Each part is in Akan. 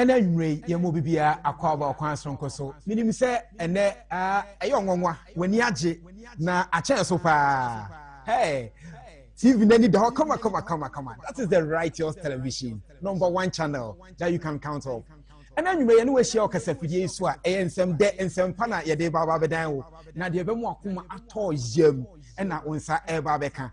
Ɛna anwummerɛ yi yɛn mu bibiara akɔ aba ɔkwan soronko so. Menim sɛ ɛnɛ ɛyɛ ɔnwanwa, w'ani agye na akyɛn so paa. Hey, TV n'ani da hɔ kama kama kama kama. That is the Righteous Television, number one channel that you can count on. Ɛna anwummerɛ yɛne wahyia ɔkasafidie yi so a ɛyɛ nsɛm dɛ nsɛm pa na yɛde ba aba abɛdan wo na deɛ ɛbɛmu akoma atɔ yam ɛna wo nsa ɛreba abɛka.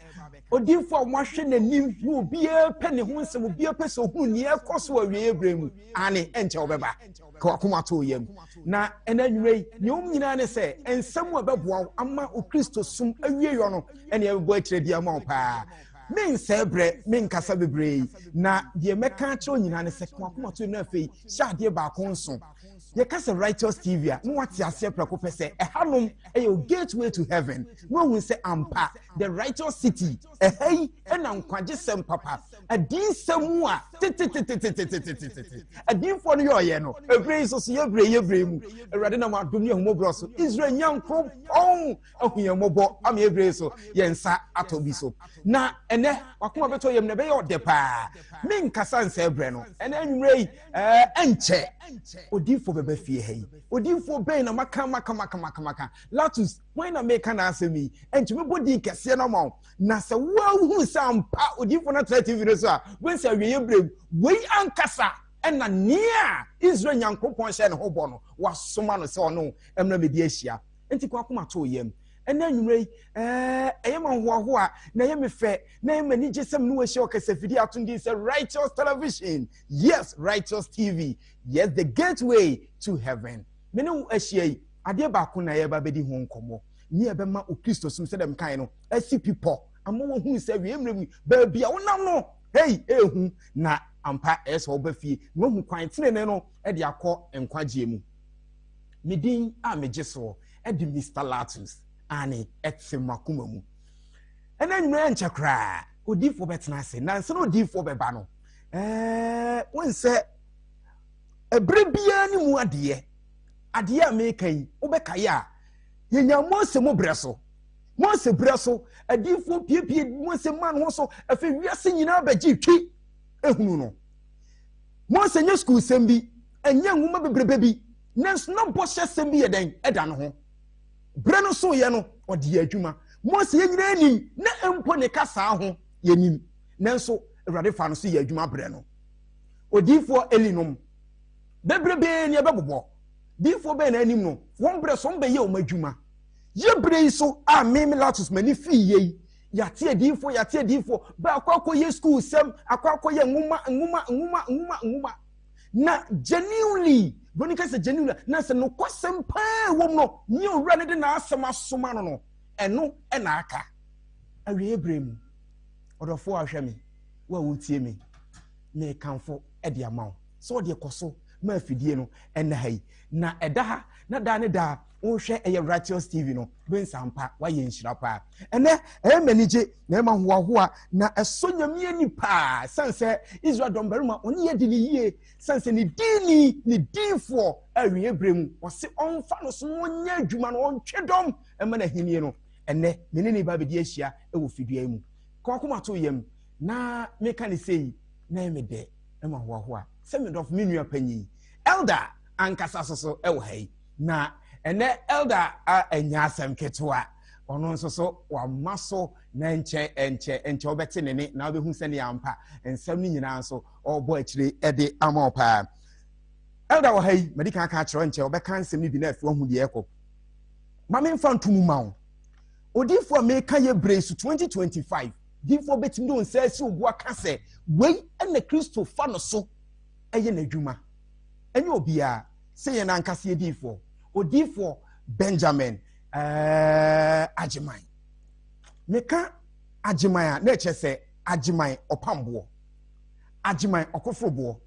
Odiyifo a wɔahwɛ n'anim na obiara pɛ ne ho nsɛm, obiara pɛ sɛ ohunu nea ɛkɔ so wɔ awieeɛ berɛ mu. Aane, ɛnkyɛ wɔbɛba. Ka w'akoma to wo yam. Na ɛnɛ anwummerɛ yi, nea ɛwom nyinaa ne sɛ, nsɛm a ɛbɛboa wo ama wo Kristosom awieeɛ no ɛne ɛbɛbɔ akyerɛ di ama wo paa. Mensɛe berɛ, menkasa bebree, na deɛ mɛka akyerɛ wo nyinaa ne sɛ, ka w'akoma to yam na afei hyɛ adeɛ baako nso. Yɛka sɛ Righteous TV a, na wate aseɛ prɛko pɛ sɛ ɛhanom ɛyɛ o gateway to heaven. Na wahu sɛ ampa, the righteous city, ɛha yi ɛna nkwagyesɛm papa, adinsɛm mu a tetetetetetetetete adinfoɔ no yɛ ɔyɛ no, ɛberɛ yi nso so yɛbrɛ yɛbrɛ mu. Awurade nam adom ne ahummɔborɔ so, Israel Nyankopɔn ahu yɛn mmɔbɔ ama yɛbrɛ yi so yɛn nsa atɔ bi so. Na ɛnɛ wakoma bɛtɔ yam na ɛbɛyɛ ɔdɛ paa. Menkasa nsɛe berɛ no. Ɛnɛ anwummerɛ yi, ɛnkyɛ odiyifoɔ bɛba fie ha yi. Odiyifoɔ bɛn na maka maka maka maka maka? Latus, hwan na meka n'asɛm yi? Ɛnkyɛ mɛbɔ din kɛseɛ no ama wo. Na sɛ woahunu sɛ ampa odiyifoɔ no atra TV no so a, wobɛhu sɛ awieeɛ berɛ mu, wei ankasa ɛna nea Israel Nyankopɔn hyɛɛ ne ho bɔ no, wasoma no sɛ ɔne wo mmra mmɛdi ahyia. Enti kɔ akoma to wo yam. Ɛnɛ anwummerɛ yi, ɛyɛ ma hoahoa na ɛyɛ me fɛ na ɛyɛ m'anigye sɛ me ne wo ahyia wɔ kasafidie ato din sɛ Righteous Television. Yes, Righteous TV. Yes, the gateway to heaven. Me ne wo ahyia yi, adeɛ baako na yɛreba bɛdi ho nkɔmmɔ. Ne ɛbɛma wo Kristosom sɛdeɛ mekae no asi pipɔ ama woahunu sɛ awie mmerɛ mu baabi a wonam no, hei, ɛɛhu na ampa ɛyɛ sɛ woba fie na woahu kwan tenene no de akɔ nkwagyeɛ mu. Me din a megye soɔ de Mister Latus, aane, ɛte m'akoma mu. Ɛna anwummerɛ ɛnkyɛ koraa, odiyifoɔ bɛtena ase. Nansa na odiyifoɔ bɛba no, ɛɛ, wohu sɛ ɛberɛ biara ne mu adeɛ, adeɛ a meka yi, wobɛkae a, yɛnya Mose mo berɛ so. Mose berɛ so, adiyifoɔ piepie Mose maa ne ho so, afei wiase nyinaa bɛgye twi ehunu no. Mose nyɛ sukuusɛm bi, ɛnyɛ nwoma bebrebe bi, nanso na bɔhyɛsɛm bi yɛ dɛn? Ɛda ne ho. Berɛ no soeɛ no, ɔde yɛ adwuma. Mose yɛn nyinaa nim, na mpo ne kasaa ho yɛnim, nanso Awurade faa no so yɛ adwuma berɛ no. Odiyifoɔ Eli nom bebrebe ne ɛbɛbobɔ. Diyifoɔ bɛn na anim no, wɔn berɛ so wɔn bɛyɛ wɔn adwuma. Yɛ berɛ yi so a me Milatus m'ani fii yei, yɛate adiyifoɔ, yɛate adiyifoɔ, bɛ akɔ akɔyɛ sukuu sɛm, akɔ akɔyɛ nwoma, nwoma, nwoma, nwoma, nwoma. Na genuinely, broni ka sɛ genuinely, na sɛ nokwasɛm paa ɛwɔ mu no, ne owura no de n'asɛm asoma no no, ɛno ɛna aka. Awieɛ berɛ mu, ɔdɔfoɔ a ɔhwɛ me, wo a wotie me, mekamfo de ama wo sɛ ɔde kɔ so ma afidie no ɛna ha yi, na ɛda ha na daa ne daa wohwɛ ɛyɛ Righteous TV no, bensa mpa wayɛ nhyira paa. Ɛnɛ ɛyɛ m'anigye na ɛma hoahoa na ɛsɔ Nyame ani paa, sane sɛ Israel dɔmbarima ɔne yɛ di ne yie, sane sɛ ne diini ne diifoɔ awie berɛ mu ɔse ɔmfa no so na ɔnyɛ adwuma no ɔntwe dɔm ɛma n'ahennie no. Ɛnɛ me ne ne ba bɛdi ahyia ɛwɔ fidua yi mu. Ka wakoma to yam na meka ne sei na ɛyɛ me dɛ ɛma hoahoa sɛ me dɔfo me nua panyin elder ankasa so so ɛwɔ ha yi. Na ɛnɛ elder a ɛnyɛ asɛm ketewa, ɔno nso so wama so na nkyɛ nkyɛ nkyɛ wobɛte ne ne na wobɛhu sɛnea ampa nsɛm no nyinaa nso ɔrebɔ akyire de ama wo paa. Elder wɔ ha yi, madi kan aka akyerɛ nkyɛ ɔbɛka nsɛm no bi na afei wahu deɛ ɛkɔ. Ma memfa nto mu ma wo. Odiyifoɔ a meka yɛ berɛ so 2025, diyifoɔ bɛtumi de wo nsa asi wo bo aka sɛ wei na Kristo fa no so ɛyɛ n'adwuma. Ɛnyɛ obiara. Sɛ yɛn ankasa yɛ diifoɔ, odiifoɔ Benjamin eh, Agyeman. Meka Agyeman a, na ɛkyerɛ sɛ Agyeman ɔpamboɔ, Agyeman ɔkoforoboɔ,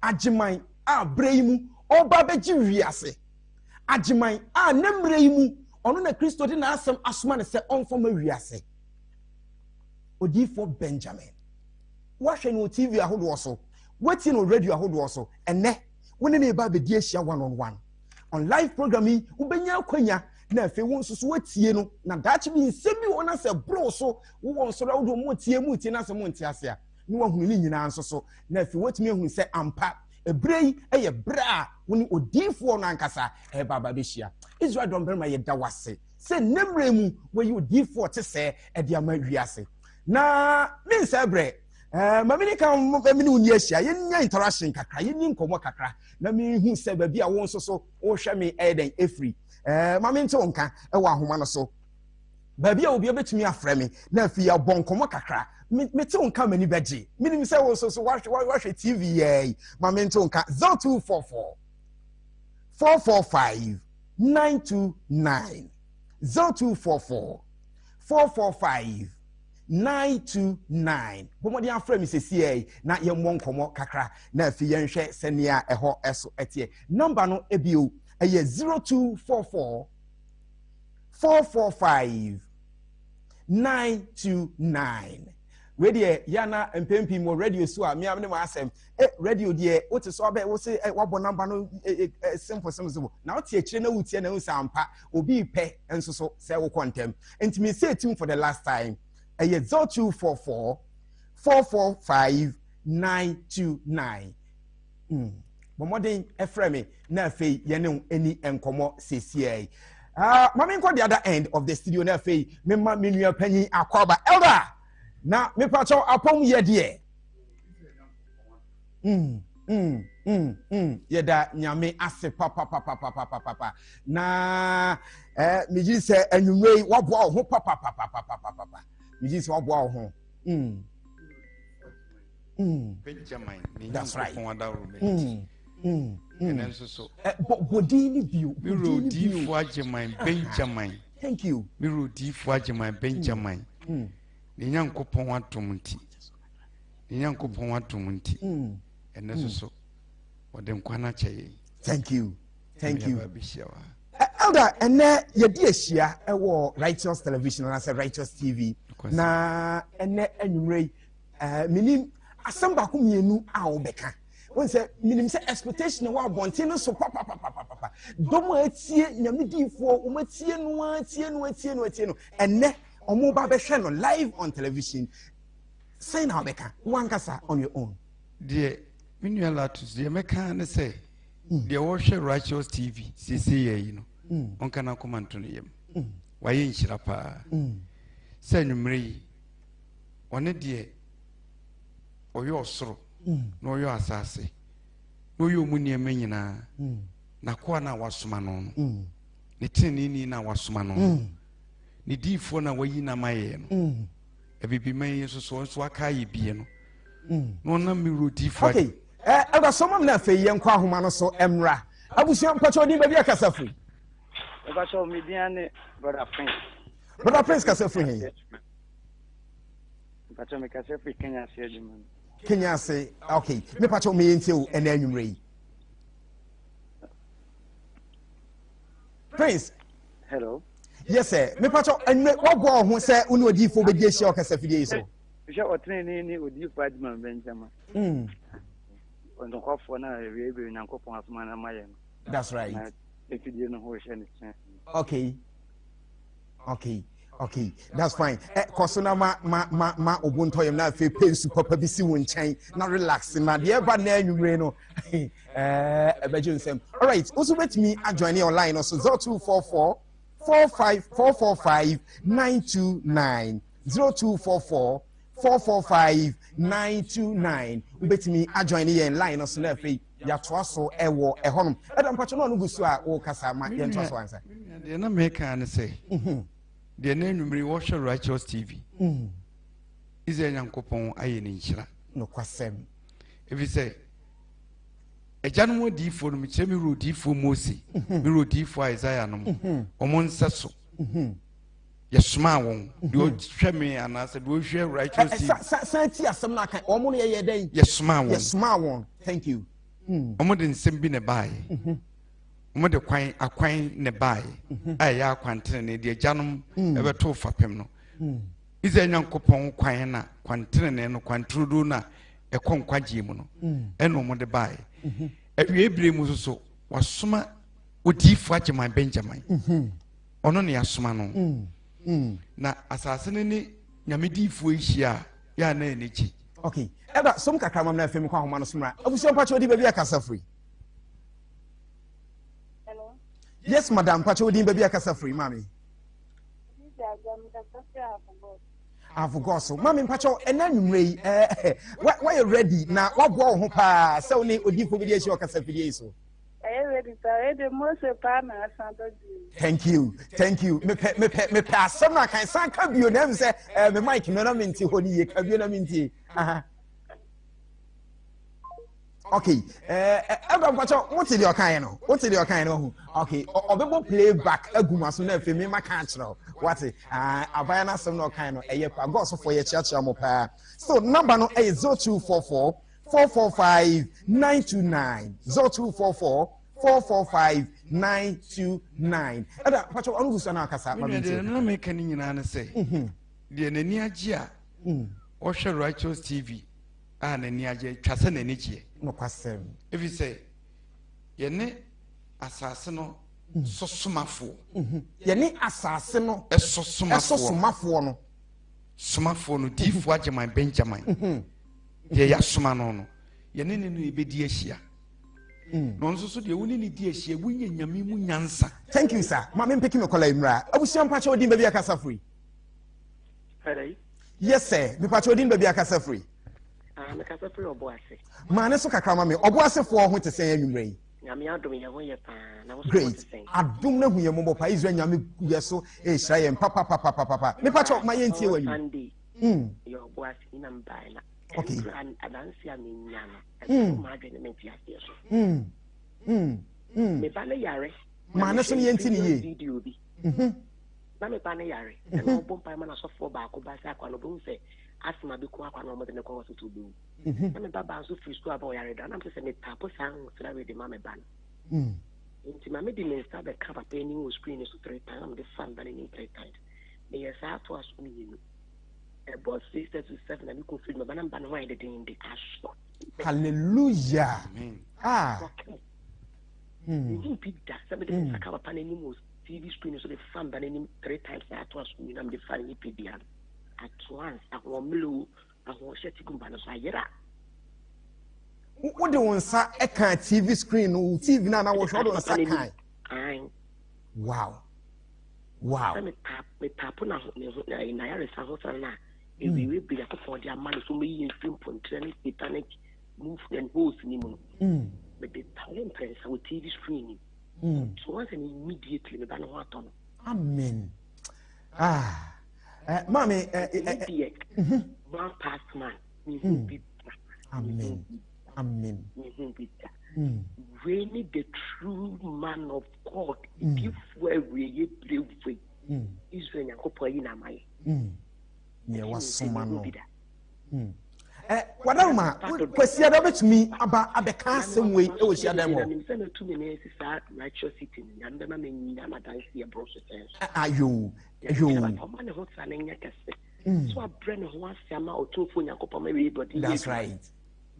Agyeman a berɛ yi mu ɔreba abɛgye wiase, Agyeman a ne mmerɛ yi mu ɔno na Kristo de n'asɛm asoma no sɛ ɔmfa ma wiase. Odiifoɔ Benjamin. Woahwɛ no wɔ TV ahodoɔ so, woatie no wɔ radio ahodoɔ so, ɛnɛ wo ne ne ba abɛdi ahyia one on one on live program yi. Wobɛnya akwanya na afei wo nso so woatie no, na daakye bi nsɛm bi wɔ na sɛ boro so wowɔ nsɔre ahodoɔ mu tie mu tie na sɛ mo nte ase a, na wahunu ne nyinaa nso so, na afei woatumi ahunu sɛ ampa. Ɛberɛ yi yɛ berɛ a wo ne odiyifoɔ no ankasa ɛreba aba bɛhyia. Israel dɔmbarima yɛda wo ase sɛ nnɛ mmerɛ mu wɔyi odiyifoɔ te sɛ ɛde ama wiase. Na mensɛe berɛ, eh, ma mene ka mene wo ni ahyia, yɛnya interaction kakra, yɛni nkɔmmɔ kakra, na mehu sɛ baabi a wo nso so wohwɛ me ɛyɛ dɛn ɛfiri. Eh, ma mente wo nka ɛwɔ ahoma no so. Baabi a obi bɛtumi afrɛ me na afei abɔ nkɔmmɔ kakra. Mete wo nka m'ani bɛgye. Menim sɛ wo nso so wahwɛ TV yɛi. Ma mente wo nka 0244 445 929 0244 445 929. Bɔ mmɔden afrɛ me sɛsiɛ yi na yɛmmɔ nkɔmmɔ kakra na afei yɛnhwɛ sɛnea ɛhɔ ɛso ɛteɛ. Nɔmba no ebio ɛyɛ 0244 445 929. Wei deɛ yɛ ana mpɛn pii wɔ radio so a mmea ne ma asɛm eh, radio deɛ wote so abɛ wo se eh, wabɔ namba no eh, eh, eh, simple simple simple na wote akyire na wotie na wohu sɛ ampa obi pɛ nso so sɛ wokɔ ntɛm nti me sɛ tim for the last time ɛyɛ 0244 445 929 mm. Bɔ mmɔden frɛ me na afei yɛne wo ani nkɔmmɔ seesiei. Uh, ma menkɔ the other end of the studio na afei mema me nua panyin akɔaba. Elder, na mepakyɛw apɔm yɛ deɛ. Mm, mm, mm, mm. Yɛda nyame ase papapapapapapa. Na eh, megye sɛ anwummerɛ yi waboa wo ho papapapapapapa. Megye sɛ waboa wo ho. Mm. Mm. Benjamin ne That's right. Nyankopɔn adaworo bɛ nti. Ɛnɛ nso so. Eh, bɔdin ni bio. Me wura odiifo Agyeman Benjamin. Thank you. Me wura odiifo Agyeman Benjamin. Ne Nyankopɔn adom nti. Ne Nyankopɔn adom nti. Ɛnɛ nso so wɔde nkwa no akyɛ yɛn. Thank you. Thank you. Elder, ɛnɛ yɛdi ahyia ɛwɔ Righteous Television anaasɛ Righteous TV. Na ɛnɛ anwummerɛ yi Eh, menim asɛm baako mmienu a wobɛka. Wohu sɛ menim sɛ expectation wɔ abɔnten no so papapapapapa. Dɔm a atie nyame diifoɔ, wɔn atie no atie no atie no atie no. Ɛnɛ wɔn ba bɛhwɛ no live on television. Sɛn na wobɛka wankasa on your own? Deɛ me nua Latus deɛ mɛka ne sɛ hmm. deɛ wɔhwɛ Righteous TV siesie yɛ yi no hmm. ɔnka n'akoma nto ne yam. Hmm. Wayɛ nhyira paa sɛ anwummerɛ yi Ɔne deɛ ɔyɔ ɔsoro na ɔyɔ asase na ɔyɔ ɔmu nneɛma nyinaa, n'akoa no a wasoma no no, ne teneneeni no a wasoma no no, ne diifoɔ no a wayi no ama yɛn no, abibiman yi nso so nso aka ayɛ bie no, na ɔnam me wura odiifoɔ Okay, ɛda so mam na afei yɛnkɔ ahoma no so mmra. Abusua mpakyɛ odin baabi akasa firi. Mpakyɛ me din ne Brother Prince. Brother Prince kasa firi he? Mpakyɛ me kasa firi Kenya ase adwuma mu. Kenya ase, okay. Me pakyɛ me yɛntie o ɛnɛ anwummerɛ yi. Prince. Hello. Yes sir. Me pakyɛ anwummerɛ waboa wo ho sɛ wo ne odiyifoɔ bɛdi ahyia ɔkasa fidie yi so. Hwɛ ɔtenenee ne odiyifoɔ adwuma mbɛnkyɛma. Mm. Ɔnokwafoɔ no a awiei bere Nyankopɔn asoma no ama yɛ no. That's right. Na efidie no ho hyɛ ne kyɛn. Okay. Okay okay that's fine ɛ eh, kɔ so na ma ma ma ma obo ntɔ yam na afei pɛ nsu papa bi si wo nkyɛn na relax na deɛ ɛba na anwummere no ɛɛ eh, ɛbɛgye nsɛm alright nso bɛtumi ajoin ne online no so 0244 45 445 929 0244 445 929 wobɛtumi ajoin ne yɛn line no so na afei yɛatoa so ɛwɔ ɛhɔnom ɛda mpakyɛ no ɔno gu so a wokasa ma yɛntoa so ansa. Deɛ na meka ne sɛ mhm. deɛ na anwummere wɔhwɛ Righteous TV mhm. Israel Nyankopɔn ayɛ ne nhyira nokwasɛm ɛfiri sɛ agyanom adiyifoɔ no mekyerɛ me wura odiyifoɔ Mose mhm. me wura odiyifoɔ Isaiah nom wɔn nsa so yɛsomaa wɔn deɛ ɔhwɛ me anaasɛ deɛ ɔhwɛ Righteous TV san ti asɛm no aka wɔn no yɛyɛ dɛn yɛsomaa wɔn yɛsomaa wɔn thank you wɔn de nsɛm bi na ɛbaeɛ Wɔde kwan akwan na ɛbaeɛ mhm. a ɛyɛ akwantenene deɛ agyanom mm. ɛbɛto fapem no. Mm. Israel Nyankopɔn kwan na kwantenene no kwanturodoo no a ɛkɔ nkwagyeɛ mu no mm. ɛna wɔde baeɛ. Mhm. Awie bere mu nso so wasoma odiyifoɔ Agyeman Benjamin. Mhm. Ɔno ne yɛasoma no. Na asase no ne nyame diyifoɔ yi hyia a yɛ a na ani gye. Okay, ɛda som kakra mam na afei mekɔ ahoma no so mmra. Abusua mpakyɛ wodi baabi akasa firi. Hello. Yes madam, mpakyɛ wodi baabi akasa firi maame. Avogɔ so. Maame mpakyɛ ɛna anwummerɛ yi ɛɛ wayɛ ready na waboa wo ho paa sɛ wo ne odiifo bi de ahyia ɔkasa fidie yi so. Ɛyɛ ready paa, ɛyɛ de Mose paa na asan ba bio. Thank you, thank you. Mepɛ mepɛ mepɛ asɛm na kan san ka bio na ɛmu sɛ ɛɛ me mic no na me nti hɔ ne yie ka bio na me nti. Aha. Okay, ɛɛ ɛbɛ mpakyɛ mo te deɛ ɔkan yɛ no, wo te deɛ ɔkan yɛ no ho. Okay, ɔbɛbɔ play back agu ma so na afei me ma ka akyerɛ wo. Wate, ah abaya n'asɛm na ɔkan no ɛyɛ pa. Gɔsofo yɛ kyeakyea mo paa. So number no ɛyɛ 0244 445 929 0244 445 929 ɛda mpakyɛw ɔno gu so na akasa ma mi deɛ na meka ne nyinaa ne sɛ mhm. deɛ n'ani agye a mm. ɔhwɛ Righteous TV a n'ani agye twa sɛ n'ani gyeɛ nokwasɛm ɛfiri sɛ yɛne asase no mm. so somafoɔ mhm. yɛne asase no ɛso somafoɔ no somafoɔ no diifoɔ agyeman Benjamin mhm. Deɛ yɛasoma no no, yɛne ne no yɛbɛdi ahyia. Mm. Na ɔno nso so deɛ wo ne ne di ahyia, wonya nyame mu nyansa. Thank you sir. Ma me mpeke me kɔla yi mmra. Abusua mpakyɛ odin baabi akasa firi. Hello. Yes sir. Mepakyɛ odin baabi akasa firi. Ah, mekasa firi ɔbo ase. Maa ne so kakra ma me. Ɔbo asefoɔ ho te sɛn anwummerɛ yi? Nyame adom yɛn ho yɛ paa. Na wo so Great. Adom na hu yɛn mmɔbɔ paa. Israel nyame yɛ so ɛhyira yɛn papapapapapa. Mepakyɛ ma yɛntie wɔ anwummerɛ. Sunday. Mm. Yɛ ɔbo ase ni na mebaeɛ na Okay. ɛnora adanse a menya no ɛboro mm. m'adwene ne mente aseɛ so. Mm. Mm. Mm. Me ba no yare. Maa ne so no yɛnti ne yie. Video bi. Mm-hmm. Na me ba no yare. Ɛna mm-hmm. ɔbɔ mpae ma n'asɔfoɔ baako ba sɛ akwa no ɔbɛhu sɛ asoma bi ko akwa no ɔmɔde ne kɔ hospital bɛwu. Mm-hmm. Na me ba baa nso firi sukuu aba ɔyare da. Na mesɛ sɛ metapo saa nhosra wei de ma me ba no. Nti ma mede me nsa bɛka papa anim wɔ screen no so three times na mede fa me ba no anim three times. Meyɛ saa toa so mmienu. Ɛbɔ 6:37 na mekɔ firi maba na meba ne ho ayɛ dedende asɔ. Hallelujah. Ah. Mehu bi da sɛ mede me nsa ka papa no anim wɔ TV screen so de fa mba n'anim three times na atoa so mmienu na mede fa ne nipadua no. At once, ahoɔmmerɛ o, ahoɔhyɛ te gu mba no so ayera. Wode wo nsa ka TV screen no, TV no a na wɔhwɛ wode wo nsa kan. Wow. Wow. Sɛ metaapo na ne ho n'ayaresa ho sara no a ewiwe bere Nyankopɔn de ama no so meyi mfiri mponkyerɛ ne satanic move and holes ni mu no. Mm. Mede tare mprɛnsa wɔ TV screen ni. So once and immediately me ba no ho atɔ no. Amen. Ah. Eh, maame eh, eh, eh, eh, mm-hmm. one past man. Mm. Bi da. Amen. Amen. Mehu bi da. Mm. Wei ne the true man of God. Mm. Difoɔ awieɛ bere wei. Mm. Israel Nyankopɔn ayi na ama yɛ. Mm. Nea wasoma no. Mm. Eh, wadaroma kwasiada wobɛtumi aba abɛka asɛm wei wɔ hyiadan mu hɔ. Sɛ mɛtu me nan asi saa righteous city no, Nyame bɛma manya m'adanseɛ borɔ so sɛn so. Ayo, ayo. Ɔma ne ho tra no nyɛ kɛse. Mm. So abrɛ ne ho ase ama Ɔtumfoɔ Nyankopɔn ma wie bɔde. That's right.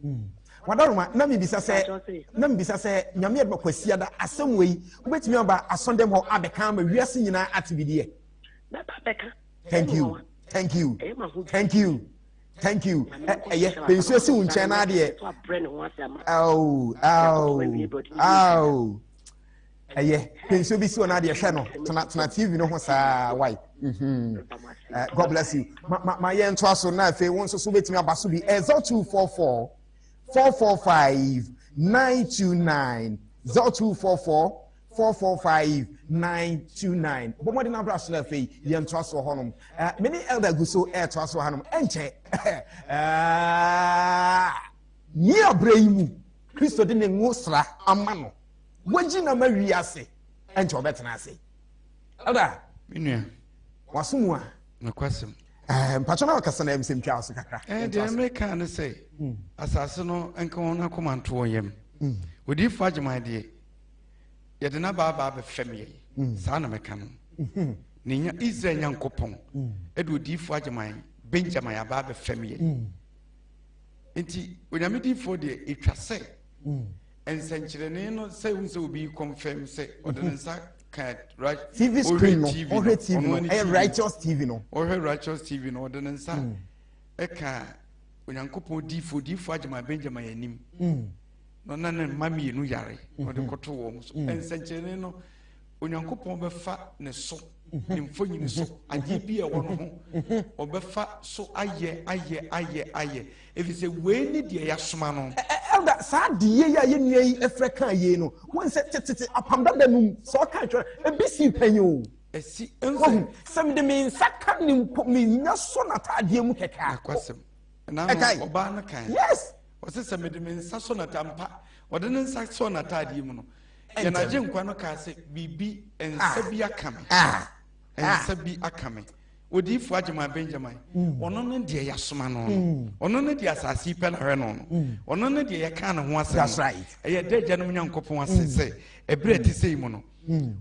Mm. Wadaroma na mebisa sɛ na mebisa sɛ Nyame adoma kwasiada asɛm wei wobɛtumi aba asɔndɛm hɔ abɛka ama wiase nyinaa ate bi deɛ. Mɛba bɛka. Thank you. Thank you. Thank you. Thank you. Ɛyɛ pɛ nsuo si wo nkyɛn na adeɛ. Aw aw aw. Ɛyɛ pɛ nsuo bi si wɔ na adeɛ hwɛ no tena tena TV no ho saa wai. Mhm. God bless you. Ma ma ma yɛn ntoa so na afei wɔn nso so betumi aba so bi. Ɛyɛ 0244 445 929 0244 445 929. Bɔ mmɔden abra so na afei yɛn ntoa so hɔnom. Me ne elder gu so ɛɛtoa so hanom. Ɛnkyɛ. Ni abrɛ yi mu Kristo de ne ngo sra ama no. Wagyi na ma wiase. Ɛnkyɛ ɔbɛtena ase. Elder. Me nua. Waso mu a. Nokwasɛm. Ɛɛ mpatsɔ na ɔkasa na ɛmsɛm twa so kakra. Ɛɛ deɛ meka ne sɛ hmm. asase no nka wɔn akoma nto wɔn yam. Hmm. Odiifo Agyeman deɛ yɛde n'abaabaa bɛfɛm yɛn. Hmm. Saa na mɛka no. Ne nya Israel Nyankopɔn ɛde odiifo Agyeman Benjamin abaa bɛfɛm yɛn. Nti Onyame diifoɔ deɛ etwa sɛ nsɛnkyerɛnne no sɛ wohu sɛ obi confirm sɛ ɔde ne nsa ka right TV screen no ɔhwɛ TV no ɛyɛ righteous TV no ɔhwɛ righteous TV no ɔde ne nsa ɛka. Onyankopɔn diifoɔ, diifoɔ Agyeman Benjamin anim. Na ɔna ne mma mmienu yare na ɔde kɔto wɔn so. Nsɛnkyerɛnne no, Onyankopɔn bɛfa ne so, ne mfonyini so, adeɛ bi a ɛwɔ no ho, ɔbɛfa so ayɛ, ayɛ, ayɛ, ayɛ. Ɛfiri sɛ wei ne deɛ yɛasoma no. Elder, saa adeyɛ yi a yɛn nua yi frɛ kaa yei no, wohu sɛ tetete apam dada no mu, sɛ ɔka atwerɛ, ebi sii pɛn o. Ɛsi, Wahu, sɛ mede me nsa ka ne mpo, menya sɔ n'ataadeɛ mu kɛkɛ a. Nokwasɛm. Ɛna no, ɔbaa no kae. Yes. Ɔse sɛ mede me nsa sɔ n'ata ampa, ɔde ne nsa sɔɔ n'ataadeɛ mu no, yɛn Agyenkwa no kaa sɛ, biribi, nsa bi aka me. Nsa bi aka me. Odiyifoɔ Agyeman Benjamin, ɔno ne deɛ yɛasoma no no. Ɔno ne deɛ asase yi pɛ na hwɛ no no. Ɔno ne deɛ yɛkaa ne ho asɛm no. Ɛyɛ dɛ agyanom Nyankopɔn ase sɛ ɛberɛ a ɛte sɛ yi mu no,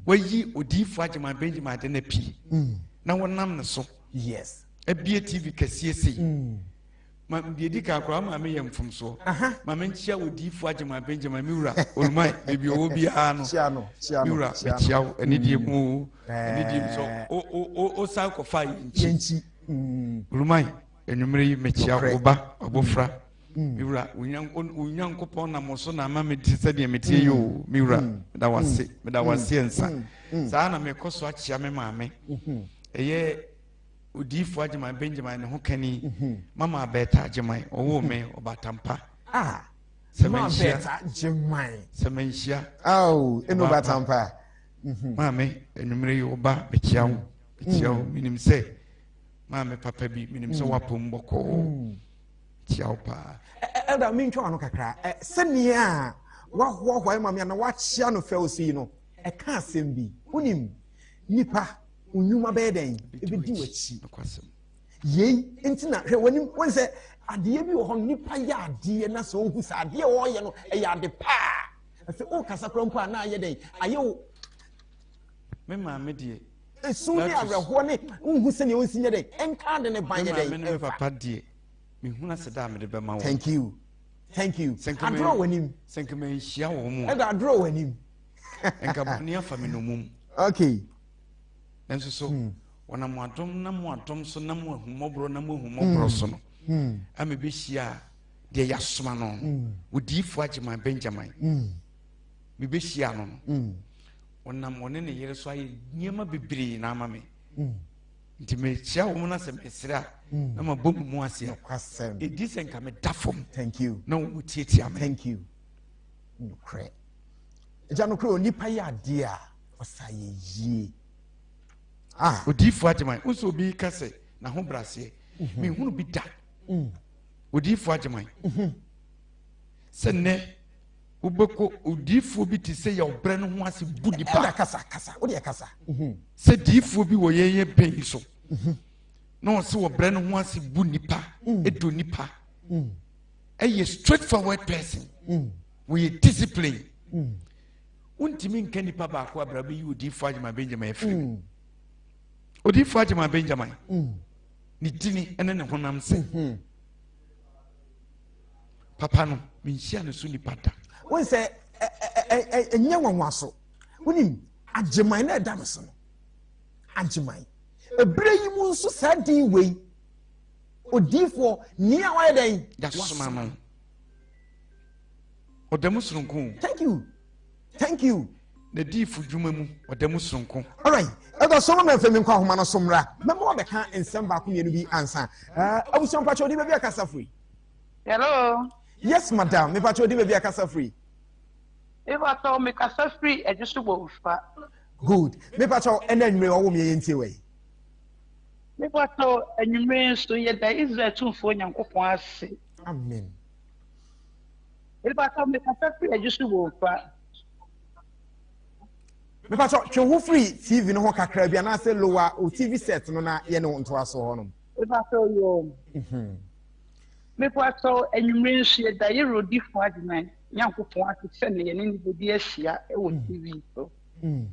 wayi Odiyifoɔ Agyeman Benjamin ade no apue na wɔnam ne so abue TV kɛseɛ sei. Ma deɛ di kan koraa maame yɛ mfomsoɔ. Ma menkyia Odiyifoɔ Agyeman Benjamin me wura Oluman baabi ɔwɔ biara no. Me wura mekyia wo anidie mu o anidie mu sɛ o o san kɔfa yɛn nkyi. Oluman anwummerɛ yi mekyia wo ba abɔfra. Me wura wo Nyankopɔn nam wo so na ama mete sɛdeɛ meteɛ yi o me wura meda wo ase meda wo ase nsa. Saa na mekɔ so akyia me maame. Ɛyɛ Odiyifoɔ Agyeman Benjamin ne ho kani mhm. Mama Abɛɛta Agyeman ɔwoo me ɔbatampa. Ah, sɛ manhyia Agyeman. Sɛ manhyia. Awo enu ɔbatampa. Mhm. Maame enumere yi ɔba mekyia wo mekyia wo mhm. menim sɛ maame papa bi menim sɛ wapom bɔkɔɔ kyia wo paa. Ɛda mentwa wano kakra sɛnea wahoahoa maame ana wakyia no fɛw so yi no ɛka asɛm bi wonim nipa Wo nnwuma bɛyɛ dɛn? Ebedi w'akyi. Yei nti na hwɛ w'anim wɔn sɛ adeɛ bi wɔ hɔ no nipa yɛ adeɛ na sɛ ohu sɛ adeɛ a ɔreyɛ no ɛyɛ ade paa afei ɔrekasa koraa mpo a na ayɛ dɛn ayɛ wo. Me maame deɛ. Esu ne awerɛhoɔ ne nhu sɛnea ɔnsi nyɛ dɛn ɛnka ade ne ban yɛ dɛn ɛmfa. Me maame ne me papa deɛ mehunu ase da a mede bɛma wɔn. Thank you thank you. Adorɔ w'anim. Sɛ nka manhyia wɔn mu a. Ɛda adorɔ w'anim. Nka bɔne afa me nnommum. Okay. Nanso so hmm. wɔnam adom na mo adom so na mo ahummɔborɔ na mo ahummɔborɔ hmm. so no hmm. ama bɛhyia deɛ yɛasoma no no odiyifoɔ Agyeman Benjamin mebɛhyia no no ɔnam ɔne ne yere so ayɛ nneɛma bebree na ama me nti mekyia wɔn na sɛ mesrɛ a na mabɔ me mu ase a ɛdi sɛ nka meda fam na wɔn tiatia me. Thank you. Nokorɛ. Agya nokorɛ onipa yɛ adeɛ a ɔsa yɛ yie. Ah. Odiyifoɔ Agyeman, wo sɛ obi ka sɛ n'ahobraseɛ, mhm. menhunu bi da. Mm. Odiyifoɔ Agyeman, mhm. sɛ nnɛ wobɛkɔ odiyifoɔ bi te sɛ yɛ ɔbrɛ no ho ase bu nipa. Ɛda kasa kasa, wodeɛ kasa. Mhm. Sɛ diyifoɔ bi wɔ yɛn yɛ bɛn yi so, na ɔsɛ ɔbrɛ no ho ase bu nipa, mm. edu nipa. Mm. Ɛyɛ straight forward person. Wɔyɛ discipline. Wontumi nka nipa baako abira bɛyi odiifo Agyeman Benjamin afiri mu. Mm. Odiifo Agyeman Benjamin mm. ne dini ne ne honam sɛ mm-hmm. papa no menhyia ne so nipa da. Wọ́n sɛ ɛnyɛ nwanwa so wonim Agyeman na ɛda no so no Agyeman ebere yi mu nso saa din wei odiifoɔ nea wayɛ dɛn yasoma no. Ɔda mu soronko. Thank you. Thank you. Na diifo dwuma mu ɔda mu soronko. Alright, ɛdɔ so no mɛmfɛ mi nkɔ ahoma no so mmra. Mɛma wabɛka nsɛm baako mmienu bi ansa. Eh, abusua mpakyɛ odi baabi akasa firi. Hello. Yes, madam. Mepakyɛ odi baabi akasa firi. Mepakyɛ mekasa firi Adwoso Bomfa. Good. Mepakyɛ ɛna anwumere ɔwɔ mi yɛ ntie wɔ yi. Mepakyɛ anwumere nso yɛda Israel Tumfoɔ Nyankopɔn ase. Amen. Mepatɔ mekasa firi Adwosu Bomfa. Mepatɔ twe ho firi TV no ho kakra bi anaasɛ lower o TV set no na yɛne wo ntoa so hɔ nom. Mepatɔ yoo. Mhm. Mepatɔ anwummere nso yɛda yɛ Rodifo Agyeman Nyankopɔn ase sɛ ne yɛne ne bɛdi ahyia wɔ mm. TV so. Mm.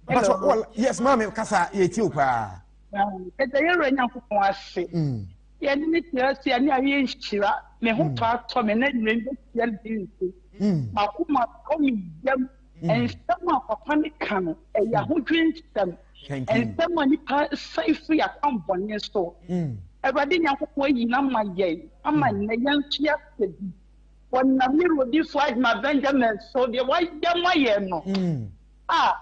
Mepatɔ yes maame kasa yɛtie wo paa. Yɛda yɛ Wura Nyankopɔn ase. Mm. Yɛne ne tena ase a ne ayɛ nhyira. Me ho tɔ atɔ me na nwura bɛtia ne din so. M'akoma tɔ me yam. Nsɛm a papa no ka no, ɛyɛ ahodwiri nsɛm. Nsɛm a nnipa san firi akwammɔne so. Awurade Nyankopɔn ayi no ama yɛn, ama nnɛ yɛn nso yɛasɛ bi. Wɔnam ne Rodifoɔ Agyeman Benjamin so, deɛ wayɛ ama yɛn no, a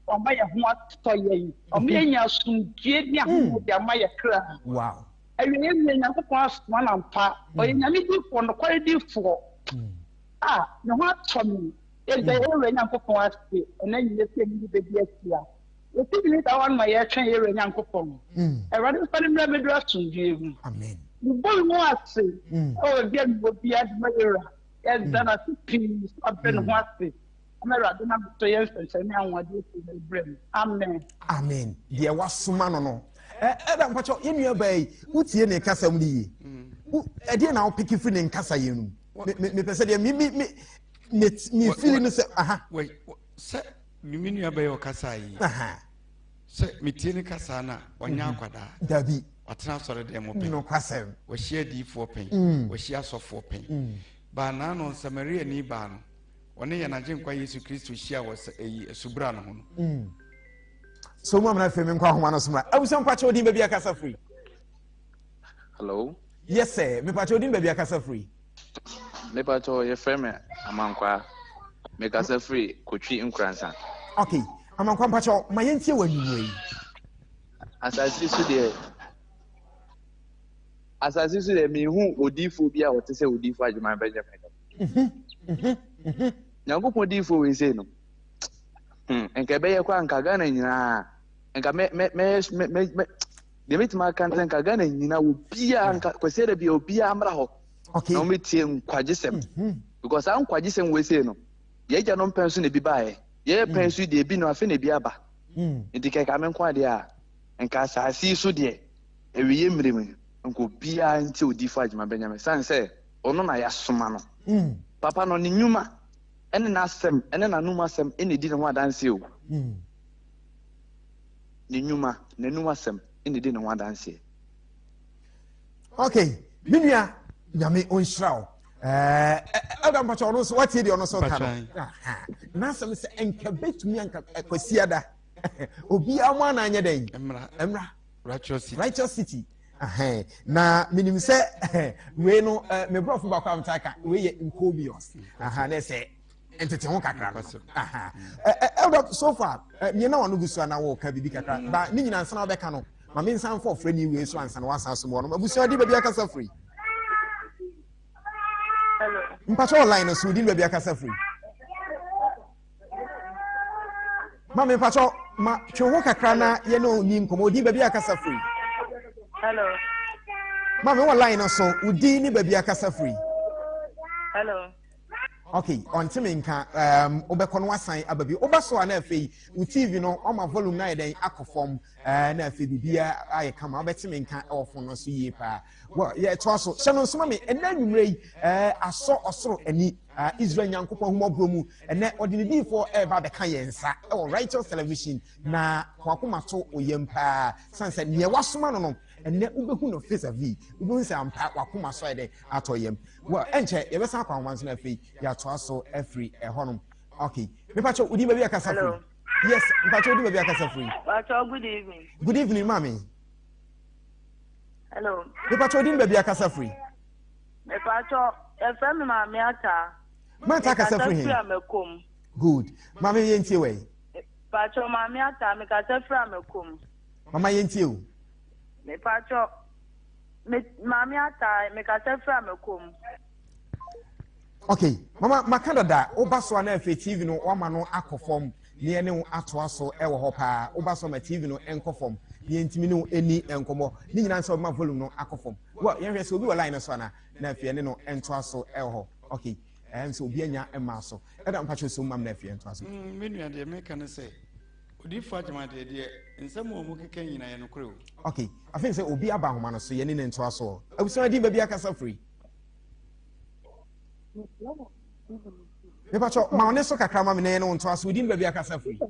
wama yɛn ho atɔ yɛn, wama yɛanya asomdwoeɛ ne ahomegye de ama yɛn kra. Awieeɛ nyinaa, Nyankopɔn asoma no ampa. Ɔyɛ Nyame difoɔ, nokware difoɔ, a ne ho atɔ me. Yɛda yɛn Wura Nyankopɔn ase ɛnnɛ anwummerɛ sɛ yɛne no bɛdi ahyia. Yɛsi gyina saa hɔ no ma yɛretwɛn yɛn Wura Nyankopɔn. Awurade mfa no mmra mmɛduru asomdwoeɛ mu. Mebɔ me mu ase wɔ baabi a mewɔ biara de ma yɛn Wura. Yɛda no ase pii sɛ wabrɛ ne ho ase ama Awurade no abɛtɔ yɛn nsɛnkyerɛnne ne anwanwadeɛ pii na ɛbrɛ mu. Amen. Amen. Deɛ wasoma no no. Ɛda mpakyɛ yɛn nua baa yi, wotie ne kasa mu no yie. Ɛdeɛ na wopeke firi ne nkasa yɛn no mu. Mepɛ sɛ deɛ me me me me me fili no sɛ aha. Sɛ me nua bɛyɛ ɔkasa yi. Sɛ metie ne kasa no a ɔnyɛ mhm. akwadaa. Dabi. Watena asɔre dɛm mu pɛn. Nokwasɛm. Wahyia adiyifoɔ pɛn. Mm. Wahyia asɔfoɔ pɛn. Mm. Baa naano Samariani baa no ɔne yɛn Agyenkwa Yesu Kristo hyia wɔ ɛyi asubura no ho no. Mm. So mu amena fɛ mi nkɔ ahoma no so mra. Abusua mpakyɛ odin baabi akasa firi. Hello. Yes sir, mepakyɛ odin baabi akasa firi. Mepakyɛ yɛfrɛ me Amankwaa. Mekasa firi Kotwi Nkoransa. Okay, Amankwaa mpakyɛ ma yɛntie wɔ anwummerɛ yi. Asase so deɛ asase so deɛ mehu odiifoɔ bi a ɔte sɛ odiifoɔ Agyeman Benjamin. Mhm, mhm, mhm. Nyankopɔn diifoɔ wei sei no hmm, nka ɛbɛyɛ koraa nka Ghana nyinaa nka mɛ mɛ mɛ mɛ mɛ deɛ mɛtumi aka no sɛ nka Ghana nyina obiaa nka Kwasiada bia obiaa mmra hɔ na wɔmɛtie nkwagyesɛm mhm. because saa nkwagyesɛm wei sei no yɛ agya no mpɛn so na ebi baeɛ yɛyɛ pɛn mm. so deɛ ebi no afei na ebi aba mm. nti kɛkɛ ame nko adeɛ a nka asase yi so deɛ awieɛ mmerɛ mu nka obiaa ntie odiyifo Agyeman Benjamin sane sɛ ɔno na yɛasoma no mm. papa no ne nnwuma ɛne n'asɛm ɛne n'anom asɛm ɛna ɛdi ne ho adanseɛ o Ne nnwuma, n'anom asɛm na edi ne ho adanseɛ. Okay, me nua nyame ɔnhyira wo. Ɛda mpakyɛ ɔno nso watie deɛ ɔno nso ka no. N'asɛm sɛ nka bɛtumi anka kwasiada obiara mu ana anyɛ dɛn? Mmra. Righteous City. Righteous City. Na menim sɛ wei no me borɔfo baako a metaa ka wei yɛ nkobios. Na sɛ ntete ho kakra no elder so far nea na wano gu so a na wɔka biribi kakra mm. ba ne nyinaa nsa na wɔbɛka no ma me nsa mfa ɔfrɛ ne wei so ansa na wasan so mu ɔnom abusua di baabi akasa firi mpakyɛ wɔ line no so di baabi akasa firi ma me mpakyɛ ma twe ho kakra na yɛ ne ɔni nkɔmmɔ odi baabi akasa firi Hello. Ma me wɔ line no so, wo din ne baabi akasa firi. Hello. Okay, ɔnte me nka um, wobɛkɔ no wasan aba bi woba so a na afei wo tv no ɔma volume no ayɛ dɛn akɔ fam uh, na afei biribiara ayɛ kama wobɛte me nka ɛwɔ fon no so yie paa well yɛtoa so hyɛ no nsoma me ɛnɛ anwummerɛ yi uh, asɔ ɔsoro ani uh, Israel Nyankopɔn ahummɔborɔ mu ɛnɛ ɔde ne diifoɔ ɛreba abɛka yɛn nsa ɛwɔ Righteous Television na kɔakoma to oyam paa sane sɛ neɛ wasoma no no ɛnɛ wobɛhu no face a vis wobɛhu sɛ ampa wakoma so ayɛ dɛ atɔ yam well ɛnkyɛ yɛbɛsan akɔ ahoma nso no afei yɛatoa so afiri ɛhɔnom okay mepakyɛ wodin baabi akasa firi yes mepakyɛ wodin baabi akasa firi Pakyɛ good evening. Good evening maame. Hello. Mepakyɛ wodin baabi akasa firi. Mepakyɛ yɛfrɛ me maame ata. Maame ata akasa firi he? Mekasa firi Amakom. Good. Maame yɛntie wɔ yi. Pakyɛ maame ata mekasa firi Amakom. Mama yɛntie o. Mepakyɛ Me maame ataa me kasa firi amakom. Okay, mama maka dada woba so a na afei TV no wama no akɔ fam ne yɛne wo atoa so wɔ hɔ paa woba so ma TV no nkɔ fam ne yɛntumi ne wo ɛni nkɔmmɔ ne nyinaa sɛ wobɛma volume no akɔ fam well yɛnhwɛ sɛ obi wɔ line no so ana na afei ɛne no ntoa so wɔ hɔ okay ɛm sɛ obi anya mmaa so ɛda mpakyɛ so mam na afei ntoa so mm, me nua deɛ meka ne sɛ Odiyifo Agyemang deɛ deɛ nsɛm a wɔn keka nyina yɛ nokorɛ o. Ok, afei sɛ obi aba ahoma no so yɛne no ntoa soɔ. Abusua din baabi akasa firi. Mepakyɛ ma ɔne so kakra ma me na yɛne wo ntoa so. Odin baabi akasa firi.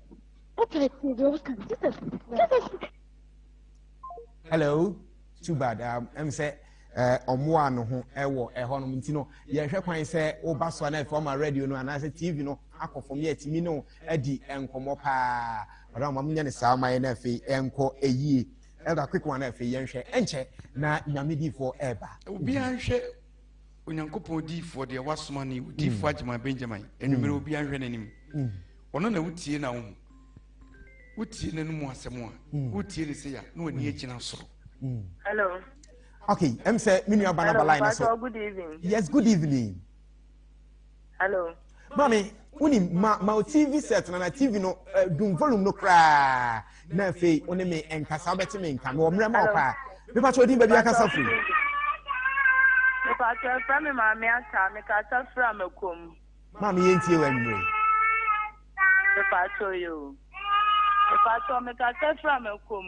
Hello, too bad. Um, ɛm sɛ ɔmmoa no ho ɛwɔ ɛhɔnom nti no yɛhwɛ kwan sɛ woba so a na afei ɔma radio no anaasɛ tv no. akɔ fam yɛ atumi ne wo adi nkɔmmɔ paa. Ɔdɔ ma monyɛ ne saa ma yɛ na afei ɛnkɔ ɛyie. Elder quick one afei yɛnhwɛ ɛnkyɛ na nyame diifoɔ ɛɛba. Obiara nhwɛ Onyankopɔn diifoɔ deɛ wasoma ne odiifoɔ mm. Agyeman Benjamin anwummerɛ mm. obiara nhwɛ n'anim. Mm. Ɔno na wotie na wohu. Wotie n'anom asɛm a wotie ne sɛ ya na w'ani agyina soro. Hello. Okay, ɛm sɛ me nua ba na ba line no so. Good evening. Yes, good evening. Hello. Mami, wonim ma ma o TV set na na TV no uh, dum volume no koraa na afei wo ne me nkasa wobɛte me nka mewɔ mmerɛ ma wo paa. Mepa kyɛ odin baabi akasa firi. Mepa kyɛ frɛ me maame ata mekasa firi amakom. Maame yɛntie wɔ anwummere. Mepa kyɛ yo. Mepa kyɛ mekasa firi amakom.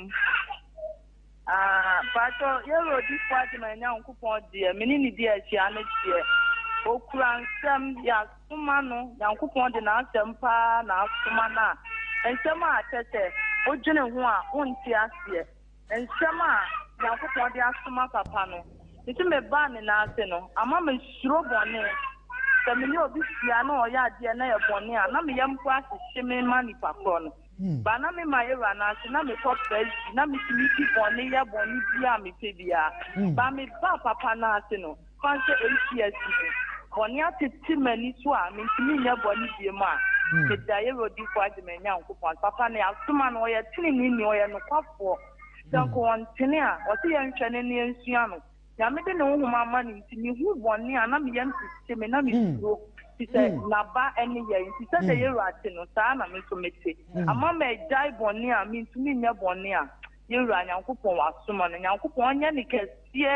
Ah, mpatsɔ, yɛwura odifo Agyeman Nyankopɔn deɛ, me ne ne di ahyia no deɛ, okura nsɛm, yɛasoma no, Nyankopɔn de n'asɛm paa na asoma no a, nsɛm a kyɛsɛ, wodwene ho a, wonte aseɛ, nsɛm a Nyankopɔn de asoma papa no, nti me baa ne nan ase no, ama me suro bɔne, sɛ me ne obi hyia na ɔyɛ adeɛ na ɛyɛ bɔne a, na me yam koraa hyehye me ma nipa korɔ no. Ba na me ma yɛwura no ase na mekɔ presby na metumi di bɔne yɛ bɔne biaa a mepɛ biaa. Ba me ba papa no ase no fa sɛ ACS mu bɔne atete m'ani so a mentumi nyɛ bɔne biom a meda yɛwura odifo Agyeman Nyankopɔn ase. Papa no yɛasoma no ɔyɛ teneneeni ɔyɛ nokwafoɔ sɛ nka ɔntene a ɔse yɛnhwɛ no na yɛnsua no. Nyame de ne honhom ama no nti, mehu bɔne a na me yam hyehye me na me suro, fisɛ naba ne yɛn, nti sɛdeɛ yɛn Wura te no, saa ara na me nso mete. Ama magyae bɔne a mentumi nyɛ bɔne a, yɛn Wura Nyankopɔn wasoma no. Nyankopɔn ɔnyɛ no kɛseɛ,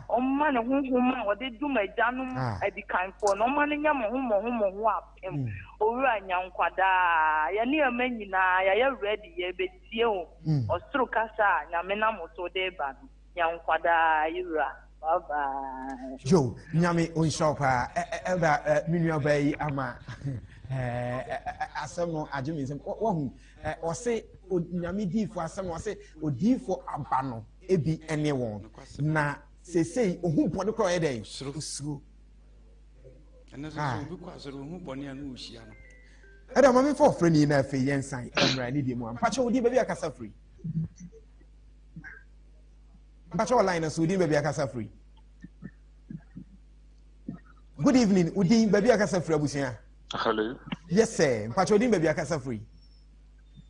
ɔmma ne honhom a ɔde dom agyanom adikanfoɔ no, ɔmma no nyɛ mmɔho mmɔho mmɔho apem. Owura nya nkwa daa. Yɛn nneɛma nyinaa yɛayɛ ready, yɛrebɛtie wo ɔsoro kasa a Nyame nam wo so de reba no. Nya nkwa daa yewura bye bye. Yo, nyame onhyira wo paa. Elder me nua baa yi ama asɛm no agye me nsam. Wahu ɔse nyame diifo asɛm no ɔse odiifo aba no ebi ne wɔn. Na seesei ohu bɔne koraa ɔyɛ dɛn? Osuro. Ɛno nso sɛ obi kɔ asɔre ohu bɔne a na ɔhyia no. Ɛda ma memfa ɔfrɛ ni na afei yɛnsan mmra ne deɛ mu a. Mpakyɛ wo din baabi akasa firi. Mpakyɛ wɔ line no so, wodin baabi akasa firi. Good evening, wodin baabi akasa firi abusua. Hello. Yes sir, mpakyɛ wodin baabi akasa firi.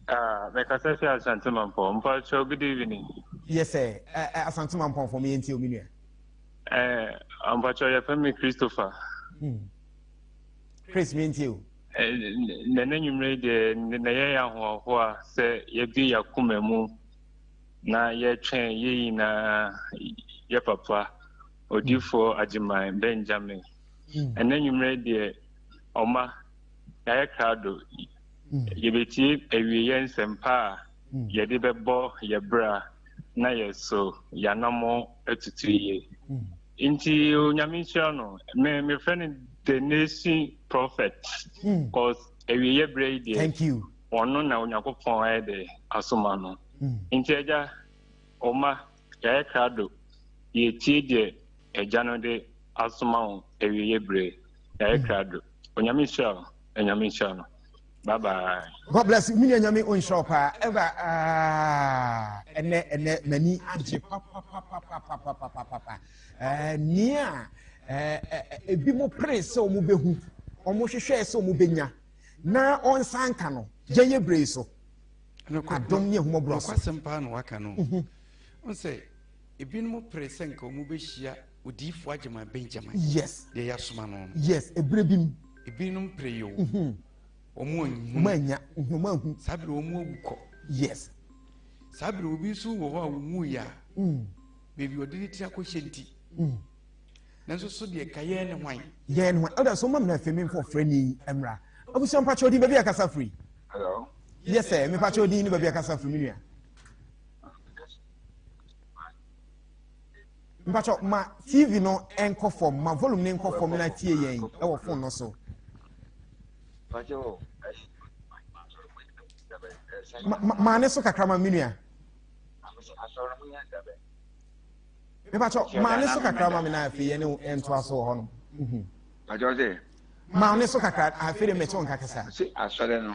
Ah, mekasa fi Asante Mampɔn. Mpakyɛ good evening. Yes sir, uh, uh, Asante Mampɔn fɔ me yɛntie omi nua. Eh, mpakyɛ yɛfrɛ me Christopher. Hmm. Chris me ntie o. Na n'anwummerɛ yi deɛ na yɛyɛ ahoahoa sɛ yɛbue yɛn akoma mu na yɛtwɛn yɛn nyinaa yɛ papa odiyifoɔ Agyeman Benjamin. Hmm. Ɛnɛ anwummerɛ deɛ ɔma yɛayɛ krado hmm. yɛbɛtie awieeɛ nsɛmpa a hmm. yɛde bɛbɔ yɛ bra na yɛ so yɛanammɔ atutu yie. Nti Onyame nhyira no. Me mefrɛ no the nation prophet. Mm. Cause awieɛ berɛ yi deɛ. Thank you. Ɔno na Onyankopɔn ayɛ dɛ asoma no. Mm. Nti agya, ɔma yɛayɛ krado yɛtie deɛ agya no de asoma wo awieɛ berɛ. Yɛayɛ mm. krado. Onyame nhyira wo. Onyame nhyira no. Bye bye. God bless you. Minya nyame onhyira wo paa. Eva ah ɛnɛ ɛnɛ m'ani agye papapapapapapapa. Eh nea eh ebi mo pere sɛ wɔn bɛhu, wɔn hwehwɛ sɛ wɔn bɛnya na ɔnsan nka no yɛyɛ bere so. Adom ne ahumɔborɔ so. Nokwasɛm paa na waka no. N sɛ ebinom pere sɛ nka wɔn bɛhyia odiyifoɔ Agyeman Benjamin. Yes. Deɛ yɛasoma no no. Yes, ebere bi mu. Ebinom pere yi o. Mhm. Wɔn anhu. Wɔn anya, mhm, wɔn anhu. Saa bere wɔn awu kɔ. Yes. Saa bere obi nso wɔ hɔ a wɔn yi a. Mm. Beebi ɔde ne ti akɔhyɛ nti. Mm. Nanso so deɛ ka yɛn ne hwan. Yɛn ne hwan. Ɔda so ma mi na afei mi nfɔ frɛ ni mmra. Abusua mpakyɛ odin baabi akasa firi. Hello. Yes sir, mepakyɛ odin ne baabi akasa firi mi nua. Mpakyɛ ma TV no nkɔ fam, ma volume no nkɔ fam na tie yɛn wɔ phone no so. Ma ne so kakra ma me nua. Mepakyɛ ma ne so kakra ma me na afei yɛne ntoa so wɔ hɔ no. Mhm. Ma wo ne so kakra, afei de mete wo nka kasa. Mese asɔre no,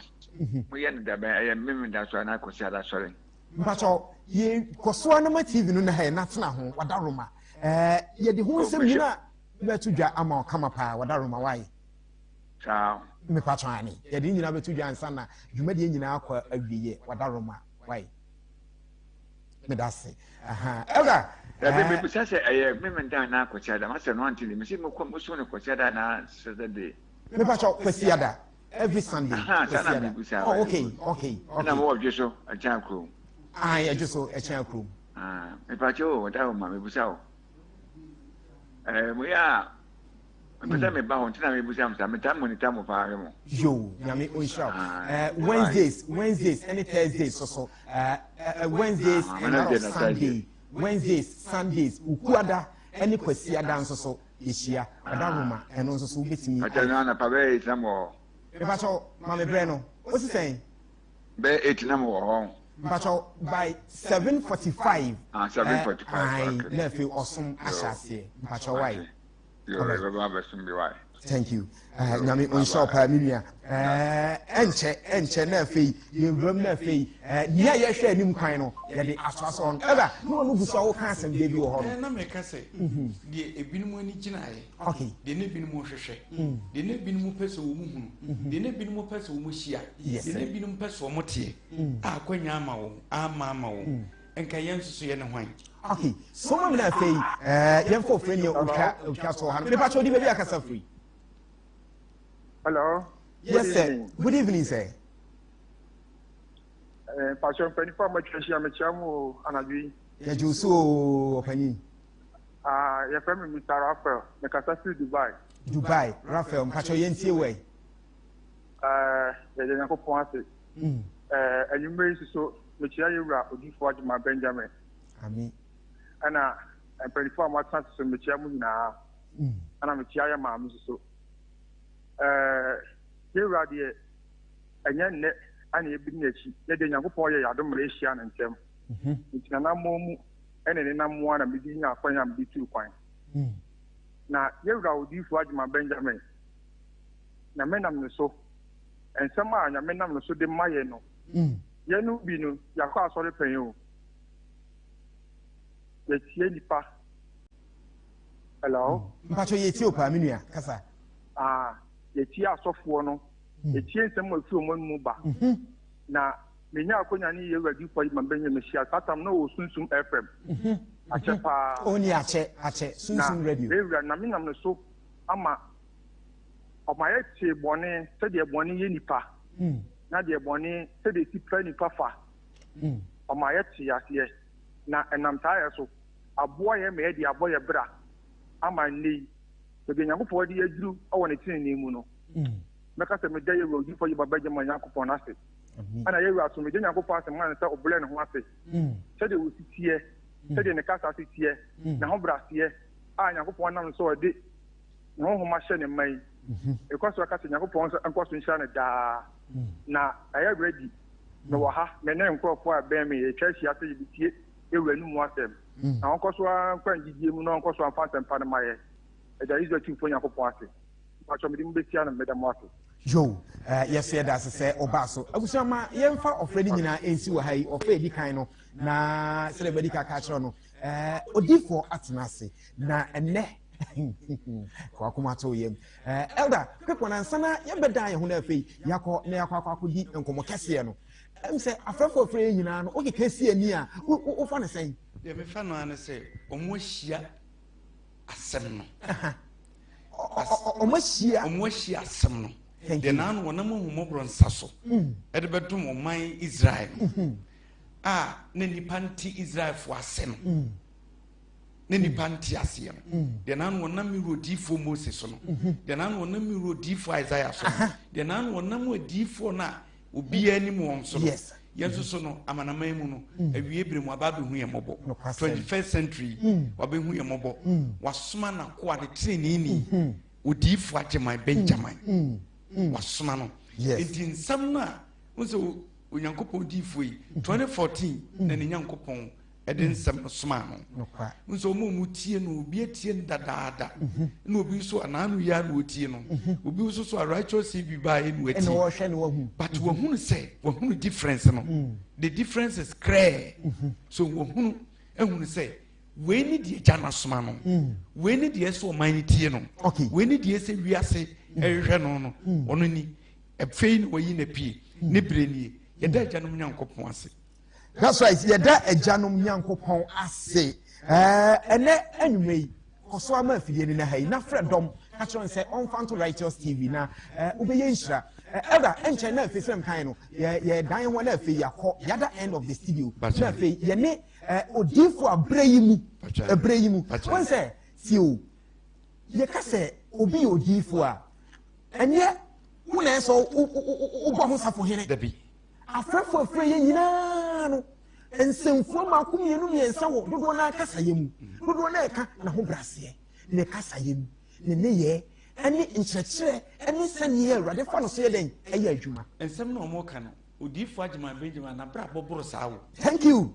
moyɛ no dabɛn, ɛyɛ Memenda asɔre anaa Kwasiada asɔre? Mpakyɛw, yɛ kɔ so ara na ma TV no na ha yɛ na tena ho, wadaroma. Ɛɛ, yɛde ho nsɛm nyinaa bɛto dwa ama wo kama paa, wadaroma, wae. Saa. Mepakyɛw ane, yɛde ne nyinaa bɛto dwa ansa na dwumadie nyinaa akɔ awieɛ, wadaroma, wae. Meda ase. Aha, Elder. Dabi, mebisa sɛ ɛyɛ Memenda anaa Kwasiada, masɛ no ante ne, mese mokɔ mosom no Kwasiada anaa Saturday. Mepakyɛw, Kwasiada. Every Sunday. Aha, saa na mebisa. Oh, okay, okay, okay. Ɛna mowɔ dwe so, ɛkyɛn akurom. Ah, ɛdwe so, ɛkyɛn akurom. Ah, mepakyɛw o, ɔda hɔ ma mebisa o. Eh, moyɛ a, mepɛ sɛ meba hɔ nti na mebisa mo saa, metaa monitor mo paa hwɛ mo. Yo, nyame onhyira wo. Ah, eh, Wednesdays, Wednesdays ɛne Thursdays so so. Eh, eh, Wednesdays ah, and that of Sunday. Wednesdays, Sundays, Ukuada ɛne Kwasiada nso so yɛhyia. Ɔda Roma, ɛno nso so wobɛtumi. Pakyɛ no anapa bɛyɛ 8 na mowɔ hɔ. Mepakyɛw, ma me brɛ no. Wosi sɛn? Bɛyɛ 8 na mowɔ hɔ. Mpakyɛw, by 7:45. Ah, 7:45. Ayi, na afei ɔsom ahyɛ aseɛ. Mpakyɛw, wae. Yɛbɛba abɛsom bi wae. Thank you. Eh, nyame ɔnhyira wo paa me nua. Eh, ɛnkyɛ, ɛnkyɛ na afei yɛwuram na afei eh, nea yɛhwɛ anim kwan no yɛde atoa so hɔ no. Ɛda, na ɔno gu so a woka asɛm deɛ bi wɔ hɔ no. Eh, na meka sɛ, mhm. deɛ ebinom ani gyinaeɛ, okay. deɛ na ebinom hwehwɛ, mm. deɛ na ebinom pɛ sɛ wɔn hunu, mhm. deɛ na ebinom pɛ sɛ wɔn hyia, deɛ na ebinom pɛ sɛ wɔn teɛ, mm. a akwanya ama wɔn, ama ama wɔn. Mm. Nka yɛn nso so yɛ ne hwan? Okay, so ma mi na afei ɛɛ yɛn fɔ ofiri ni otwa otwa so ha no. Mepa kyɛw di baabi akasa firi. Hello. Yes sir. Good evening sir. Eh, Pastor mpanyinfo a moatwa ahyia mekyia mo o anadwo yi. Yɛgye wo so o ɔpanyin. Ah, yɛfrɛ me Mr. Raphael, mekasa firi Dubai. Dubai, Raphael, mpakyɛw yɛntie wɔ yi. Eh, yɛda Nyankopɔn ase. Mm. Eh, anwummerɛ yi soso mekyia yɛ wura odiyifoɔ Agyemang Benjamin. Amen. Ɛna mpanyinfoɔ a moatena ase so mekyia mo nyinaa. Mm. Ɛna mekyia yɛ maame soso. Eh, yɛ wura deɛ ɛnyɛ nnɛ ana yɛbɛdi n'akyi. Yɛ deɛ Nyankopɔn yɛ yɛadom ma yɛhyia no ntɛm. Mhm. Nti nanammɔn mu ɛne ne nam a na mede nya akwan a mede tuu kwan. Mm. Na yɛ wura odiyifoɔ Agyemang Benjamin, Nyame nam ne so nsɛm a Nyame nam no so de ma yɛn no, yɛn no bi no, yɛakɔ asɔre pɛn o. Yɛtie nipa. Hello? Mpacho yɛtie o paa me nua, kasa. Ah, yɛtie asɔfoɔ no, yɛtie nsɛm a ɛfiri wɔn mu ba. Na menya akonya ne yɛwura difoɔ yi ma bɛnyɛ mehyia saa tam na ɔwɔ Sunsum FM. Akyɛ paa. Ɔni akyɛ, akyɛ, Sunsum Radio. Na yɛwura, Nyame nam no so ama Ɔma yɛtee bɔne, sɛdeɛ bɔne yɛ nipa, na deɛ bɔne, sɛdeɛ ɛsi pira nipa fa. Ɔma yɛtee aseɛ, na ɛnam saa yɛ so aboa yɛn ma yɛde abɔ yɛn bra ama nnɛ yi, baabi a Nyankopɔn de yɛn aduru wɔ ne tenenee mu no. Mɛka sɛ meda yɛn Wura Odiyifoɔ Yeba Benjamin Nyankopɔn ase. Ɛna yɛn Wura so meda Nyankopɔn ase ma no sɛ ɔbrɛ ne ho ase, sɛdeɛ ɔsi teɛ, sɛdeɛ ne kasa si teɛ, n'ahobraseɛ a Nyankopɔn nam no so ɔde ne honhom ahyɛ ne mma yi. Mekɔ so ka sɛ Nyankopɔn nso nkɔ so nhyira no daa. Na ɛyɛ ready. Mewɔ ha, me ne nkurɔfoɔ a ɛbɛn me, yɛatwa ahyia sɛ yɛbɛtie Yɛn no mu asɛm. Na ɔnkɔ so ara nkura ne gyidie mu na ɔnkɔ so ara mfa asɛmpa no ma yɛn. Ɛda Israel Tumfoɔ Nyankopɔn ase. Mpakyɛw mede mo bɛsia no, meda mo ase. Yo, eh, yɛso yɛda ase sɛ wobaa so. Abusua ma yɛmfa ɔfrɛ no nyinaa nsi wɔ ha yi, ɔfrɛ edi kan no, na sɛdeɛ madi ka ka akyerɛ no, eh, odiifoɔ atena ase, na ɛnnɛ wakoma to yam. Eh, elder, quick one, ansa na yɛbɛdan yɛn ho no afei, yɛakɔ na yɛakɔ akɔ akɔdi nkɔmmɔ kɛseɛ no. Ɛm sɛ afrɛfoɔ frɛ yɛn nyinaa no, wokeka si ani a, wofa no sɛn? Deɛ mefa no ara ne sɛ, wɔn ahyia asɛm no. Wɔn ahyia. Wɔn ahyia asɛm no. Deɛ naano wɔnam ahummɔborɔ nsa so mm. ɛde bɛdom ɔman Israel no mm-hmm. a na nnipa nte Israelfoɔ ase no. Mm. Na nnipa nte aseɛ no. Mm. Deɛ naano wɔnam me wura odiyifoɔ Mose so no. Mm-hmm. Deɛ naano wɔnam me wura odiyifoɔ Isaiah so no. Deɛ naano wɔnam adiyifoɔ no a obiara nim wɔn so no yɛn nso so no amanaman mu no mm. awie bere mu aba abɛhu yɛn mmɔbɔ 21st century mm. wabɛhu yɛn mmɔbɔ mm. wasoma n'akoa ne teneneeni mm-hmm. odiyifoɔ agyeman benjamin wasoma no nti nsɛm no a wo sɛ onyankopɔn diyifoɔ yi 2014 na ne nyankopɔn. ɛde nsɛm no somaa no. Nso wɔn a wɔtie no, obi atie no dadaada, mhm. na obi nso a n'ano yɛ a na otie no, mhm. obi nso so a righteous CV baa yɛ na watie. But mhm. wɔhunu sɛ wɔhunu difference no, mm. the difference is clear. So wɔhunu ehunu sɛ wei ne deɛ gya no asoma no, mm. wei ne deɛ ɛsɛ ɔman no tie no, wei ne deɛ ɛsɛ wiase mm. ɛhwehwɛ no no, ɔno ni afei na wɔyi na pie ne bere nie yɛda agyanom nyankopɔn ase. That's right. Yɛda agyanom Nyankopɔn ase. Ɛnɛ anwummerɛ yi, kɔ so ama afidie no na ha yi na frɛ dɔm ka kyerɛ sɛ ɔmfa nto Righteous TV na wobɛyɛ nhyira. Elder, ɛnkyɛn na afei sɛ mkan no, yɛdan ho na afei yɛakɔ the other end of the studio na afei yɛne odiifo a berɛ yi mu, berɛ yi mu. Wɔn sɛ, tie o, yɛka sɛ obi yɛ odiifo a, ɛnyɛ wo na ɛsɛ wobɔ ho safohene. Dabi. Afrɛfo a ɛfrɛ yɛn nyinaa no, nsɛmfua mmaako mmienu mmiɛnsa wɔ dodoɔ no ara kasayɛ mu. Dodoɔ no ara ɛka n'ahobrɛaseɛ, ne kasayɛ mu, ne nneyɛɛ, ne nkyerɛkyerɛ, ne sɛdeɛ Awurade fa no so yɛ dɛn ɛyɛ adwuma. Nsɛm no a wɔka no, Odiyifoɔ Agyeman Benjamin, n'abrabɔ boro saa o. Thank you.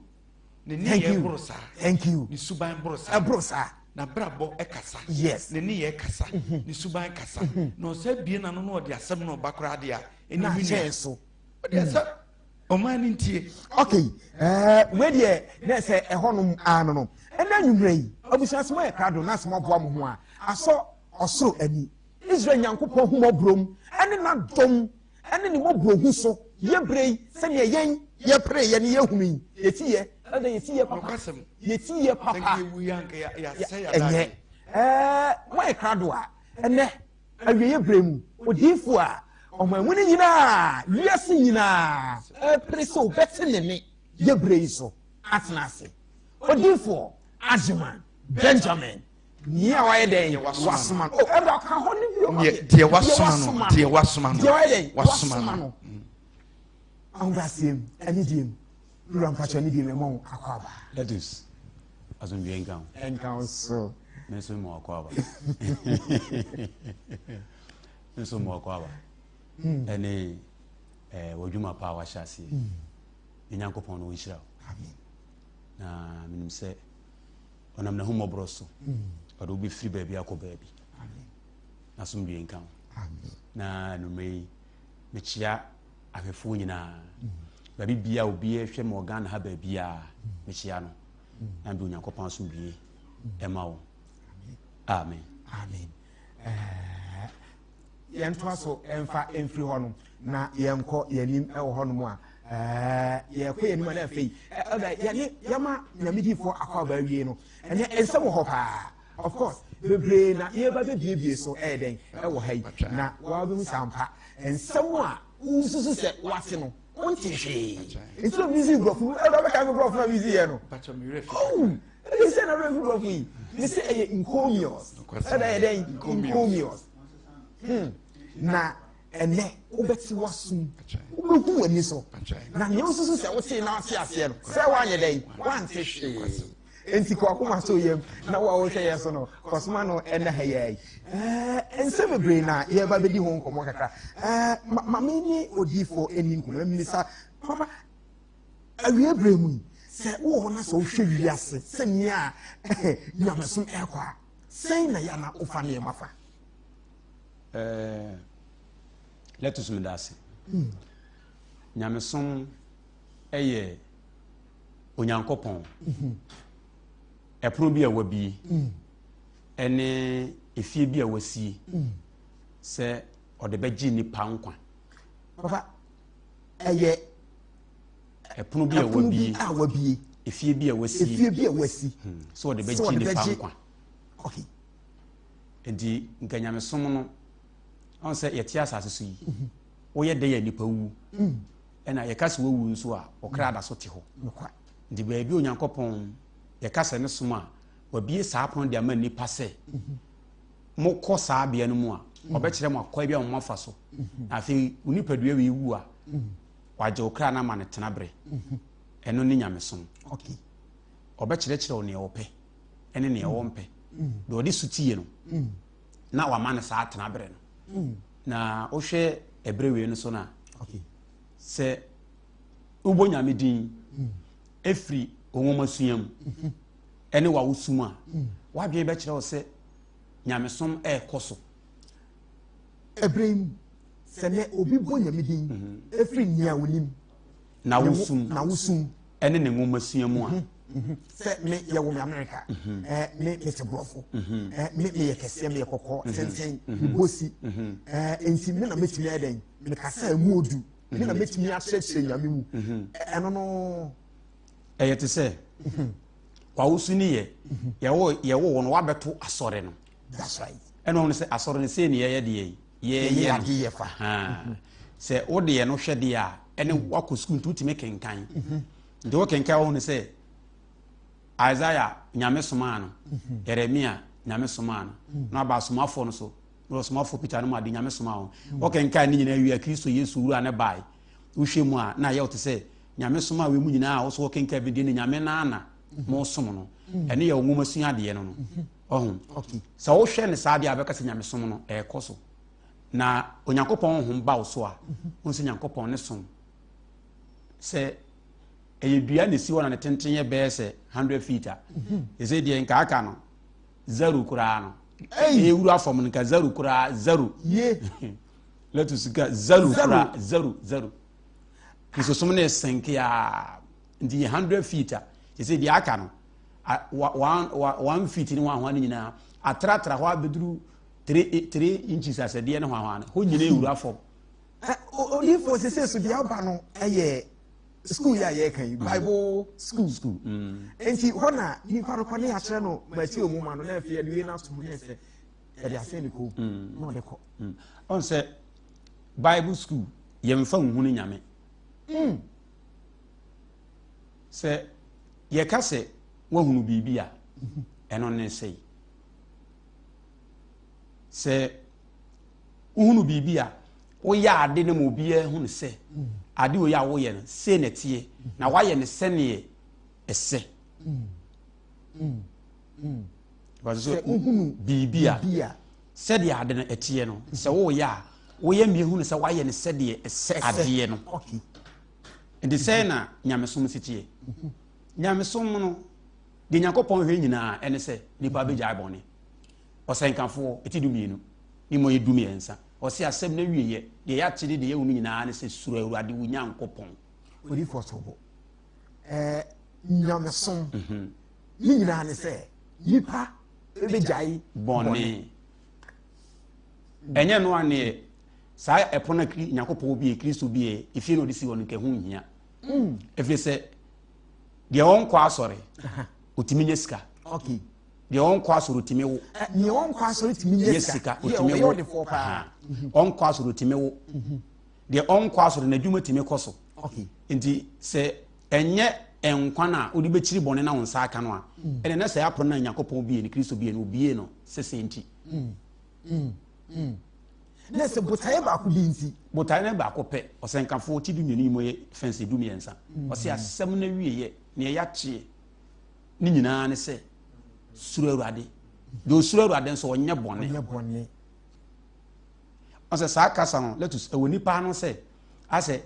Ne nneyɛɛ boro saa. Thank you. Ne suban boro saa. Ɛboro saa. N'abrabɔ kasa. Yes. Ne nneyɛɛ kasa. Mhm. Ne suban kasa. Mhm. Na ɔsɛ bie n'ano na ɔde asɛm na ɔba koraa deɛ a, ɛne me nua. so. Ɔde asɛm ɔman no ntie. Okay, ɛɛ wei deɛ na ɛsɛ ɛhɔnom ano no. Ɛnna anwummerɛ yi, abusua sɛ moayɛ krado na sɛ moaboa mo ho a, asɔ ɔsoro ani. Israel Nyankopɔn ahummɔborɔm ne n'adom ne ne mmɔborɔhu so yɛ berɛ yi sɛdeɛ yɛn yɛpere yɛ ne yɛhunu yi, yɛti yɛ, ɛnna yɛti yɛ papa, yɛti yɛ papa, ɛnyɛ ɛɛ moayɛ krado a, ɛnɛ awieeɛ berɛ mu odiyifoɔ a ɔman mu no nyinaa, wiase nyinaa ɛrepere sɛ wɔbɛte ne nne yɛ berɛ yi so atena ase. Odiyifoɔ Agyeman Benjamin nea wayɛ dɛn wasoma no. Oh, ɛbra ka hɔ ne bio ma deɛ wasoma no, deɛ wasoma no, deɛ wayɛ dɛn wasoma no. Ahobrɛaseɛ mu, anidie mu, wura mpakyɛ anidie mu ɛmɔ wo akɔ aba. Lettuce. Asomdwoeɛ nka wo. Nka wo so. Me nso mewɔ akwaaba. Me nso mewɔ akwaaba. Hmm. Ɛne eh, w'adwuma pa a wahyɛ aseɛ. Hmm. Ne Nyankopɔn no ɔnhyira wo. Na menim sɛ ɔnam n'ahummɔborɔ so hmm. ɔde wobɛfiri baabi akɔ baabi. N'asomdwoeɛ nka wo. Na anwummerɛ yi mekyea ahwɛfoɔ nyinaa. Baabi bia obiara hwɛ ma Ghana ha baabiara mekyea no. Na mede Onyankopɔn asomdwie ɛma wo. Amen. Amen. Eh, yɛntoa so ɛmfa mfiri hɔ no na yɛnkɔ yɛn anim wɔ hɔ nom a eh, yɛkɔ yɛn anim a na afei eh, yɛne yɛma nyamedifoɔ akɔ aba awie no ɛnɛ nsɛm wɔ hɔ paa of course bebree na yɛba bɛbiebie so ɛyɛ dɛn ɛwɔ ha yi na wɔabɛhu sampa nsɛm a wosusu sɛ wate no wonte hwee nti na mesi borɔfo mu ɛwura bɛka me borɔfo na mesi yɛ no oh ɛde sɛ na bɛfi borɔfo yi mesi ɛyɛ encomious ɛna ɛyɛ dɛn encomious hmm na ɛnɛ wobɛte w'asom wobɛhu w'ani so na nea wosusu sɛ wote na ate aseɛ no sɛ woanyɛ dɛn woante hwee Enti kɔ akoma so yam na wo a wohwɛ yɛn so no, kɔsoma no ɛnɛ ha yi ara yi. Ɛɛ, nsɛm bebree na yɛreba bɛdi ho nkɔmmɔ kakra. Ɛɛ, ma, ma me ne odiyifoɔ ani nkɔmmɔ na mmisa, papa, awie berɛ mu yi, sɛ wowɔ hɔ na sɛ wohwɛ wiase sɛnea nyamesom ɛrekɔ a, sɛn na yɛ ana wofa nneɛma fa? Ɛɛ, Letus meda ase. Hmm. Nyamesom ɛyɛ Onyankopɔn, ɛpono bi a wabie ɛne efie bi a wasie sɛ ɔde bɛgye nipa nkwa. Papa, ɛyɛ ɛpono bi a wabie, a wabie, efie bi a wasie, efie bi a wasi hmm, sɛ ɔde bɛgye nipa nkwa. Okay. Nti nka nyamesom no, ɔn sɛ yɛte asase so yi, mhm. woyɛ dɛ yɛ nipa wu. Mm. Ɛna yɛka sɛ wawu nso a, ɔkra da so te hɔ. Nti baabi Onyankopɔn yɛka sɛ ne som a, wabie saa pono de ama nnipa sɛ mokɔ saa bea no mu a, ɔbɛkyerɛ mo akwan bi a moafa so. Na afei wo nipadua wei wu a, wagye wo kra no ama no tena bere. Ɛno ne nyamesom. Ɔbɛkyerɛkyerɛ wo nea ɔpɛ ne nea ɔmpɛ. Deɛ ɔde sotie no, na wama no saa tena bere no. Na wohwɛ ɛberɛ wei no so no a, sɛ wobɔ nyame din ɛfiri hmm. nwomasua mu ɛne w'awosu mu a, w'adwene bɛkyerɛ wo sɛ nyamesom ɛrekɔ so. Ɛberɛ yi mu, sɛ nɛ obi bɔ Nyame din ɛfiri nea onim, n'awosu mu, n'awosu mu, ɛne ne nwomasua mu a. Sɛ me yɛwɔ me Amerika, ɛɛ me mete borɔfo, ɛɛ me meyɛ kɛseɛ, meyɛ kɔkɔɔ, tenten, mebɔ si, ɛɛ nti me na mɛtumi ayɛ dɛn, mekasa emu odu, me na mɛtumi akyerɛkyerɛ Nyame mu, ɛno no. Ɛyɛ te sɛ w'awosu ne yɛ yɛwɔ yɛwɔ wɔn wabɛto asɔre no. That's right. Ɛna wɔn sɛ asɔre no sei ne yɛyɛ deɛ yi yɛyɛ no. Yɛyɛ fa. Sɛ wo deɛ no hwɛ deɛ a ɛne mhm. wakɔ sukuu nti wotumi kenkan. Mhm. Nti wokenkan wɔn sɛ Isaiah nyame somaa no, mhm. Jeremia nyame somaa no, na aba asomafoɔ no so na ɔsomafoɔ Peter no mu ade nyame somaa wɔn. Wokenkan ne nyinaa wie a Kristo Yesu wura ne bae. Wohwɛ mu a na ayɛ wo te sɛ Nyame som a wei mu nyinaa a wo so wɔkenkan bi deɛ ne Nyame naa na mo som no. Ɛno yɛ wo nwoma sua adeɛ no no. Ɔho. Sɛ wohwɛ ne saa deɛ a bɛka sɛ Nyame som no ɛɛkɔ so. Na Onyankopɔn honhom ba wo so a, wohu sɛ Nyankopɔn ne som. Sɛ ɛyɛ dua na ɛsi hɔ na ne tenten yɛ bɛyɛ sɛ 100 feet a, ɛsɛ deɛ nka aka no zero koraa no. Ɛwura fam no nka zero koraa zero. Letus ka zero koraa zero zero. Kristosom no ɛsɛnke a nti yɛ 100 feet a kyɛ sɛ deɛ aka no one one feet ne hwanhwa no nyinaa atratra hɔ abɛduru 3 inches asɛdeɛ ne hwanhwa no hɔ nyinaa ewura fam. Odiifoɔ sese so deɛ aba no ɛyɛ school yi a yɛreka yi bible school school mm. nti hɔ na nipa no kɔ ne yɛakyerɛ no Mateo nwoma no na afei yɛde wei no ato mu ne sɛ yɛde asɛn ne kɔn mm. na ɔde kɔ. Mm. Ɔn sɛ bible school yɛmfa nhunu nyame mm. Sɛ yɛka sɛ woahunu biribi a ɛno ne sɛi sɛ wohunu biribi a woyɛ ade no ma obiara hunu sɛ ade wei a woyɛ no sei na ɛteɛ na woayɛ no sɛneɛ ɛsɛ. Sɛ wohunu biribi a sɛdeɛ ade no ɛteɛ no sɛ woyɛ a woyɛ mmea hunu sɛ woayɛ no sɛdeɛ ɛsɛ adeɛ no. Nti sɛn na nyamesom si teɛ? Nyamesom no deɛ Nyankopɔn hwɛ nyinaa ɛne sɛ nipa bɛgyae bɔne. Ɔsɛnkafoɔ ɛti 12 ne mu yɛ 13 ɔse asɛm no awieɛ deɛ yɛate ne deɛ yɛhunu nyinaa ne sɛ suro Awurade wo Nyankopɔn. Odiyifoɔ Sobo, ɛɛ nyamesom mhm. ne nyinaa ne sɛ nipa bɛgyae bɔne. Ɛnyɛ no aneɛ saa ɛpono a Nyankopɔn bie Kristo bie efie na ɔde si hɔ no nka ɛho nhia. Mm. Ɛfiri sɛ deɛ ɔnkɔ asɔre ɔtumi nya sika. Okay. Deɛ ɔnkɔ asɔre ɔtumi wo. Deɛ ɔnkɔ asɔre tumi nya sika ɔtumi wo. Ɔnkɔ asɔre ɔtumi wo. Mhm. Deɛ ɔnkɔ asɔre n'adwuma tumi kɔ so. Nti sɛ ɛnyɛ nkwa no a wode bɛkyiri bɔne na wo nsa aka no a mm. ɛnɛ na sɛ apono no a Nyankopɔn bie no Kristo bie no obie no sese nti. Mm. Mm. Na sɛ botaeɛ baako bi nti. Botaeɛ no baako pɛ ɔsɛnkafoɔ ti 12 yi mu yɛ fɛnse 13 ɔsɛ asɛm no awieɛ neɛ yɛakyeɛ ne nyinaa ne sɛ suro awurade deɛ ɔsuro awurade nso ɔnyɛ bɔne ɔsɛ saa kasa no letus ɛwɔ nipa ano sɛ asɛ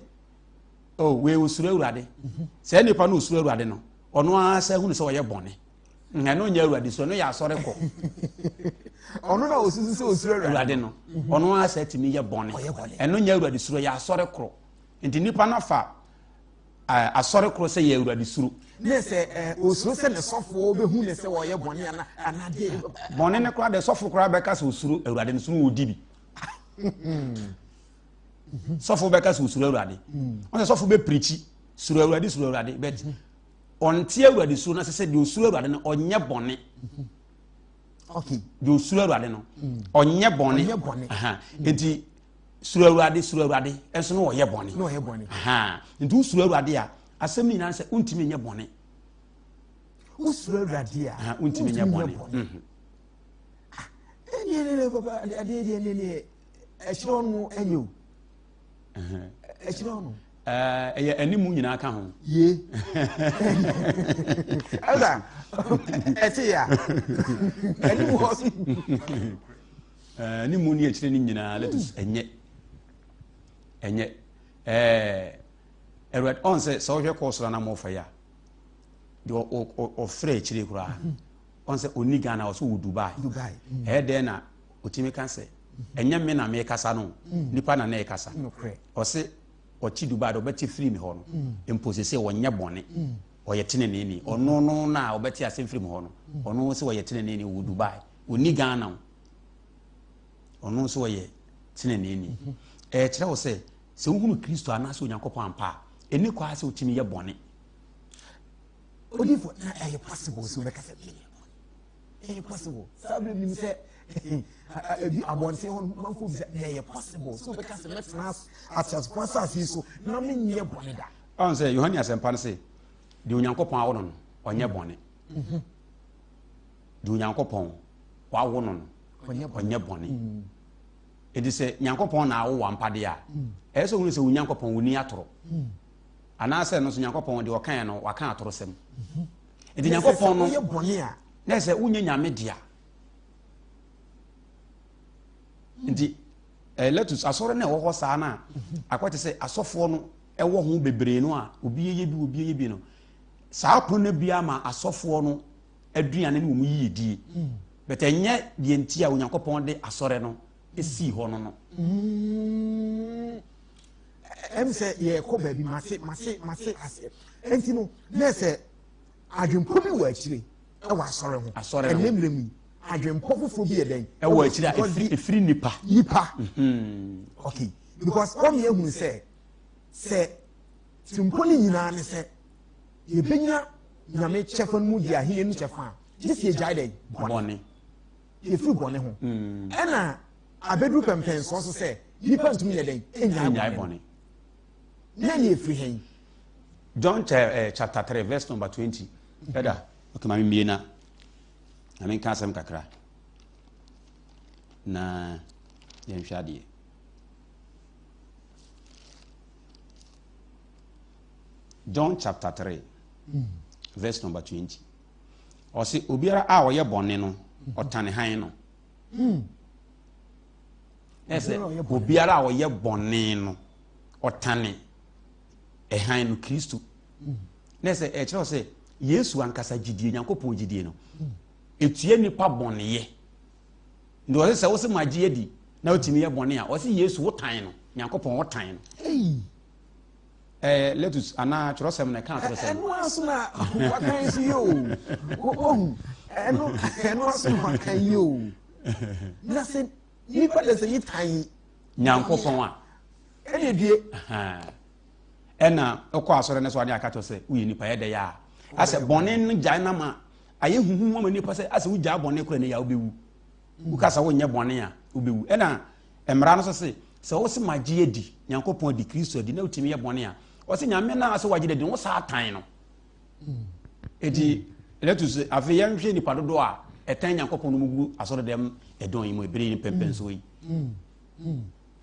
oh wei ɔsuro awurade mhm. sɛ nipa no ɔsuro awurade no ɔno ara sɛ hunu sɛ ɔyɛ bɔne ɛno nyɛ awurade suro ɛno yɛ asɔre kɔ ɔno na ɔsusu sɛ ɔsuro awurade no mhm. ɔno ara sɛ tumi yɛ bɔne ɛno nyɛ awurade suro yɛ asɔre korɔ nti nipa no afa asɔre korɔ sɛ yɛ awurade suro. Ne sɛ ɛ osuro sɛ ne sɔfoɔ bɛhu ne sɛ ɔyɛ bɔne ana anadeɛ. Bɔne ne koraa deɛ sɔfo koraa bɛka sɛ osuro awurade no so no ɔdi bi. Sɔfo bɛka sɛ osuro awurade. Ɔsɛ sɔfo bɛ pirikyi suro awurade suro awurade but ɔnte awurade suro no sɛ deɛ osuro awurade no ɔnyɛ bɔne. Deɛ osuro awurade no ɔnyɛ bɔne. Nti suro awurade suro awurade ɛnso na ɔyɛ bɔne na ɔyɛ bɔne nti wosuro awurade a asɛm no nyinaa sɛ wontumi nyɛ bɔne wosuro awurade a wontumi nyɛ bɔne mhm. ah, ɛneɛ ne papa adeɛ deɛ ne neɛ ɛkyerɛ ɔno ɛnyɛ o ɛkyerɛ ɔno ɛyɛ animu nyinaa ka ho ye ɛda ɛte ya animu hɔ so Eh, ne mu ne akyire no nyinaa let us ɛnyɛ ɛnyɛ ɛɛ awurade ɔn sɛ sɛ wohwɛ kɔɔ soro anam ɔfa yi a Deɛ ɔfrɛ akyire koraa. Ɔn sɛ ɔnni Ghana ɔsɛ ɔwɔ Dubai. Dubai. Ɛyɛ dɛn na ɔtumi ka sɛ ɛnyɛ me na mekasa no mm. nipa na na ɛkasa. Ɔse ɔte Dubai de ɔbɛte firi me hɔ no mm. mpo sɛ sɛ ɔnyɛ bɔne mm. ɔyɛ teneneeni ɔno no na ɔbɛte asɛm firi me hɔ no ɔno sɛ ɔyɛ teneneeni wɔ Dubai ɔnni Ghana o ɔno nso ɔyɛ teneneeni mm-hmm. ɛkyerɛ wo sɛ sɛ wohunu Kristo anaasɛ Onyankopɔn ampa a ɛni kwaa sɛ wotumi yɛ bɔne. Odifo na ɛyɛ possible sɛ wobɛka sɛ meyɛ bɔne. Ɛyɛ possible. Saa bere nim sɛ ebi abɔnten hɔ no manfo bi sɛ na ɛyɛ possible sɛ wobɛka sɛ mɛtena ateasefo asase yi so na menyɛ bɔne da. Ɔn sɛ Yohane asɛmpa no se deɛ Onyankopɔn awo no no ɔnyɛ bɔne. Mhm. Deɛ Onyankopɔn wawo no no ɔnyɛ bɔne. Mm. Enti sɛ Nyankopɔn na awo wampa deɛ a mm. ɛyɛ sɛ ohunu sɛ Onyankopɔn ɔni atoro. Mm. Anaasɛ no nso Nyankopɔn deɛ ɔkaeɛ no waka atorosɛm. Nti Nyankopɔn no na sɛ wonyɛ Nyame dea. Nti eh, letus asɔre no ɛwɔ hɔ saa no a akɔte sɛ asɔfoɔ no ɛwɔ ho bebree no a obi yɛ bi obi yɛ bi no saa pono no bi ama asɔfoɔ no aduane ne wɔn yiyedie bɛtɛ ɛnyɛ deɛ nti a Onyankopɔn de asɔre no esii hɔ no no. Mm. Ɛm sɛ yɛrekɔ baabi mate mate mate aseɛ nti no na sɛ adwempɔ bi wɔ akyire ɛwɔ asɔre ho asɔre ho ɛnɛ mmerɛ mu yi adwempɔ foforɔ bi yɛ dɛn ɛwɔ akyire a efiri efiri nipa nipa mhm. okay because wɔn yɛ hunu sɛ sɛ timpɔ ne nyinaa ne sɛ yɛbɛnya nyame kyɛfa no mu di ahenni no kyɛfa a gye sɛ yɛgyae dɛn bɔne yɛfiri bɔne ho mm. ɛna abɛduru pɛmpɛnsoɔ so sɛ nipa ntumi yɛ dɛn nnyae bɔne na ne ɛfiri hɛn. John eh, chapter 3 verse number 20 ɛda okay maame mmie na na menka asɛm kakra na yɛnhwɛ adeɛ John chapter 3 mm. verse number 20 ɔse obiara a ɔyɛ bɔne no ɔtane hann no Hmm. Ɛsɛ obiara a ɔyɛ bɔne no ɔtane ɛhan no Kristo. Hmm. Na ɛsɛ ɛkyerɛ sɛ Yesu ankasa gyidie Nyankopɔn gyidie no hmm. etua nipa bɔneyɛ. Nti ɔsɛ sɛ wosɛ ma gye adi na wotumi yɛ bɔne a ɔsɛ Yesu wotan no Nyankopɔn wotan no. Ɛɛ letus anaa twerɛsɛm na ɛka atorosɛm. Ɛno ara so na wakan so yi o. Wohu ɛno ɛno ara so na wakan yi o. Na sɛ nipa de sɛ yi tan. Nyankopɔn a. Ɛna edue. Ɛna ɔkɔ asɔre no so ade aka kyerɛ sɛ woyɛ nipa yɛ dɛ yɛ a. Asɛ bɔne no gyae nam a ayɛ huhu ama nipa sɛ asɛ wogyaa bɔne kora ne yɛ a wobɛwu. Wokasa wonyɛ bɔne a wobɛwu. Ɛna Mmara no nso se, sɛ wose magye adi, Nyankopɔn adi, Kristo adi, na wotumi yɛ bɔne a, ɔse Nyame no a sɛ wagye no adi no, wo saa tan no. Enti, let us afei yɛnhwɛ nipa dodoɔ a ɛtan Nyankopɔn no mu gu asɔre dɛm ɛdɔn yi mu ebere yi mpɛmpɛnsoɔ yi.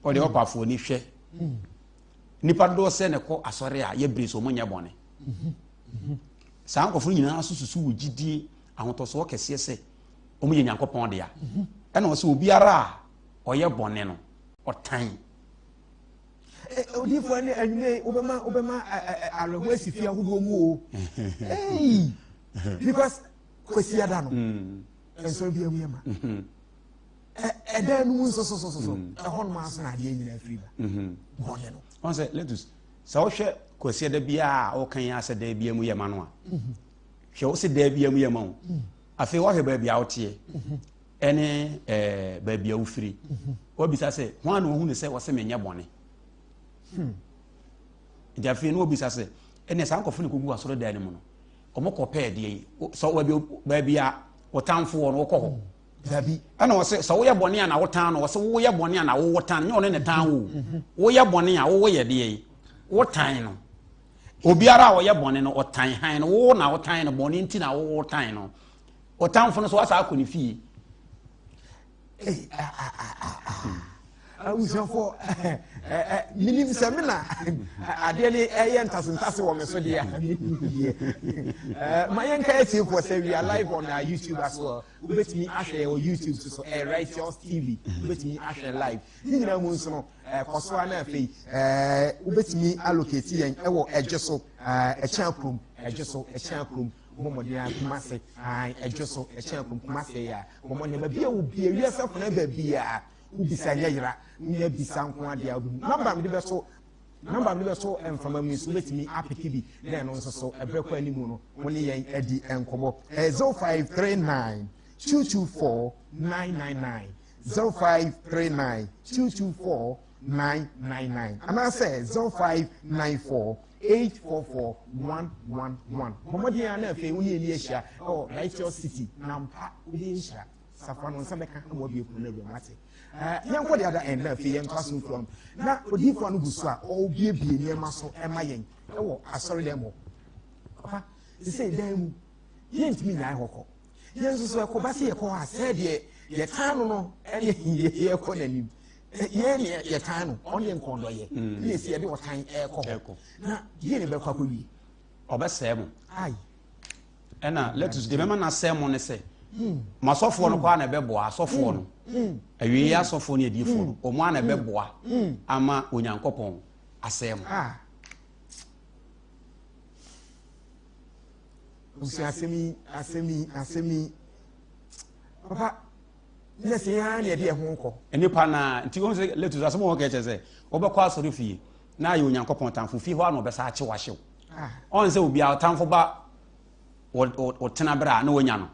Ɔde ɔpafoɔ ni hwɛ. Nipa dodoɔ sɛ na ɛkɔ asɔre a yɛbere so wɔn nyɛ bɔne. Saa nkurɔfoɔ nyinaa nso susu wɔ gyidie ahotɔsoɔ kɛseɛ sɛ wɔn yɛ Nyankopɔn dea. Ɛna ɔsɛ obiara a ɔyɛ bɔne no, ɔtan. Odiyifoɔ ne anwummerɛ yi wobɛma wobɛma awerɛhoɔ asi fie ahodoɔ mu o. Hey! Because Kwasiada no, mm. nsɔre bi amu yɛ ma. Mm-hmm. Ɛdan no mu nso so so so mm. ɛhɔ nom aso na adeɛ nyinaa firi ba. Mm-hmm. Bɔne no. Wɔn sɛ Letus, sɛ wohwɛ Kwasiada biara a wɔka yi asɛ dan bi mu yɛ ma no a, mm-hmm. hwɛ wo sɛ dan bi mu yɛ ma o. Mm. Afei woahwɛ baabi a woteɛ. ɛne ɛɛ baabi a wofiri wabisa sɛ hwan na ohun sɛ wɔsɛ menyɛ bɔne hmm. nti afei no wabisa sɛ ɛnna saa nkɔfo no kogu asɔre dan no mu no wɔn kɔ pɛɛ deɛ yi sɛ baabi baabi a wɔtanfo wɔ no wɔkɔ hɔ hmm. dabi ɛna wɔsɛ sɛ woyɛ bɔne a na wotan no wɔsɛ woyɛ bɔne a na wowɔ tan nyɛ ɔne ne tan wo hmm. woyɛ bɔne a wowɔ yɛ deɛ yi wotan no obiara a ɔyɛ bɔne no ɔtan han no wo na wotan no bɔne nti na wowɔ tan no Ɔtamfo no so wasa akɔ ne fie. Abusuafo, menim sɛ me na adeɛ no ɛyɛ ntasentase wɔ me so deɛ ma yɛnka atiefoɔ sɛ we are live on our YouTube as well. Wobɛtumi ahwɛ wɔ YouTube so so ɛyɛ Righteous TV. Wobɛtumi ahwɛ live. Ne nyinaa mu nso no kɔ so a na afei wobɛtumi allocate yɛn ɛwɔ ɛgye so ɛkyɛn kurom ɛgye so ɛkyɛn kurom. Bɔ mmɔden ara Kumase, ae, ɛdwo so, ɛkyɛn kom Kumase yɛ a, bɔ mmɔden baabi a wɔ bia, wiase afona baabi a, wobisa nyɛ yera, wonya bisa nko adeɛ a wobɛhu. Namba mede bɛto namba mede bɛto mframa mu nso wobɛtumi apeke bi na ɛno nso so ɛberɛ kɔ anim no wo ne yɛn adi nkɔmmɔ. Ɛyɛ 0539 224 999 0539 224 999 anaasɛ 0594 844 111. Bɔ mmɔden ara na afei wo ne yɛn ahyia wɔ Righteous City na mpa wobɛyɛ nhyira. Safoa no nsa bɛka na wabue pono no awura mu ate. Yɛnkɔ de ada ɛn na afei yɛntoa so mfiri hɔ. Na odiyifoɔ no gu so a ɔrebuebue nneɛma so ma yɛn wɔ asɔredan mu hɔ. Papa, sesei dan mu yɛntumi nnyae hɔ kɔ. Yɛn nso so ɛkɔba sɛ yɛkɔ hɔ a sɛdeɛ yɛtan no no ɛne yɛkɔ n'anim. Yɛn ne yɛtan no, ɔno deɛ nkɔndɔyɛ. Mm. Ne yɛsi yɛde ɔtan ɛrekɔ hɔ. Na deɛ ne bɛkɔ akɔwie. Ɔbɛsɛe mo. Ai. Ɛna letus deɛ bɛma no asɛe mo ne sɛ hmm. mo asɔfoɔ no hmm. kɔ a na ɛbɛboa asɔfoɔ no hmm. awieɛ asɔfoɔ ne adiyifoɔ no wɔn a na ɛbɛboa ama Onyankopɔn asɛe mo. Ah. Nso asɛm yi asɛm yi asɛm yi papa nyɛ sɛ yɛn ara na yɛde ɛho kɔ. Nnipa na nti wɔn sɛ letus asɛm wɔn kɛkyɛ sɛ wɔbɛkɔ asɔre fie na ayɛ Onyankopɔn tamfo fie hɔ a na ɔbɛsa akyew ahyew. Ah. Ɔn sɛ obi a ɔtamfo ba wɔtena berɛ a na wɔnya no.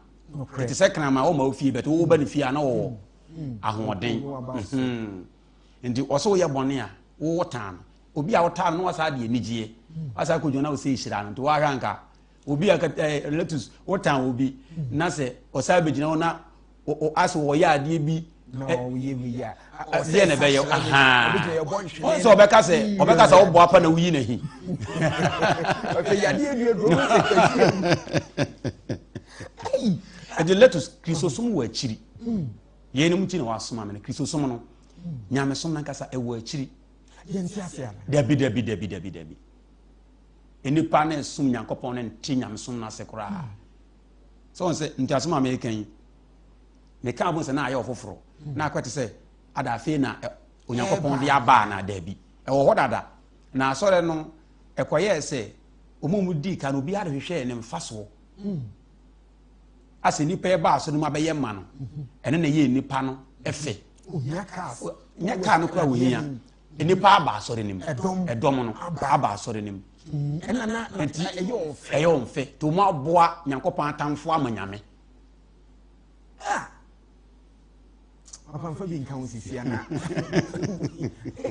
Ɛte sɛ kraman wɔma wo fie bɛtɛ wɔwɔ ba ne fie a na wɔwɔ mm. mm. ahoɔden. Mm-hmm. Nti ɔsɛ woyɛ bɔne a wowɔ tan no obi a wotaa no na wasa de anigyeɛ wasa akɔdwa na wosɛ hyira no nti woahwɛ anka obi a eh, letus wotan obi na sɛ ɔsan bɛgyina hɔ na asɛ wɔyɛ adeɛ bi deɛ na ɛbɛyɛ ɔn sɛ ɔbɛka sɛ ɔbɛka sɛ ɔbɔ apa na woyi n'ahi ɛde letus kristosom wɔ akyiri yɛnom nti na wasoma me no kristosom no nyamesom no ankasa ɛwɔ akyiri Dabi, dabi, dabi, dabi, dabi. Nnipa no som Nyankopɔn no nte nyamesom no ase koraa. Sɛ wɔn sɛ nti asɛm a meka yi, meka abo sɛ na ayɛ ɔfoforɔ. Na akɔ te sɛ ada afei na Onyankopɔn de aba anaa dabi. Ɛwɔ hɔ dada. Na asɔre no ɛkɔyɛɛ sɛ wɔn a wɔdii kan no obiara de hwehwɛɛ ne mfasoɔ. Asɛ nnipa ɛba asɔre no mu abɛyɛ ma no, ɛno na ɛyɛ nnipa no ɛfɛ. Nyɛ kaa no koraa ohia. Nnipa aba asɔre no mu. Ɛdɔm no aba asɔre no mu. Mm, Nti ɛyɛ wɔn fɛ. Nti wɔn aboa Nyankopɔn atamfo ama Nyame. Ah! Papa nfa bi nka ho sisi ana.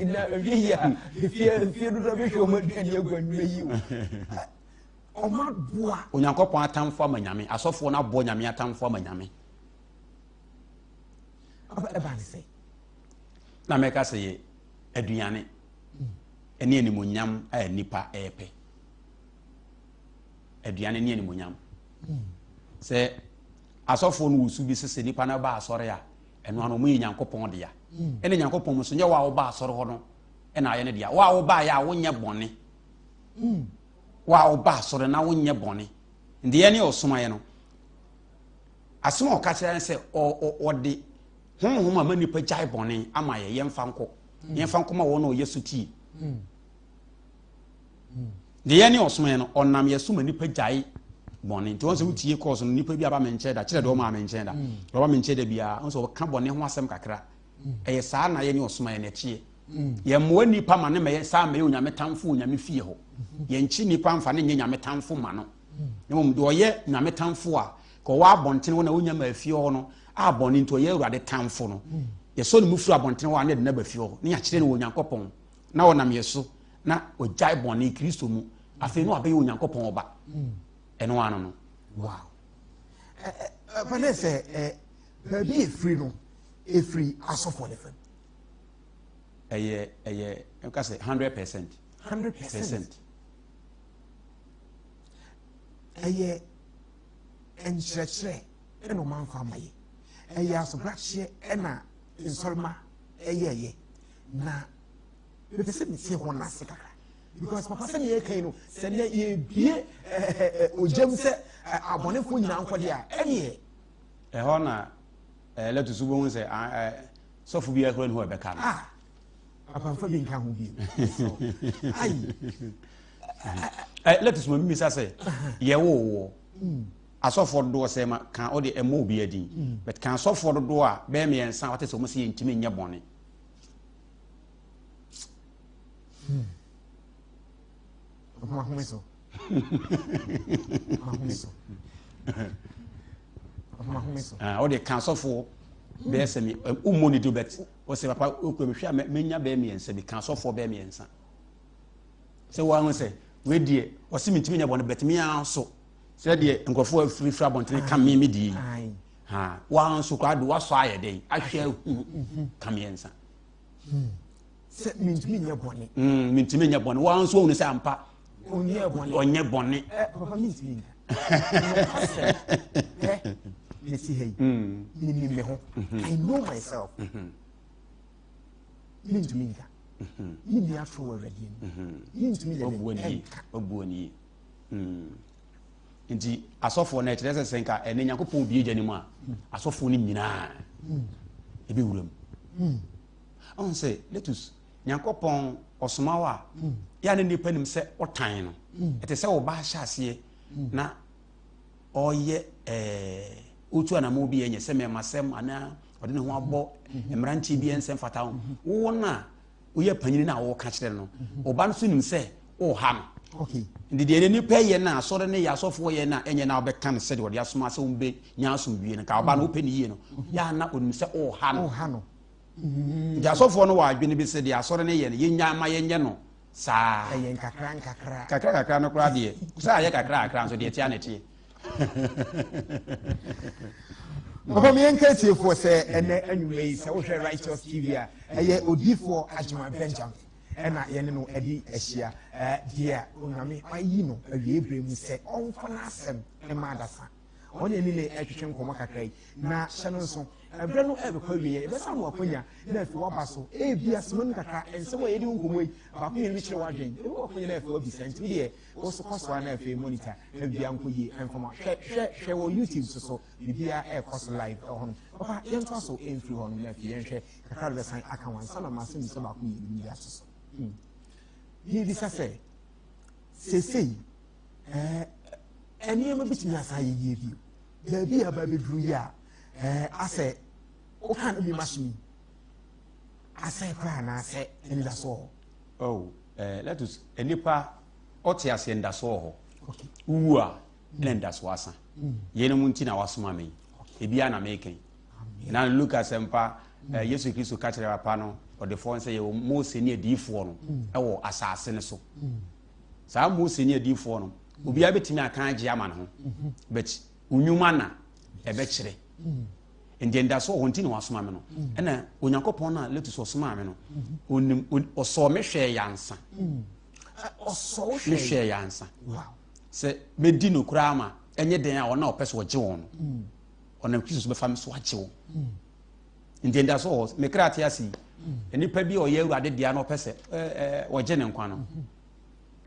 Na ewie yi a efie efie dodo bɛhwɛ wɔn aduane agu anwumɛ yi o. Wɔn aboa. Onyankopɔn atamfo ama Nyame. Asɔfoɔ no aboa Nyame atamfo ama Nyame. Ɛba ne sɛ. Na mɛka sɛ yɛ aduane ne animonyam a nnipa ɛrepɛ. Aduane ne animonyam. Sɛ asɔfoɔ no wusu bi sɛ sɛ nnipa no ba asɔre a ɛno ano wɔn yɛ Nyankopɔn dea. Ɛna Nyankopɔn mu so nyɛ wo a woba asɔre hɔ no ɛna ayɛ no dea. Wo a wobaeɛ a wonyɛ bɔne. Wo a woba asɔre na wonyɛ bɔne. Nti yɛne ɔsomaeɛ no Asɛm a ɔka kyerɛ ne sɛ ɔde honhom a ma nnipa gyae bɔne ama yɛ yɛmfa nkɔ mm. yɛmfa nkɔ ma wɔn a ɔyɛ sotie mm. mm. deɛ yɛne ɔsom yɛ no ɔnam yɛ so ma nnipa gyae bɔne nti wɔn sɛ wotie kɔɔso no nnipa bi aba me nkyɛn da kyerɛ deɛ ɔmaa me nkyɛn da deɛ ɔba me nkyɛn da biara wɔn sɛ ɔka bɔne ho asɛm kakra ɛyɛ saa na yɛne ɔsom yɛ n'akyiɛ yɛmmoa nnipa ma ne mɛyɛ saa mɛyɛ onyame tamfo onyame fie hɔ yɛnkyi nnipa mfa ne nyɛ nyame tamfo ma no Na mmom deɛ ɔyɛ Nyame tamfo a, ka ɔwɔ abɔntene hɔ na ɔnya maa fie hɔ no, a bɔne nti ɔyɛ Awurade tamfo no, yɛsɔ ne mu firi abɔntene hɔ a na yɛde no aba fie hɔ, na yɛakyerɛ no wɔ Onyankopɔn, na ɔnam yɛ so na ɔgyae bɔne Kristo mu, afei na wabɛyɛ Onyankopɔn ɔba. Ɛno ano no. Wow. Ɛfɛ sɛ baabi efiri no, efiri asɔfoɔ ne fam. Ɛyɛ ɛyɛ ɛka sɛ 100%. 100%. Ɛyɛ nkyerɛkyerɛ ɛna ɔmo anfa ama yɛ. Ɛyɛ asobrakyeɛ ɛna nsɔrema ɛyɛɛyɛ. Na mepɛ sɛ metie hɔ n'ase kakra because papa sɛ nea yɛka yi no sɛ nɛ yɛbie ogyam sɛ abɔnefoɔ nyinaa nkɔ deɛ a ɛneɛ. Ɛhɔ na ɛlɛto so bohu sɛ sɔfo biara kura ne hɔ ɛbɛka no. Ah, papa nfa bi nka ho bio. Ayi. Ɛ lɛto so ma mimisa sɛ yɛwoo woɔ. Asɔfoɔ dodoɔ sɛ ma ka ɔde ɛmmɔ obi adin mm. but ka asɔfoɔ dodoɔ a bɛyɛ mmiɛnsa wɔte sɛ wɔn sɛ yɛntumi nyɛ bɔne. Hmm. Mahome so. Mahome so. Mahome so. Ah, ɔde ka asɔfoɔ bɛyɛ sɛ mi ummɔ ne do but ɔsɛ papa okura mi hwɛ a menya bɛyɛ mmiɛnsa bi ka asɔfoɔ bɛyɛ mmiɛnsa sɛ wɔn ahun sɛ wei deɛ ɔsɛ mi ntumi nyɛ bɔne but mi ara so. Sɛdeɛ nkurɔfoɔ afiri firi abɔntene ka me me die yi ha wa nso koraa de wasɔ ayɛ dɛn ahwɛ ahu mhm. ka mmiɛnsa hmm. sɛ mentumi nyɛ bɔne hmm, mentumi nyɛ bɔne wa nso ohunu sɛ ampa ɔnyɛ bɔne eh, papa mentumi nka mesi ha yi hmm. menim me ho mhm. I know myself mhm. mentumi nka menni atoro wɔ awurade anim mentumi yɛ dɛn ɛnka Mm. Nti asɔfoɔ no ɛkyerɛ sɛ sɛ nka ɛne Nyankopɔn bie gya no mu a asɔfoɔ no nyinaa ɛbɛwura mu. Ɔhu sɛ Letus Nyankopɔn ɔsoma wo a yɛ ne nnipa nim sɛ ɔtan no. Ɛte sɛ ɔba ahyɛ aseɛ na ɔyɛ ɛɛ ɔtu anamɔ bi ɛnyɛ sɛ mɛmasɛm anaa ɔde ne ho abɔ mmeranteɛ bi ɛnsɛ mfata ho. Wowɔ no a woyɛ panyin no a wɔka kyerɛ no ɔba no so nim sɛ ɔha no nti deɛ nipa yɛ no asɔre no yɛ asɔfoɔ yɛ no a ɛnyɛ na wobɛka no sɛdeɛ ɔde asoma sɛ wombɛnya asomdwie no ka ɔba no wopɛ ne yie no yɛ ana ɔnim sɛ ɔha no nti asɔfoɔ no wɔ adwene bi sɛ deɛ asɔre no yɛ no yɛnya ma yɛnyɛ no saa kakra kakra no koraa deɛ sɛ ayɛ kakra kakra nso deɛ tia ne teɛ. Papa mi yɛnka atiefoɔ sɛ ɛnɛ anwummerɛ yi sɛ wohwɛ Righteous TV a ɛyɛ odiifoɔ Agyeman Benjamin ɛna yɛne no adi ahyia deɛ Onyame ayi no awie berɛ mu sɛ ɔmfa n'asɛm mma adasa. Ɔne ɛne ne ɛtwetwe nkɔmmɔ kakra yi na hyɛ no nso ɛberɛ no ɛbɛkɔ awieɛ yɛbɛsa no akwanya na afei waba so ebia soma no kakra nsɛm a yɛdi ho nkɔmmɔ yi baako mmienu bi kyerɛ w'adwen ebi wɔ akwanya na afei wabisa nti wodeɛ Wo so kɔ so ara na afei monitor na biribiara nkɔ yie mfa ma. Hwɛ hwɛ hwɛ wɔ YouTube so so biribiara ɛrekɔ so live ɛwɔ hɔnom. Papa yɛntoa so mfiri hɔnom na afei yɛnhwɛ kakra de bɛsan aka ho ansa na m'asɛm bisa baako mmienu bi de ato so. Hmm. Mebisa sɛ seesei ɛɛ nneɛma bitumi asan ayɛ yie bio. Baabi a aba abɛduru yi a ɛɛ asɛ woka no bi ma so yi asɛe koraa anaasɛ anidasoɔ hɔ. Oh, eh, let us, nipa ɔte aseɛ ndasoɔ wɔ hɔ. Wowu a, ɛna ndasoɔ asa. Mm. Yeinom nti na wasoma me. Ebia na meka yi. Na Luka asɛmpa, mm. eh, Yesu Kristo ka kyerɛ papa no, ɔdefoɔ sɛ yɛwɔ Mose ne adiyifoɔ no mm. ɛwɔ asase no so. Saa Mose ne adiyifoɔ no, obiara bɛtumi aka agye ama ne ho. Mm-hmm. But nnwuma na ɛbɛkyerɛ. Nti ndaso wɔ hɔ nti na wasoma me no. Ɛna Onyankopɔn no a Letus ɔsomaa me no, onim ɔsɔɔ me hwɛɛ yansa. Ɔsɔɔ me hwɛɛ yansa. Sɛ medi no koraa ma ɛnyɛ dɛn a ɔno a ɔpɛ sɛ ɔgye wɔn no, ɔnam Kristo so bɛfa me so agye wɔn. Nti ndaso wɔ hɔ, me kra te ase yi, nnipa bi a ɔyɛ Awurade dea na ɔpɛ sɛ ɔgye ne nkwa no,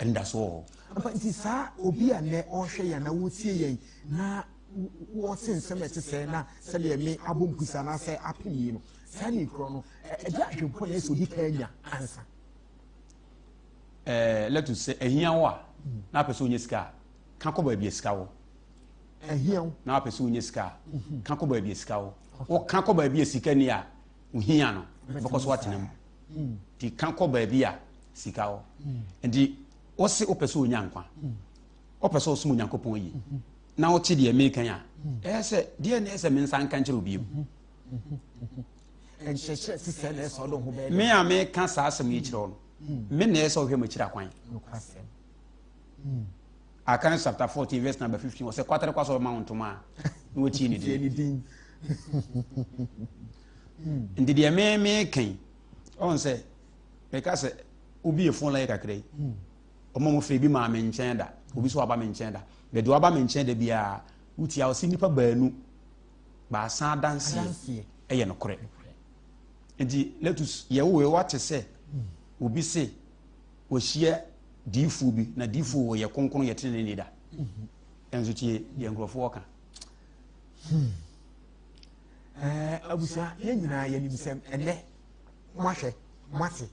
ndaso wɔ hɔ. Ampa nti saa obi a nɛ ɔhwɛ yɛn na wɔtie yɛn na wɔte nsɛm a ɛte sɛɛ na sɛdeɛ me abɔ mpusa anaasɛ apem yi no saa ne korɔ no ɛde adwempɔ na ɛsɛ odi kan nya ansa. Ɛɛ lɛtu sɛ ɛhia wo a na apɛ sɛ wonya sika a ka kɔ baabi a sika wɔ. Ɛhia wo na apɛ sɛ wonya sika a mhm. ka kɔ baabi a sika wɔ. Woka kɔ baabi a sika ni a ohia no bɛkɔ so atena mu. Mm. Nti ka kɔ baabi a sika wɔ. Mm. Nti wose wopɛ sɛ wonya nkwa. Mm. Wopɛ sɛ wosom Onyankopɔn yie. Mhm. Na wote deɛ meka yi a, ɛyɛ sɛ deɛ na ɛyɛ sɛ me nsa nka nkyerɛ obi mu. Nkyerɛkyerɛ te sɛ na ɛsɛ ɔde ho bɛyɛ. Me a meka saa asɛm yi kyerɛ wo no, me na ɛyɛ sɛ ɔhwɛ m'akyiri akwan. Akan chapter 14 verse number 15 ɔsɛ kwatere kwa sɛ ɔbɛma wo ntoma a na watie ne din. Nti deɛ me meka yi, ɔn sɛ meka sɛ obi yɛ phone line kakra yi. Ɔma mo frɛ bi maa me nkyɛn da, obi so aba me nkyɛn da. Na deɛ waba me nkyɛn da biara, wotia ɔsi nnipa baanu baasa adanseɛ ɛyɛ nokorɛ. Nti letus yɛwoe wate sɛ obi se wɔhyia diifoɔ bi na diifoɔ wɔ yɛ kronkron yɛ tenene ni da. Ɛnso tie deɛ nkurɔfoɔ ka. Hmm. Eh, abusua yɛn nyinaa yɛnim sɛm ɛnɛ moahwɛ moate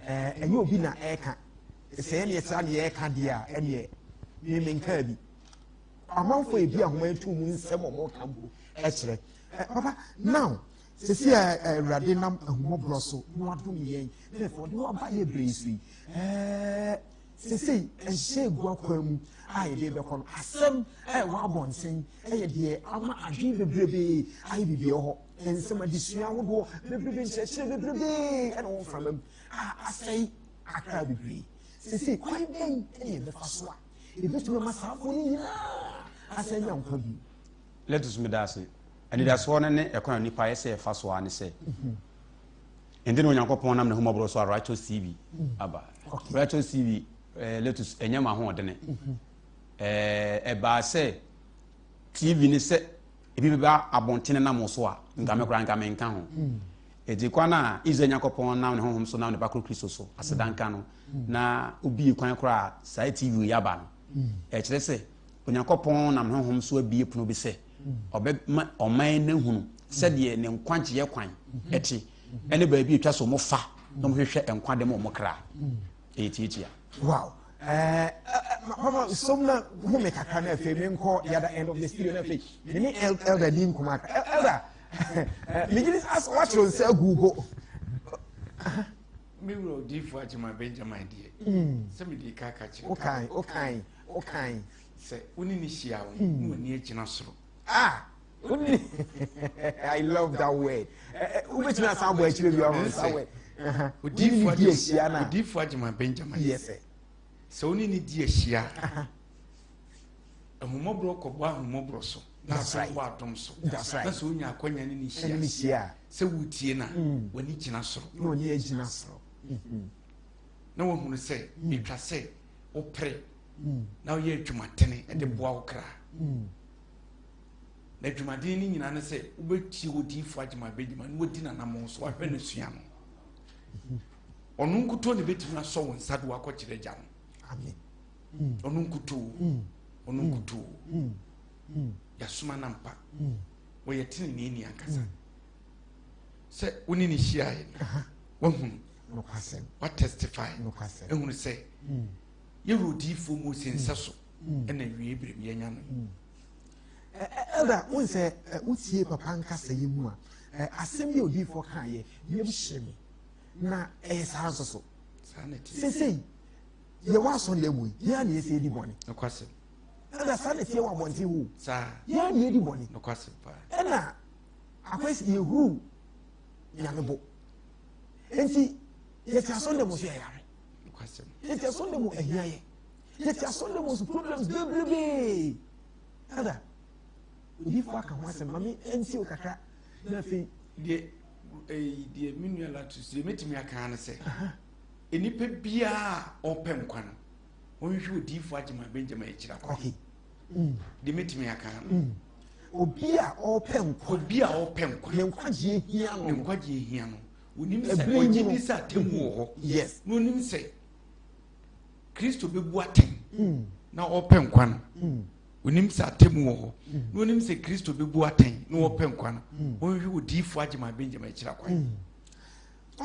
ɛɛ ɛnyɛ obi na ɛreka sɛ ɛneɛ saa ne yɛreka deɛ a ɛneɛ me menkaa bi. Amanfoɔ ebi ahoma etu mu nsɛm a wɔka mpo ɛkyerɛ. Papa, now sisi a Awurade nam ahummɔborɔ so na wadom yɛn na afei ɔde waba yɛ bere yi so yi. Ɛɛ sesei nhyɛ egu akwan mu a yɛde bɛkɔ no asɛm a ɛwɔ abɔnten ɛyɛ deɛ ama adwene bebrebe ayɛ biribi wɔ hɔ nsɛm adesua ahodoɔ bebrebe nkyerɛkyerɛ bebrebe ɛna wɔn mframa mu a asɛe akra bebree sesei kwan bɛn ɛna yɛbɛfa so a ebetumi ama saa afɔ no nyinaa asɛn nya nkwa bi. Letus meda ase anidasoɔ no ne ɛkwan a nipa yɛ sɛ ɛfa so a ne sɛ Enti na Onyankopɔn nam n'ahummɔborɔ so a Righteous TV aba. Righteous TV, eh, Letus, ɛnyɛ m'ahoɔdene. Eh, ɛbaa sɛ TV ne sɛ ebi bɛba abɔntene nam so a, nka me koraa nka menka ho. Enti kwan a Israel Nyankopɔn nam ne honhom so nam ne ba koro Kristo so, aseda nka no, na obie kwan koraa saa TV yi aba no. Ɛkyerɛ sɛ Onyankopɔn nam ne honhom so abie pono bi sɛ ɔbɛma ɔman no ahunu sɛdeɛ ne nkwagyeɛ kwan te ɛne baabi atwa so wɔfa na wɔhwehwɛ nkwa de ma wɔn kra. Ɛyɛ tiatia. Wow. Uh, papa som na hu me kakra na afei menkɔ the other end of the studio na afei me ne elder di nkɔmɔ akra elder megye di sɛ wakyerɛ nsa agu bo me wura odiifo agyema benjamin deɛ sɛ mede ka ka kyerɛ wokan wokan wokan Sɛ wo ne no hyia wo na w'ani agyina soro. Ah! Wone I love that word. Wobɛtumi asan abɔ akyire bi ɔho saa word. Odiifo di ahyia na. Odiifo Agyema Benjamin. Yes sir. Sɛ wo ne no di ahyia. Ahummɔborɔ kɔbɔ ahummɔborɔ so. Na adom bɔ adom so. That's right. Na sɛ wonya akwanya ne ne hyia. Ne hyia. Sɛ wotie na mm. w'ani gyina soro. Na w'ani agyina soro. Mm-hmm. Na wahunu sɛ etwa sɛ wopere na woyɛ adwumadene de boa wo kra. Na adwumaden no nyinaa ne sɛ wobɛtie odiyifoɔ agyema bɛgyema na wadi n'anammɔn so wahwɛ no sua no. Ɔno nkutoo na ɛbɛtumi asɔ wo nsa de wakɔkyerɛ agya no. Ɔno nkutoo, ɔno nkutoo. Yɛasoma no ampa. Wɔyɛ teneneeni ankasa. Sɛ wo ne no hyiaeɛ no, wahunu, watestify, ahunu sɛ Yɛwura odiyifoɔ Mose nsa so na awiei berɛ mu yɛanya no. Elder, wohu sɛ wotie papa nkasa yi mu a, asɛm bi a odiyifoɔ kaeɛ, yam hye me. Na ɛyɛ saa nso so. Seesei, yɛwɔ asɔre mu yi, yɛn a na yɛsɛ yɛdi bɔne. Nokwasɛm. Elder, saa na ɛteɛ wɔ abɔnten hɔ. Saa. Yɛn a na yɛdi bɔne. Nokwasɛm paa. Ɛna akɔyɛ sɛ yɛhuru Nyame bo. Enti, yɛte asɔre mu nso yɛyare. Yɛte asɔre mu ahia yɛ. Yɛte asɔre mu nso problems bebrebe. Ɛda odifo aka ho asɛm maame nti o kakra na afei. Deɛ ɛyi deɛ me nua Latus deɛ mɛtumi aka ne sɛ nnipa biara a ɔpɛ nkwa no wɔnhwehwɛ odiyifo Agyemang Benjamin akyiri akwan. Okay. Deɛ mɛtumi aka no. Obi a ɔpɛ nkwa. Obi a ɔpɛ nkwa. Ne nkwagyeɛ hia no. Ne nkwagyeɛ hia no. Onim sɛ ɔgye di sɛ atemmu wɔ hɔ. Yes. Na onim sɛ Kristo bɛbu atɛn mm. na ɔpɛ nkwa no. Mm. Onim sɛ atemmu wɔ hɔ. Mm. Na onim sɛ Kristo bɛbu atɛn na ɔpɛ nkwa no. Ɔnhwɛ odiifo Agyemang Benjamin akyira kwan.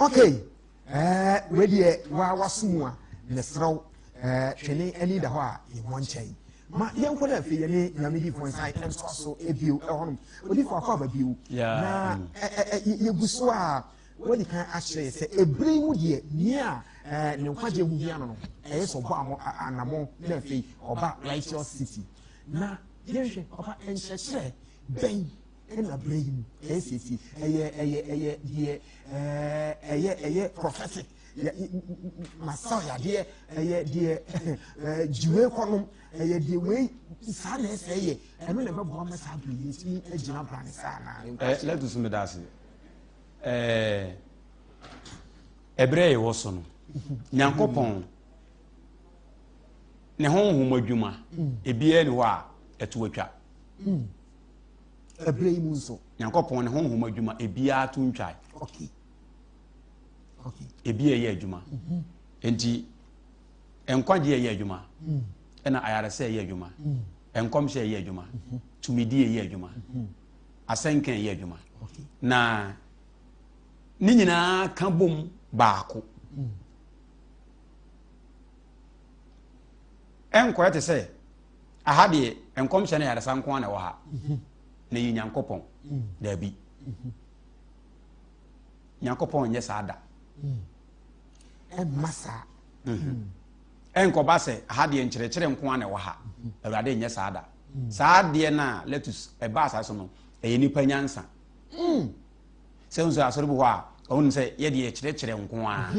Okay. Ɛɛ wei deɛ wa waso mu a mesrɛ wo ɛɛ twene ani da hɔ a yɛmmɔ nkyɛn ma yɛnkɔ no afei yɛne nyame difoɔ nsan ntoa so bio ɛhɔnom odifoɔ akɔ aba bio na yɛgu so a wadi kan akyerɛ yɛ sɛ ɛberɛ yi mu deɛ nea ne nkwagye ho hia no no ɛyɛ sɛ ɔbɔ anammɔn na afei ɔba righteous city na yɛnhwɛ papa nkyerɛkyerɛ bɛn ɛna berɛ yi mu ɛyɛ siesie ɛyɛ ɛyɛ ɛyɛ deɛ ɛɛ ɛyɛ ɛyɛ prophetic yɛ masa yadeɛ ɛyɛ deɛ ɛɛ gyiwe kɔnom ɛyɛ deɛ wei saa na ɛsɛ yɛ ɛno na ɛbɛboa ma saa berɛ yi ntumi agyina brane saa na. Ɛ lɛto so meda ase ɛɛ ɛberɛ yɛ wɔ so no nyankopɔn ne honhom adwuma ebiara ni hɔ a ɛto atwa. Ɛberɛ yi mu nso. Nyankopɔn ne honhom adwuma ebiara to ntwae. Okay. Okay. Ebi ɛyɛ adwuma. Mm -hmm. Nti nkwagye ɛyɛ adwuma. Mm. Ɛna ayaresɛ ɛyɛ adwuma. Mm. Nkɔmhyɛ ɛyɛ adwuma. Mm -hmm. Tumidi ɛyɛ adwuma. Mm -hmm. Asɛnka ɛyɛ adwuma. Okay. Na ne nyinaa ka bom baako. Mm. Ɛnkɔyɛ te sɛ. Aha deɛ nkɔmhyɛ ne ayaresa nko ara na ɛwɔ ha. Na ɛyɛ Nyankopɔn. Daabi. Nyankopɔn nyɛ saa da. Ɛmma saa. Ɛnkɔba sɛ aha deɛ nkyerɛkyerɛ nko ara na ɛwɔ ha. Awurade nyɛ saa da. Saa adeɛ no a Letus ɛba asase so no, ɛyɛ nipa nyansa. Sɛ nso asɔre bi hɔ a, wɔn nim sɛ yɛ deɛ kyerɛkyerɛ nko ara.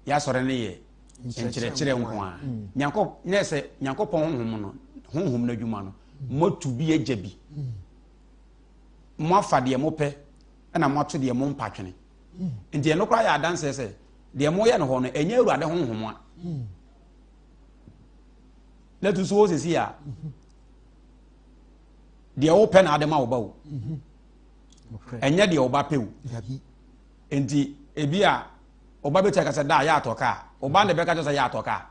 Yɛasɔre no yɛ nkyerɛkyerɛ nko ara. Nyankop na sɛ Nyankopɔn honhom no, honhom no adwuma no, moatu bi agya bi. Moafa deɛ mopɛ ɛna moato deɛ mompa twene. Nti ɛno koraa yɛ adanseɛ sɛ deɛ moyɛ no hɔ no, ɛnyɛ Awurade honhom a. Na tu so wɔ sisi a, deɛ wopɛ na ade ma wo ba o. Ɛnyɛ deɛ wo ba pɛ o. Nti ebi a ɔba bɛtumi aka sɛ da yɛ atɔ kaa ɔba na ɛbɛka kyerɛ sɛ yɛ atɔ kaa.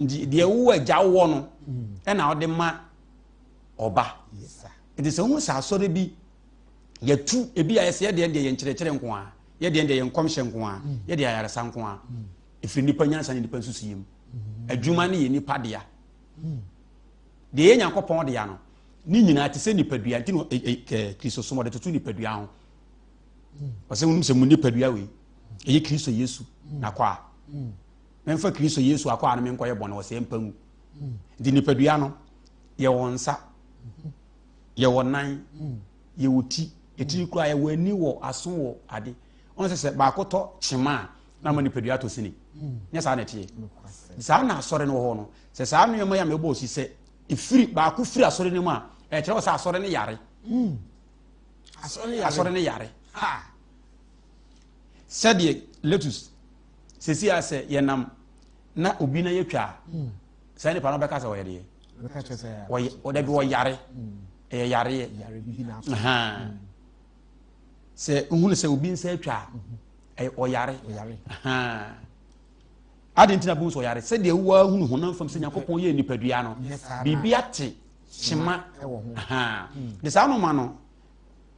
Nti deɛ wowɔ agya wowɔ no ɛna ɔde ma ɔba. Nti sɛ wohu sɛ asɔre bi yɛtu ebi a yɛsɛ yɛdeɛ deɛ yɛ nkyerɛkyerɛ nko a yɛdeɛ deɛ yɛ nkɔmhyɛ nko a yɛdeɛ ayaresa nko a ɛfiri nipa nyansa ne nipa nsusuiɛ mu. Adwuma no yɛ nipa dea. Deɛ ɛyɛ Nyankopɔn dea no, ne nyinaa te sɛ nipadua. Nti no Kristosom ɔde toto nipadua ho. Ɔsɛ wonim sɛ mo nipadua wei ɛyɛ Kristo Yesu n'akwaa. Memfa Kristo Yesu akwaa no menkɔyɛ bɔne, ɔsɛ mpa ngu. Nti nipadua no yɛwɔ nsa, yɛwɔ nan, yɛwɔ ti, ɛtiri koraa yɛwɔ ani wɔ aso wɔ ade. Ɔn sɛ sɛ baako tɔ kyema a na ama nipadua atɔ sini. Nyɛ saa na ɛteɛ. Saa na asɔre no wɔ hɔ no. Sɛ saa nneɛma yi a mebɔ si sɛ ɛfiri baako firi asɔre no mu a, ɛkyerɛ wɔ sɛ asɔre no yare. Hmm. Asɔre no yare. Sɛdeɛ letus sɛsi a sɛ yɛnam na obi na yɛtwa a hmm. saa nipa no bɛka sɛ ɔyɛ deɛ ɔdabi ɔyare hmm. ɛyɛ yareɛ sɛ nhunu sɛ obi nsa atwa a ɛyɛ ɔyare Adɛn nti na bɛhu sɛ ɔyare? Sɛdeɛ woahunu honam fam sɛ Nyankopɔn yɛ nipadua no, biribi ate kyema. De saa noma no,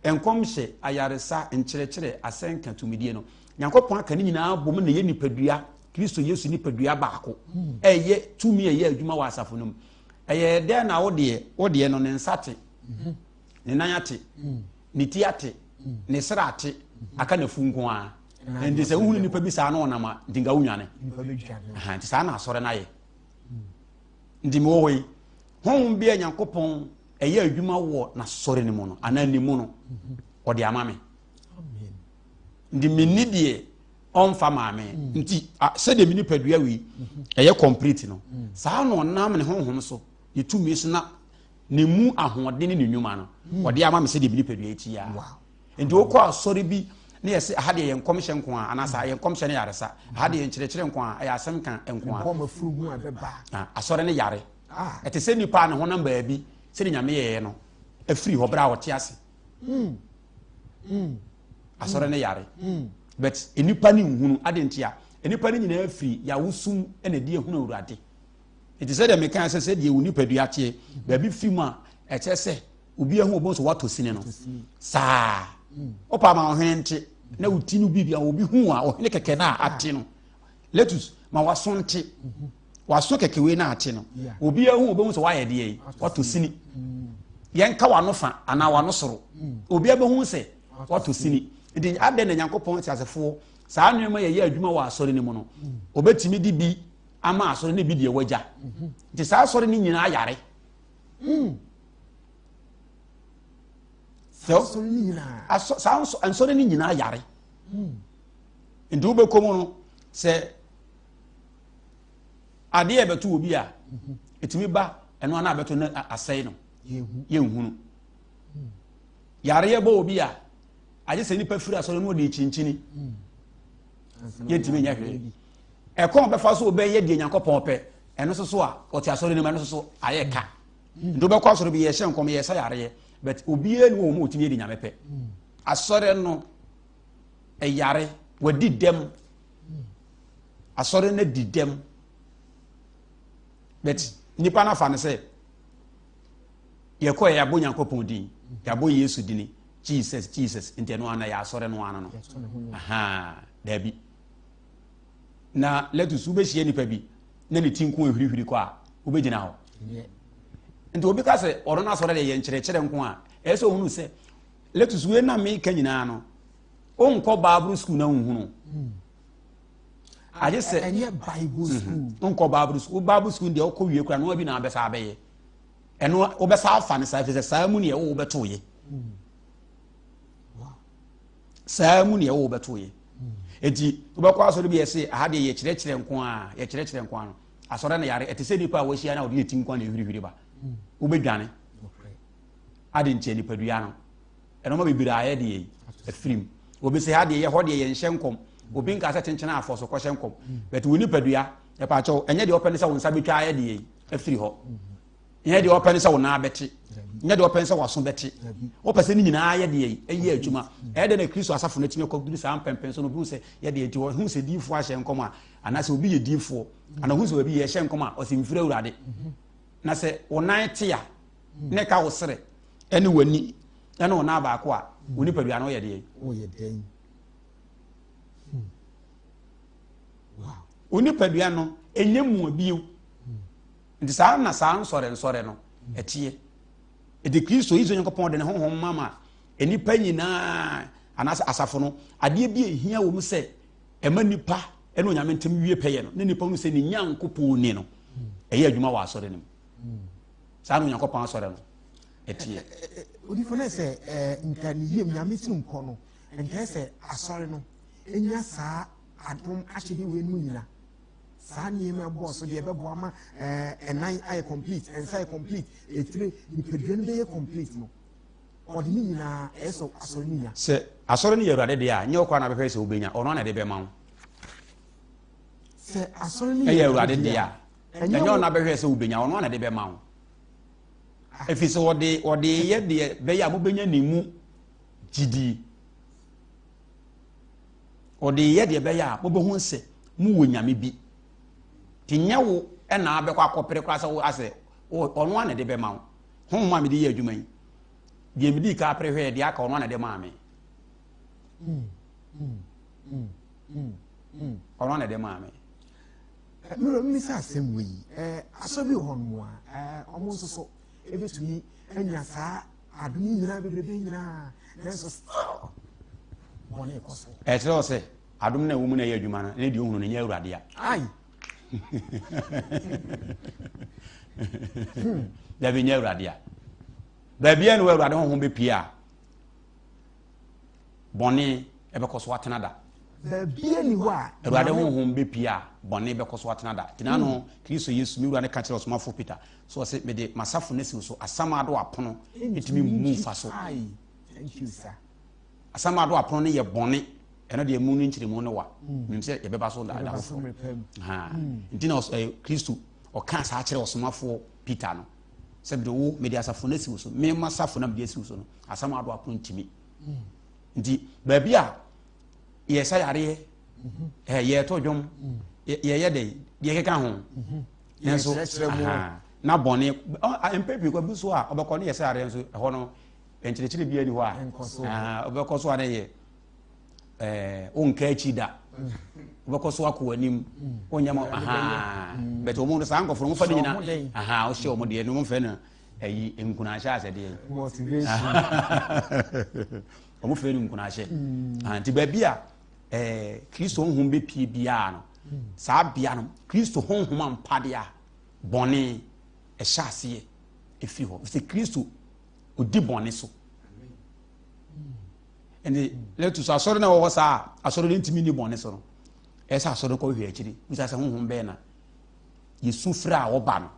nkɔmhyɛ, ayaresa, nkyerɛkyerɛ, asɛnka, tumidie no, Nyankopɔn aka ne nyinaa bom na ɛyɛ nipadua, Kristo Yesu nipadua baako. Ɛyɛ tumi a ɛyɛ adwuma wɔ asafo no mu. Ɛyɛ dɛn na wo deɛ, wo deɛ no ne nsa te, ne nan ate, ne ti ate, ne srɛ ate, aka n'afu nko ara. Nti sɛ wohunu nipa bi saa na ɔnam a, nti nka wonwane. Nti saa na asɔre no ayɛ. Nti mewɔ hɔ yi, honhom bi a Nyankopɔn ɛyɛ adwuma wɔ n'asɔre no mu no, anaa ne mu no, ɔde ama me. Nti menni deɛ ɔmfa maa me. Nti sɛdeɛ me nipadua wei ɛyɛ complete no, saa na ɔnam ne honhom so, ne tumi so na ne mu ahoɔden ne ne nnwuma no hmm. ɔde ama me sɛdeɛ me nipadua ti a nti wokɔ asɔre bi ne yɛsɛ aha deɛ yɛ nkɔmhyɛ nko a anaasɛ yɛ nkɔmhyɛ ne yaresa aha deɛ yɛ nkyerɛkyerɛ nko a ɛyɛ asɛm ka nko a asɔre ne yare ah. ɛte sɛ nipa a ne honam baabi sɛde nyame yɛɛ no afiri hɔ berɛ a ɔte ase hmm. Hmm. asɔre ne yare but nnipa ne nhunu ade nti a nnipa no nyinaa firi yawosum na ɛde ehunu awurade Enti sɛdeɛ mekae sɛ sɛdeɛ wo nipadua teɛ baabi fi mu a ɛkyerɛ sɛ obi ahu ɔbɔn sɛ woatɔ sini no saa wopa ma ɔhene nte na wo ti no biribi a obi hu a ɔhene kɛkɛ no a ate no letus ma waso nte waso kɛkɛ wei no ate no obi ahu ɔbɛhu sɛ woayɛ deɛ yi woatɔ sini yɛnka wano fa anaa wano soro obi abɛhu sɛ woatɔ sini nti adɛn na nyankopɔn teasefoɔ saa nneɛma yɛyɛ adwuma wɔ asɔre no mu no obɛtumi de bi ama asɔre no bi deɛ wagya nti saa asɔre no nyinaa yare hmm. saa nsɔre no nyinaa yare hmm. nti wobɛkɔ mu no sɛ adeɛ ɛbɛto wɔ bi a ɛtumi ba ɛno ana abɛto no asɛe no yɛnhunu hmm. yareɛ bɔ wɔ bi a agye sɛ nipa firi asɔre no ɔde kyinkyini yɛntumi nyɛ hwee ɛkɔn bɛfa so ɔbɛyɛ deɛ nyankopɔn pɛ ɛno nso so a ɔte asɔre no mu ɛno nso so ayɛ ka nti wobɛkɔ asɔre bi yɛhyɛ nkɔm yɛsɛ yareɛ but obiara ni wɔ mu ɔtumi yɛ de nyame pɛ asɔre no ɛyare wadi dɛm asɔre no di dɛm but nipa no afa no sɛ yɛkɔ yɛ yɛabɔ nyankopɔn din yɛabɔ yesu dini. Jesus Jesus nti ɛno ana yɛ asɔre no ano no. Ahaa daabi. Na letus wobɛhyia nipa bi na ne ti nko ehurihuri kɔ a wobɛgyina hɔ. Nti obi ka sɛ ɔno no asɔre deɛ yɛ nkyerɛkyerɛ nko a ɛyɛ sɛ ohunu sɛ letus wei na meka nyinaa no wonkɔ bible school na wonhunu. Hmm. Agye sɛ ɛnyɛ bible mhm. school. Wonkɔ bible school bible school deɛ wokɔ wie kora no bi na abɛsa abɛyɛ. Ɛno wobɛsa afa no saa ɛfiri sɛ saa mu ne ɛwo wobɛto yɛ. Hmm. Saa mu ne ɛwo wobɛto yɛ. Hmm. Eti wobɛkɔ asɔre bi yɛse aha deɛ yɛkyerɛkyerɛ nko a yɛkyerɛkyerɛ nko a no asɔre no yare ɛte sɛ nipa a wahyia na ɔde ne ti nko a na ehwirihwiri ba. Hmm. Wobɛdwane. Ade nkyɛ nipadua no ɛnɔma bebree ayɛ deɛ yi afirim. Obi sɛ ha deɛ yɛ hɔ deɛ yɛnhyɛ nkɔm. Obi nka sɛ kyenkyene afɔ so kɔhyɛ nkɔm. Bɛte wo nipadua ɛpaakyɛw ɛnyɛ deɛ ɔpɛ ne sɛ wo nsa bɛtwa ayɛ deɛ yi afiri hɔ. Nyɛ deɛ ɔpɛ ne sɛ wo nan bɛte. Nyɛ deɛ ɔpɛ ne sɛ w'aso bɛte. Wopɛ sɛ ne nyinaa yɛ deɛ yi ɛyɛ adwuma. Ɛyɛ dɛ na Kristo asafo no atumi akɔduru saa mpɛmpɛn so no obi sɛ yɛ deɛ nti ɔhu sɛ diifoɔ ahyɛ nkɔm a anaasɛ obi yɛ diifoɔ anaa ɔhu sɛ obi yɛ hyɛ nkɔm a ɔsɛ mfiri Awurade. Na sɛ wo nan te a ne ka wo sere ɛne w'ani ɛne wo nan baako a wo nipadua no yɛ deɛ. Woyɛ dɛn? Hmm. Wow. Wo nipadua no ɛnyɛ mua bio. Hmm. Nti saa na saa nsɔre nsɔre no ɛteɛ. Ɛti Kristo Yesu Onyankopɔn de ne honhom ma ma nnipa nyinaa anaasɛ asafo no adeɛ bi a ɛhia wɔ mu sɛ ɛma nnipa ɛne Onyame ntam wie pɛyɛ no ne nnipa hu sɛ ne Nyankopɔn ni no ɛyɛ adwuma wɔ asɔre no mu. Saa na Onyankopɔn asɔre no ɛteɛ. Odifo no sɛ nka ne yam Nyame tirim kɔ no nka sɛ asɔre no ɛnya saa adom ahyɛde wei no nyina. Saa nneɛma ɛbɔɔ so deɛ ɛbɛboa ma ɛnan ayɛ complete, nsa ayɛ complete, etire, nipadua no bɛyɛ complete no, ɔde ne nyinaa ɛyɛ sɛ asɔre no nya. Sɛ asɔre no yɛ Awurade deɛ a, nyɛ wo koraa na bɛhwɛ sɛ wobɛnya, ɔno ara na ɛde bɛma wo. Sɛ asɔre no yɛ Awurade deɛ a, ɛnyɛ ɔno na bɛhwɛ sɛ wobɛnya, ɔno ara na ɛde bɛma wo. Ɛfiri sɛ ɔde ɔde yɛ deɛ bɛyɛ a mobɛnya ne mu gyidie. Ɔde yɛ deɛ ɛbɛyɛ a mobɛhu sɛ mowɔ nyame bi. Nti nyɛ wo na abɛkɔ akɔpere koraa sɛ wo asɛ ɔno a na ɛde bɛma wo. Honhom a mede yɛ adwuma yi, deɛ medii ka apere hwɛɛ deɛ aka ɔno a na ɛde maa me. Ɔno a na ɛde maa me. Mmerɛ mmisa asɛm wei, asɔ bi wɔ hɔ nom a, ɔmo nso so ebetumi anya saa adom yi nyinaa bebrebe nyinaa nanso still bɔne kɔ so. Ɛkyerɛ wɔ sɛ adom no a ɛwɔ mu na ɛyɛ adwuma no ne deɛ ohunu no nyɛ awurade a. Ai. Hmm. Dabi nyɛ awurade a. Baabi a na wɔ awurade honhom bɛpie a bɔne ɛbɛkɔ so atena da. Baabi ni hɔ a. Awurade honhom bɛpie a bɔne bɛkɔ so atena da. Tena no hmm. Kristo Yesu me wura ne ka kyerɛ ɔsomafo Peter So ɔse mede m'asafo no asi wo so, Asamado apono ntumi mmu mfa so. Asamado apono no yɛ bɔne, ɛno deɛ mu no nkyerɛmu no wa. Hmm. Menim sɛ yɛbɛba so da foforɔ. Hmm. Nti na Kristo ɔka saa kyerɛ ɔsomafoɔ Peter no sɛ mede wo mede asafo no asi wo so, mema asafo no mede asi wo so no, asamado apono ntumi. Hmm. Nti baabi a yɛsa yareɛ, mhm. yɛto dwom, yɛyɛ dɛ deɛ ɛkeka ho. Mhm. Nanso na bɔne mpɛ pii kɔ bi so a ɔbɛkɔ ne yɛ sɛ adeɛ nso ɛhɔ no nkyerɛkyerɛ bi ani hɔ a ɔbɛkɔ so a ne yɛ ɛɛ wonka akyi da wobɛkɔ so akɔ anim wonyɛ ma bɛtɛ wɔn no saa nkɔfo no wɔfa ne nyina wohyɛ wɔn deɛ no wɔn fɛ no ɛyi nkunahyɛ asɛdeɛ wɔn fɛ no nkunahyɛ nti baabi a ɛɛ kristo honhom bɛpie biara no saa bea no kristo honhom ampadeɛ a bɔne ɛhyɛ aseɛ ɛfiri hɔ sɛ kristo ɔdi bɔne so ɛnti lɛtu so asɔre no ɛwɔ hɔ saa asɔre no ntumi ni bɔne so no ɛyɛ sɛ asɔre no kɔhwɛ akyiri bisa sɛ honhom bɛɛ na yɛsu frɛ a ɔba no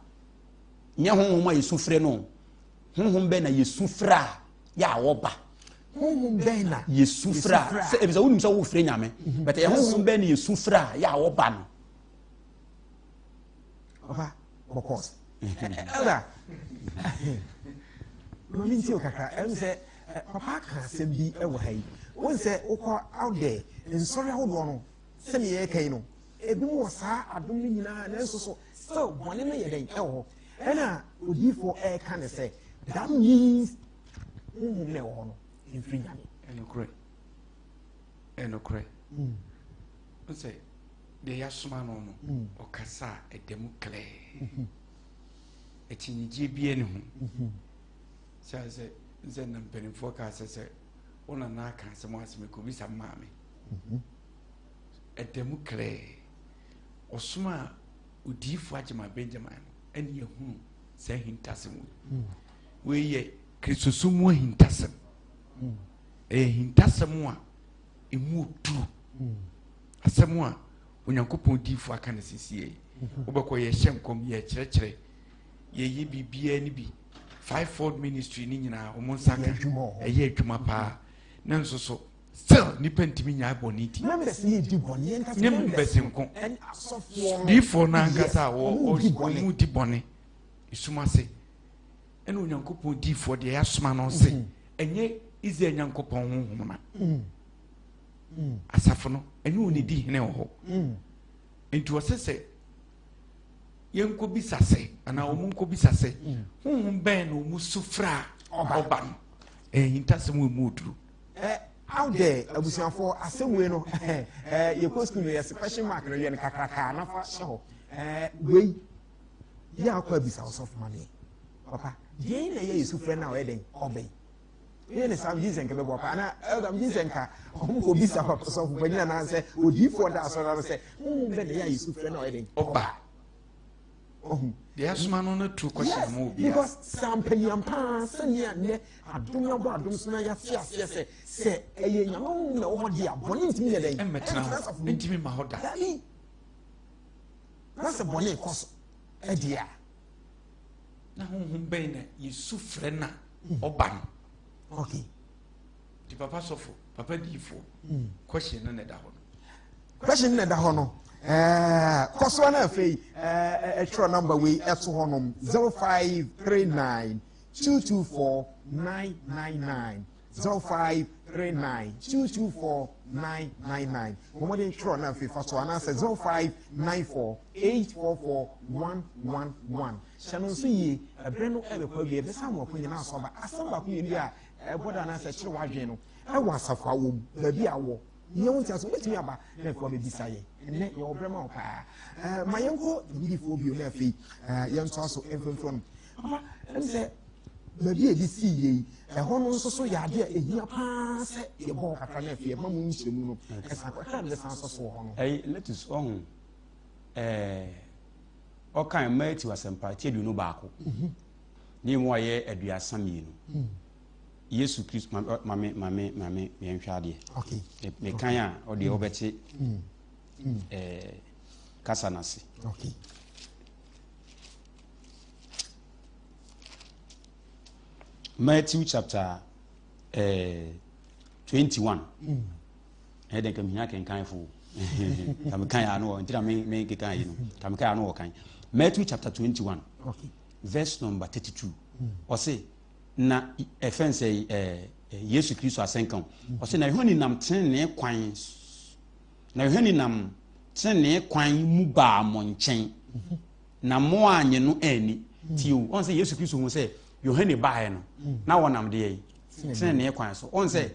nyɛ honhom a yɛsu frɛ no honhom bɛn na yɛsu frɛ a yɛ a wɔba honhom bɛn na yɛsu frɛ a sɛ ebisɛ wonim sɛ wofrɛ nyame mhm. but ɛyɛ honhom bɛn na yɛsu frɛ a yɛ a wɔba no papa bɔkɔs ɛla mami nti o kakra ɛm sɛ papa ka asɛm bi wɔ ha yi wɔn sɛ wokɔ out there nsɔre ahodoɔ no sɛdeɛ yɛreka yi no ebi mu wɔ saa adom no nyinaa nanso so still bɔne no yɛ dɛn ɛwɔ hɔ Ɛna odiyifoɔ ɛreka ne sɛ that means honhom na ɛwɔ hɔ no. mfiri Nyame. Ɛnokorɛ, ɛnokorɛ. N sɛ deɛ yɛasoma no no, ɔkasa a ɛda mu klɛɛ. Akyinnyegyeɛ biara ne ho. Sɛ sɛ n sɛ na mpanimfoɔ kaa sɛ sɛ wo nana aka asɛm ase mekɔbisa maame. Ɛda mu klɛɛ. Ɔsoma a odiyifoɔ Agyemang Benjamin no ɛne yɛhunu saa ahintasɛm wei. Wei yɛ Kristosom mu ahintasɛm. Ɛyɛ ahintasɛm a ɛmu oduru. Asɛm a Onyankopɔn diyifoɔ aka no sesie yi. Wobɛkɔ yɛhyɛ nkɔm, yɛkyerɛkyerɛ, yɛyɛ biribiara no bi. Fivefold ministry no nyinaa wɔn nsa ka ɛyɛ adwuma paa. Ne nso so still nipa ntumi nyae bɔne di. Members yɛ di bɔne yɛn kasa members nko. Diyifoɔ no ankasa a wɔn di bɔne esum ase. Ɛna Onyankopɔn diyifoɔ deɛ yɛasoma no se ɛnyɛ Israel Nyankopɔn honhom na asafo no ɛnyɛ wɔn di hene wɔ hɔ. Nti ɔsɛ sɛ yɛnkɔbisa sɛ anaa wɔn nkɔbisa sɛ honhom bɛn na wɔn su frɛ a ɔba no. Ɛyɛ ahintasɛm wɔ mu oduru. Out there abusuafoɔ asɛm wei no yɛkɔ sukuu no yɛse question mark no yɛ no kakrakaa na fa hyɛ hɔ. Wei yɛ akɔ abisa ɔsɔfo ma me papa deɛn na ɛyɛ yɛsu frɛ no a ɔyɛ dɛn ɔbɛn yɛ ne saa megye sɛ nka bɛboa paa na elder megye sɛ nka ɔmo kɔ bisa papa sɔfo panyin anaasɛ odiifoɔ da asɔre ano sɛ honhom bɛ na ɛyɛ a yɛsu frɛ no a ɔyɛ dɛn ɔba ɔhu deɛ asoma no no tu kɔhyɛ mu obi because sɛ ampanyam paa sɛnea nnɛ adom abɔ adom so na yɛate aseɛ sɛ sɛ ɛyɛ nyame honhom na ɛwɔ hɔ deɛ a bɔne ntumi yɛ dɛn ɛmmɛtena hɔ ntumi ma hɔ da dabi na sɛ bɔne kɔ so ɛdeɛ a na honhom bɛn na yɛsu frɛ na ɔba no. Okay. Nti papa sɔfo, papa diifoɔ, question no na ɛda hɔ no. Question no na ɛda hɔ no. Ɛɛ kɔ so na afei ɛɛ ɛtwerɛ number wei ɛto hɔ nom 0539 224 999. 0539 224 999 bɔ mmɔden twerɛ na afei fa so anaasɛ 0594 844 111 hyɛ no nso yie ɛberɛ no ɛbɛkɔ awie ɛbɛsa mo akonya no aso aba asɛm baako mmienu bi a ɛbɔ da anaasɛ ɛkyerɛ w'adwene no ɛwɔ asafo a wɔ mu baabi a wɔ nea wo nti ase wobɛtumi aba na afei wabɛbisa yɛn ɛnɛ yɛwɔ berɛ ma wo paa ma yɛnkɔ nyidifoɔ bio na afei yɛntoa so mfimfini no Papa, ɛne sɛ baabi a yɛde sii yie yi, ɛhɔ no nso so yɛ adeɛ a ɛhia paa sɛ yɛbɔ hɔ kakra na afei ɛma mu nkyerɛmu no ɛsan kɔ ɛkra no bɛsan sɔ so wɔ hɔ no. Ɛyi lettuce ɔho ɛɛ ɔkan Matthew asɛmpa ti 21 ne mu ayɛ 32. Yesu Kristo mame mame mame yɛnhwɛ adeɛ. Okay. Mekan a ɔdeɛ ɔbɛte ɛɛ kasa n'ase. Okay. Matthew chapter eh, 21. Ɛyɛ dɛ nka mehia kenkanfo. Ka mekan ano wɔ nti na me me kekan yi no. Ka mekan ano wɔ kan. Matthew chapter 21. Okay. Verse number 32. Ɔse na ɛfɛn sɛ eh, Yesu Kristo asɛnka o. Ɔse na Yohane nam tenenee kwan na Yohane nam tenenee kwan mu baa mo nkyɛn. Na moannye no anni. Tie o, ɔn sɛ Yesu Kristo hu sɛ Yohane baeɛ no, na wɔnam deɛ yi, tenenee kwan so. Ɔn sɛ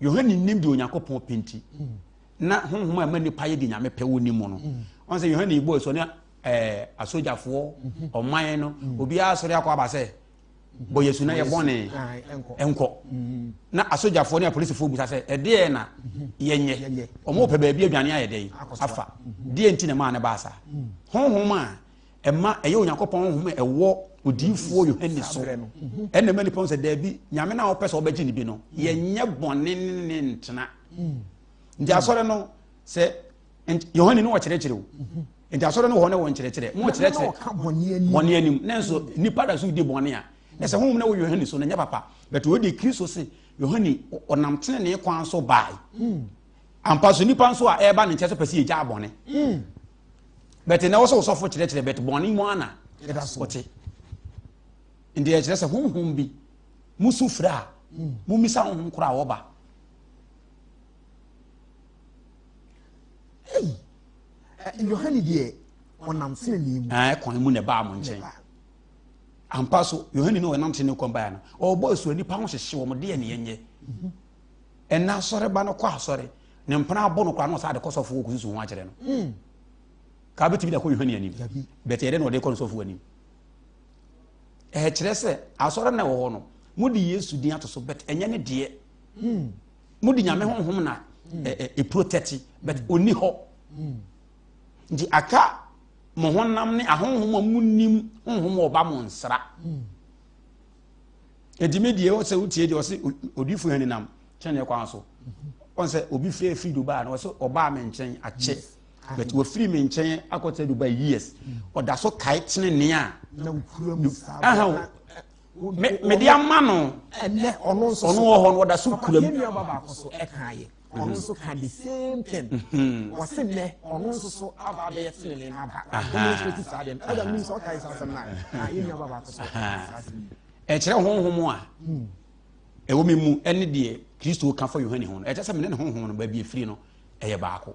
Yohane nim deɛ Onyankopɔn pɛ nti, na honhom a ɛma nipa yɛ deɛ Nyame pɛ wɔ ne mu no. Ɔn sɛ Yohane bɔ asu ne ɛɛ asogyafoɔ, ɔman no, obiara sɔre akɔ aba sɛ bɔ yɛsu na yɛ bɔne nkɔ na asogyafoɔ ne apolisifoɔ busa sɛ ɛdeɛ na yɛnyɛ wɔn pɛ baabi adwane ayɛ dɛn afa deɛ nti na ɛmaa ne baa saa honhom a ɛma ɛyɛ Onyankopɔn honhom a ɛwɔ odiyifoɔ Yohane so ɛna ɛma nipa sɛ daabi nyame no a wɔpɛ sɛ wɔbɛgye ne bi no yɛnyɛ bɔne ne ne ntena nti asɔre no sɛ Yohane no wɔkyerɛkyerɛ o nti asɔre no wɔ hɔ ne wɔ nkyerɛkyerɛ mo kyerɛkyerɛ bɔne anim ne nso nipa da so di bɔne a na sɛ honhom na wɔ Yohane so no nyɛ papa but wɔde Kristo se Yohane ɔnam tenenee kwan so bae hmm. ampa so nipa nso a ɛreba ne nkyɛn so pɛ sɛ yɛgya bɔne hmm. but na wɔ sɛ wosɔfo kyerɛkyerɛ but bɔne mu ana wɔte nti ɛkyerɛ sɛ honhom bi musu frɛ a hmm. mumisa honhom koraa wɔba Ei, Yohane deɛ ɔnam tenenee mu. Ɛɛ kwan mu na ɛbaa mo nkyɛn. Ampa so, Yohane no ɔnam tenenee kwan baeɛ no, ɔrebɔ asu nipa ho hyehye wɔn deɛ ne yɛnyɛ. Ɛnna asɔre ba no kɔ asɔre ne mpena abɔ no koraa na ɔsan de kɔ sɔfo wɔ kɔsusu ho akyerɛ no. Kaa bɛtumi de akɔ Yohane anim. Bɛtɛ yɛdɛ na ɔde kɔ no sɔfo anim. Ɛkyerɛ sɛ asɔre na ɛwɔ hɔ no mode Yesu din ato so but ɛnyɛ ne deɛ. Mode Nyame honhom na ɛprotɛte but ɔni hɔ. Nti aka mo honam ne ahonhom a monim honhom a ɔba mo nsra. Enti me deɛ ɔsɛ wotie deɛ ɔsɛ odifo yɛn nenam kyɛnɛ kwan so. Ɔn sɛ obi firi afiri Dubai no ɔsɛ ɔbaa me nkyɛn akyɛ. But wafiri me nkyɛn akɔtena Dubai years. Ɔda so kae tenenee a. Na wokura mu saa. Mede ama no. Ɛnɛ ɔno nso ɔno wɔ hɔ no ɔda so kura mu. Papa yɛn nua ba baako so ɛka ayɛ. Ɔno nso ka the same thing. Wɔsi nnɛ ɔno nso so aba abɛyɛ tenenee n'aba. Demonstrate saa deɛ no. Ɛda mi sɛ ɔka saa asɛm na yɛn nua ba baako so saa asɛm yi. Ɛkyerɛ honhom a ɛwɔ me mu ɛne deɛ Kristo ka fa Yohane ho no. Ɛkyerɛ sɛ me ne ne honhom no baabi efiri no ɛyɛ baako.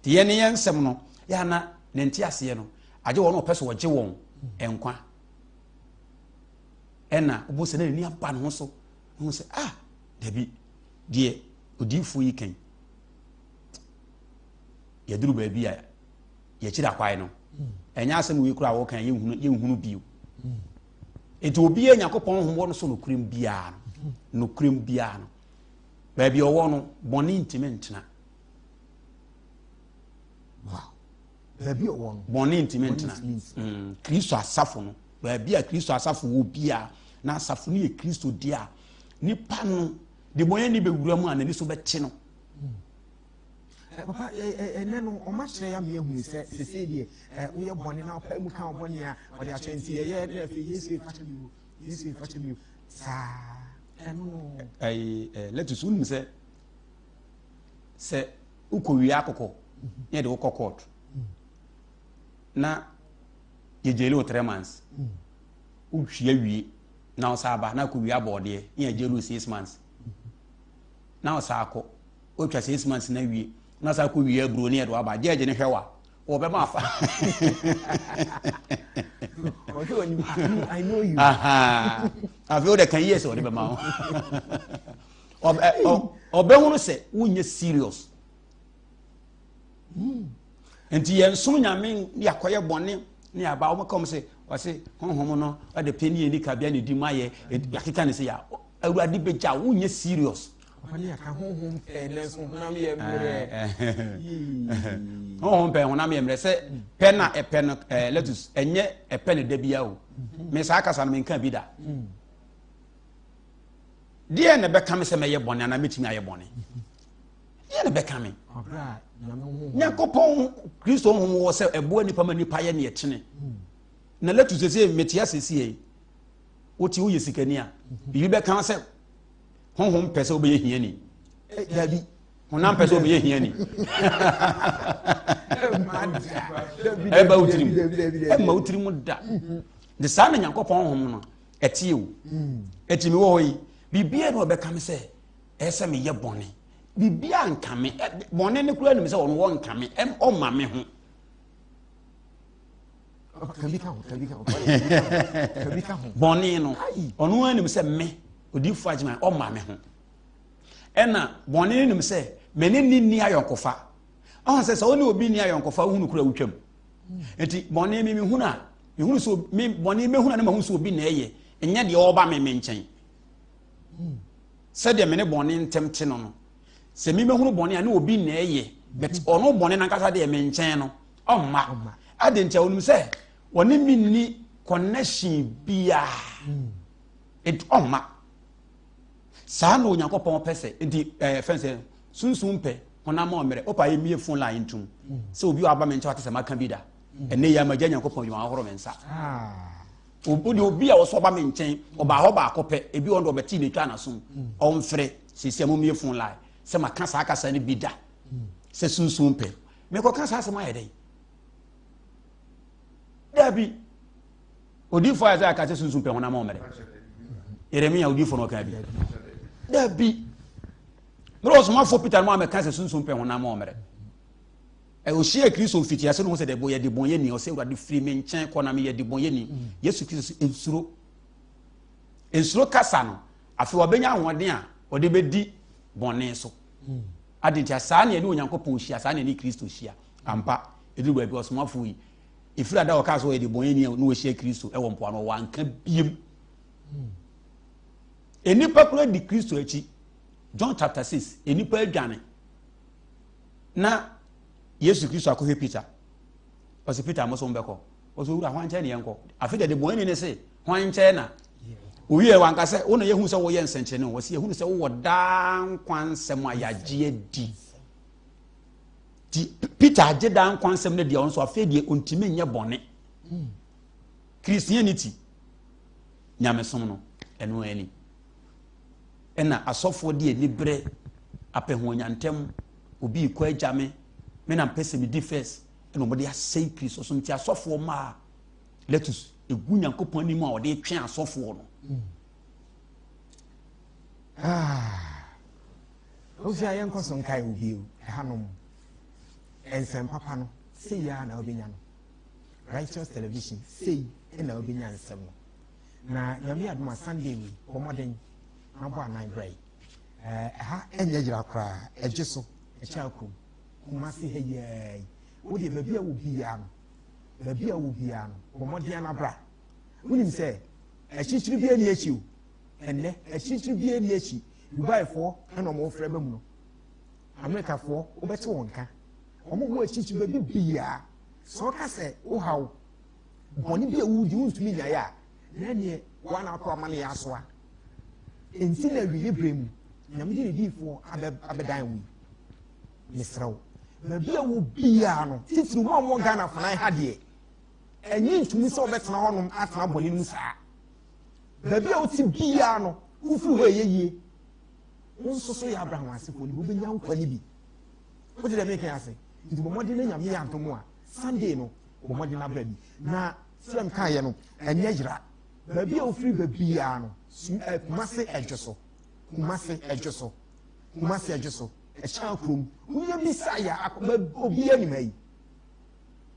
Te yɛn ne yɛn nsɛm no yɛ ana ne nte aseɛ no agye wɔn a ɔpɛ so wɔgye wɔn nkwa. Ɛna ɔbɔ sɛ n'ani aba ne ho so. Ɔhu sɛ ah dabi. Deɛ odiyifoɔ yi kan yɛduru baabi a yɛkyiri akwae no ɛnyɛ asɛm wei koraa wɔka yɛnhunu yɛnhunu bio nti obiara nyankopɔn honhom wɔ no so nokorɛm biara no nokorɛm biara no baabi ɔwɔ no bɔne ntumi ntena baabi ɔwɔ no bɔne ntumi ntena mm, kristo asafo no baabi a kristo asafo wɔ biara na asafo no yɛ kristo deɛ a nipa no de bɔnyɛni bɛwura mu a n'ani so bɛte no. Eh, papa ɛnɛ eh, eh, no ɔma kyerɛ ya meyɛ hunu sɛ sesei deɛ woyɛ bɔne na ɔpae mu ka wo bɔne a ɔde akyɛ nti ɛyɛ na afei yesu ɛfakyɛ mi o yesu ɛfakyɛ mi o saa ɛno ɛyi letus wonim sɛ sɛ wokɔ wie akokɔ na yɛde wokɔ court na yɛgyeli wo three months wohwia wie na ɔsan aba na akɔwia abɔɔdeɛ ne yɛ jail six months na ɔsan akɔ ɔtwa six months na wie na ɔsan akɔ wia aburo ne yɛde waba judge ne hwɛ wa wɔbɛma afa afei wode kan yie sɛ ɔde bɛma wo ɔbɛhunu sɛ wonyɛ serious Hmm. Nti yɛn som nyame ne akɔyɛ bɔne ne aba wɔn ka wɔn sɛ wɔse honhom no ɛde pɛ ne yɛ nika bia ne di ma yɛ yakeka ne sɛ ya awurade bɛgya wonyɛ serious. Honhom pɛ honhom pɛ honam yɛ mmerɛ sɛ pɛ na ɛpɛ no ɛɛ lettuce ɛnyɛ ɛpɛ ne da bia o me saa kasa no menka bi da deɛ na ɛbɛka me sɛ mɛyɛ bɔne anaa mɛtumi ayɛ bɔne Deɛ na ɛbɛka me? Nyankopɔn Kristo honhom wɔ sɛ ɛboa nipa ma nipa yɛ neɛ tene. Hmm. Na lɛtu sese mete asese yi wote woyɛ sikani a hmm. biribi bɛka sɛ honhom pɛ sɛ wobɛyɛ hiani. Eh, dabi. Honam pɛ sɛ wobɛyɛ hiani. Ɛba wo tirim. Ɛma wo tirim da. De saa na Nyankopɔn honhom no ɛteɛ o. Ɛtumi wɔ hɔ yi biribiara na ɔbɛka me sɛ Ɛyɛ sɛ meyɛ bɔne. Biribiara nka me. Bɔne no koraa nim sɛ ɔno wɔnka me. Ɔmma me ho. Bɔne no, ɔno ara nim sɛ me, odiyifoɔ Agyeman, ɔmma me ho. Ɛna bɔne no nim sɛ me ne ne nni ayɔnkofa. Ɔho sɛ sɛ wo ne obi nni ayɔnkofa, wohunu kora wotwam. Nti bɔne me mehunu a, mehunu sɛ me bɔne mehunu a na mahu sɛ obi na ɛyɛ, ɛnyɛ deɛ ɔreba me me nkyɛn. Sɛdeɛ me ne bɔne ntɛm te no no, sɛ me mɛhunu bɔne a ne obi na ɛyɛ, but ɔno bɔne nankasa deɛ me nkyɛn no, ɔmma. Ade nti a ɔnim sɛ ɔne me nni connection biara, nti ɔmma. Saa na Onyankopɔn pɛ sɛ, nti ɛɛ fɛn sɛ sunsun pɛ honam ɔmmerɛ, wopa yɛ mie phone line ntum, sɛ obi aba me nkyɛn wate sɛ maka bi da, ɛnɛ yi ama gya Nyankopɔn adwuma ahoro me nsa. Wode obi a ɔsɔ ba me nkyɛn, ɔbaa hɔ baako pɛ, ebi wɔn de ɔbɛte ne twa n'asom, ɔmfrɛ, sisi a momie phone line, sɛ maka saa kasa no bi da, sɛ sunsun pɛ. Mekɔka saa asɛm ayɛ dɛn? Dabi. Odifo a ɛsɛ aka sɛ sunsun pɛ honam ɔmmerɛ. Yeremia odifo no ɔka bi. Dabi. Mmerɛ ɔsomafoɔ Peter no mu a mɛka sɛ sunsun pɛ honam ɔmmerɛ. Ɔhyiaa Kristo mfitiase no ho sɛ dɛ yɛ debɔnyɛni. Ɔsɛ Awurade firi me nkyɛn kɔ na meyɛ debɔnyɛni. Mm. Yesu Kristo sɛ nsuro. Nsuro kasa no. Afei wabɛnya ahoɔden a ɔde bɛdi bɔne so. Ade nti a saa na ɛne Onyankopɔn hyia, saa na ɛne Kristo hyia. Ampa, ɛduru baabi ɔsomafoɔ yi, ɛfiri ada a ɔkaa sɛ ɔyɛ de bɔnyɛni a na wahyia Kristo wɔ mpoano, wanka biem. Nnipa kura di Kristo akyi. John chapter 6, nnipa adwane. Na Yesu Kristo akɔhwɛ Peter. Ɔsɛ Peter mo so mbɛkɔ. Ɔsɛ owura hwan nkyɛn na yɛnkɔ? Afei deɛ de bɔnyɛni ne se hwan nkyɛn na owie wanka sɛ wo na yɛhu sɛ woyɛ nsɛnkyerɛnne wɔ sɛ yɛhunu sɛ wowɔ daa nkwa nsɛm a yɛagye adi. Ti Peter agye daa nkwa nsɛm no deɛ ɔno nso afei deɛ ɔntumi nyɛ bɔne. Christianity nyamesom no ɛno ani ɛna asɔfoɔ de aniberɛ apɛhoanyantam obi kɔ agya me me na mpɛ sɛ medi first ɛna wɔde asɛe Kristo so nti asɔfoɔ mmaa letus egu Nyankopɔn anim a wɔde twe asɔfoɔ no. Ah, wosi a yɛnkɔ so nkae wo bio ɛhanom nsɛm papa no sei ara na wobɛnya no Righteous Television sei na wobɛnya nsɛm no na nyame adom a Sunday wei bɔ mmɔden na bɔ anan bra yi ɛha ɛnyɛ yera koraa ɛgye so ɛkyɛ akurom Kumasi ha yiaa yi wodeɛ baabi a wɔ biara no baabi a wɔ biara no bɔ mmɔden ana bra wonim sɛ akyirikyiri bi ani akyi o ɛnnɛ akyirikyiri bi ani akyi Dubaifoɔ ɛna wɔn frɛ ba mu no Amerikafoɔ wobɛte wɔn nka wɔn wɔ akyirikyiri baabi biara sɛ ɔka sɛ wohaw bɔne bi a wodi wontumi nyaeɛ a na ɛneɛ woa na akɔ ama no yɛ asoa nti na awieɛ berɛ mu nyame de ne diifoɔ abɛdan wo yi mesrɛ wo baabi a wɔ biara no titiri mu a wɔwɔ Ghana fanan ha deɛ ɛnye ntumi sɛ wɔbɛtena hɔnom atena bɔne no mu saa baabi a wote biara no wofiri hɔ ɛyɛ yie wo nso so yɛ Abraham asefoɔ no bi wobɛnya nkwa no bi wote dɛ meka ase nti bɔ mmɔden na nyame yɛ adom a Sunday no bɔ mmɔden abra bi na srɛ m kaeɛ no ɛnyɛ yera baabi a wofiri baabiara no Kumase ɛdwo so Kumase ɛdwo so Kumase ɛdwo so ɛkyɛn kurom woyɛ bisa yɛ akɔba obi anim ha yi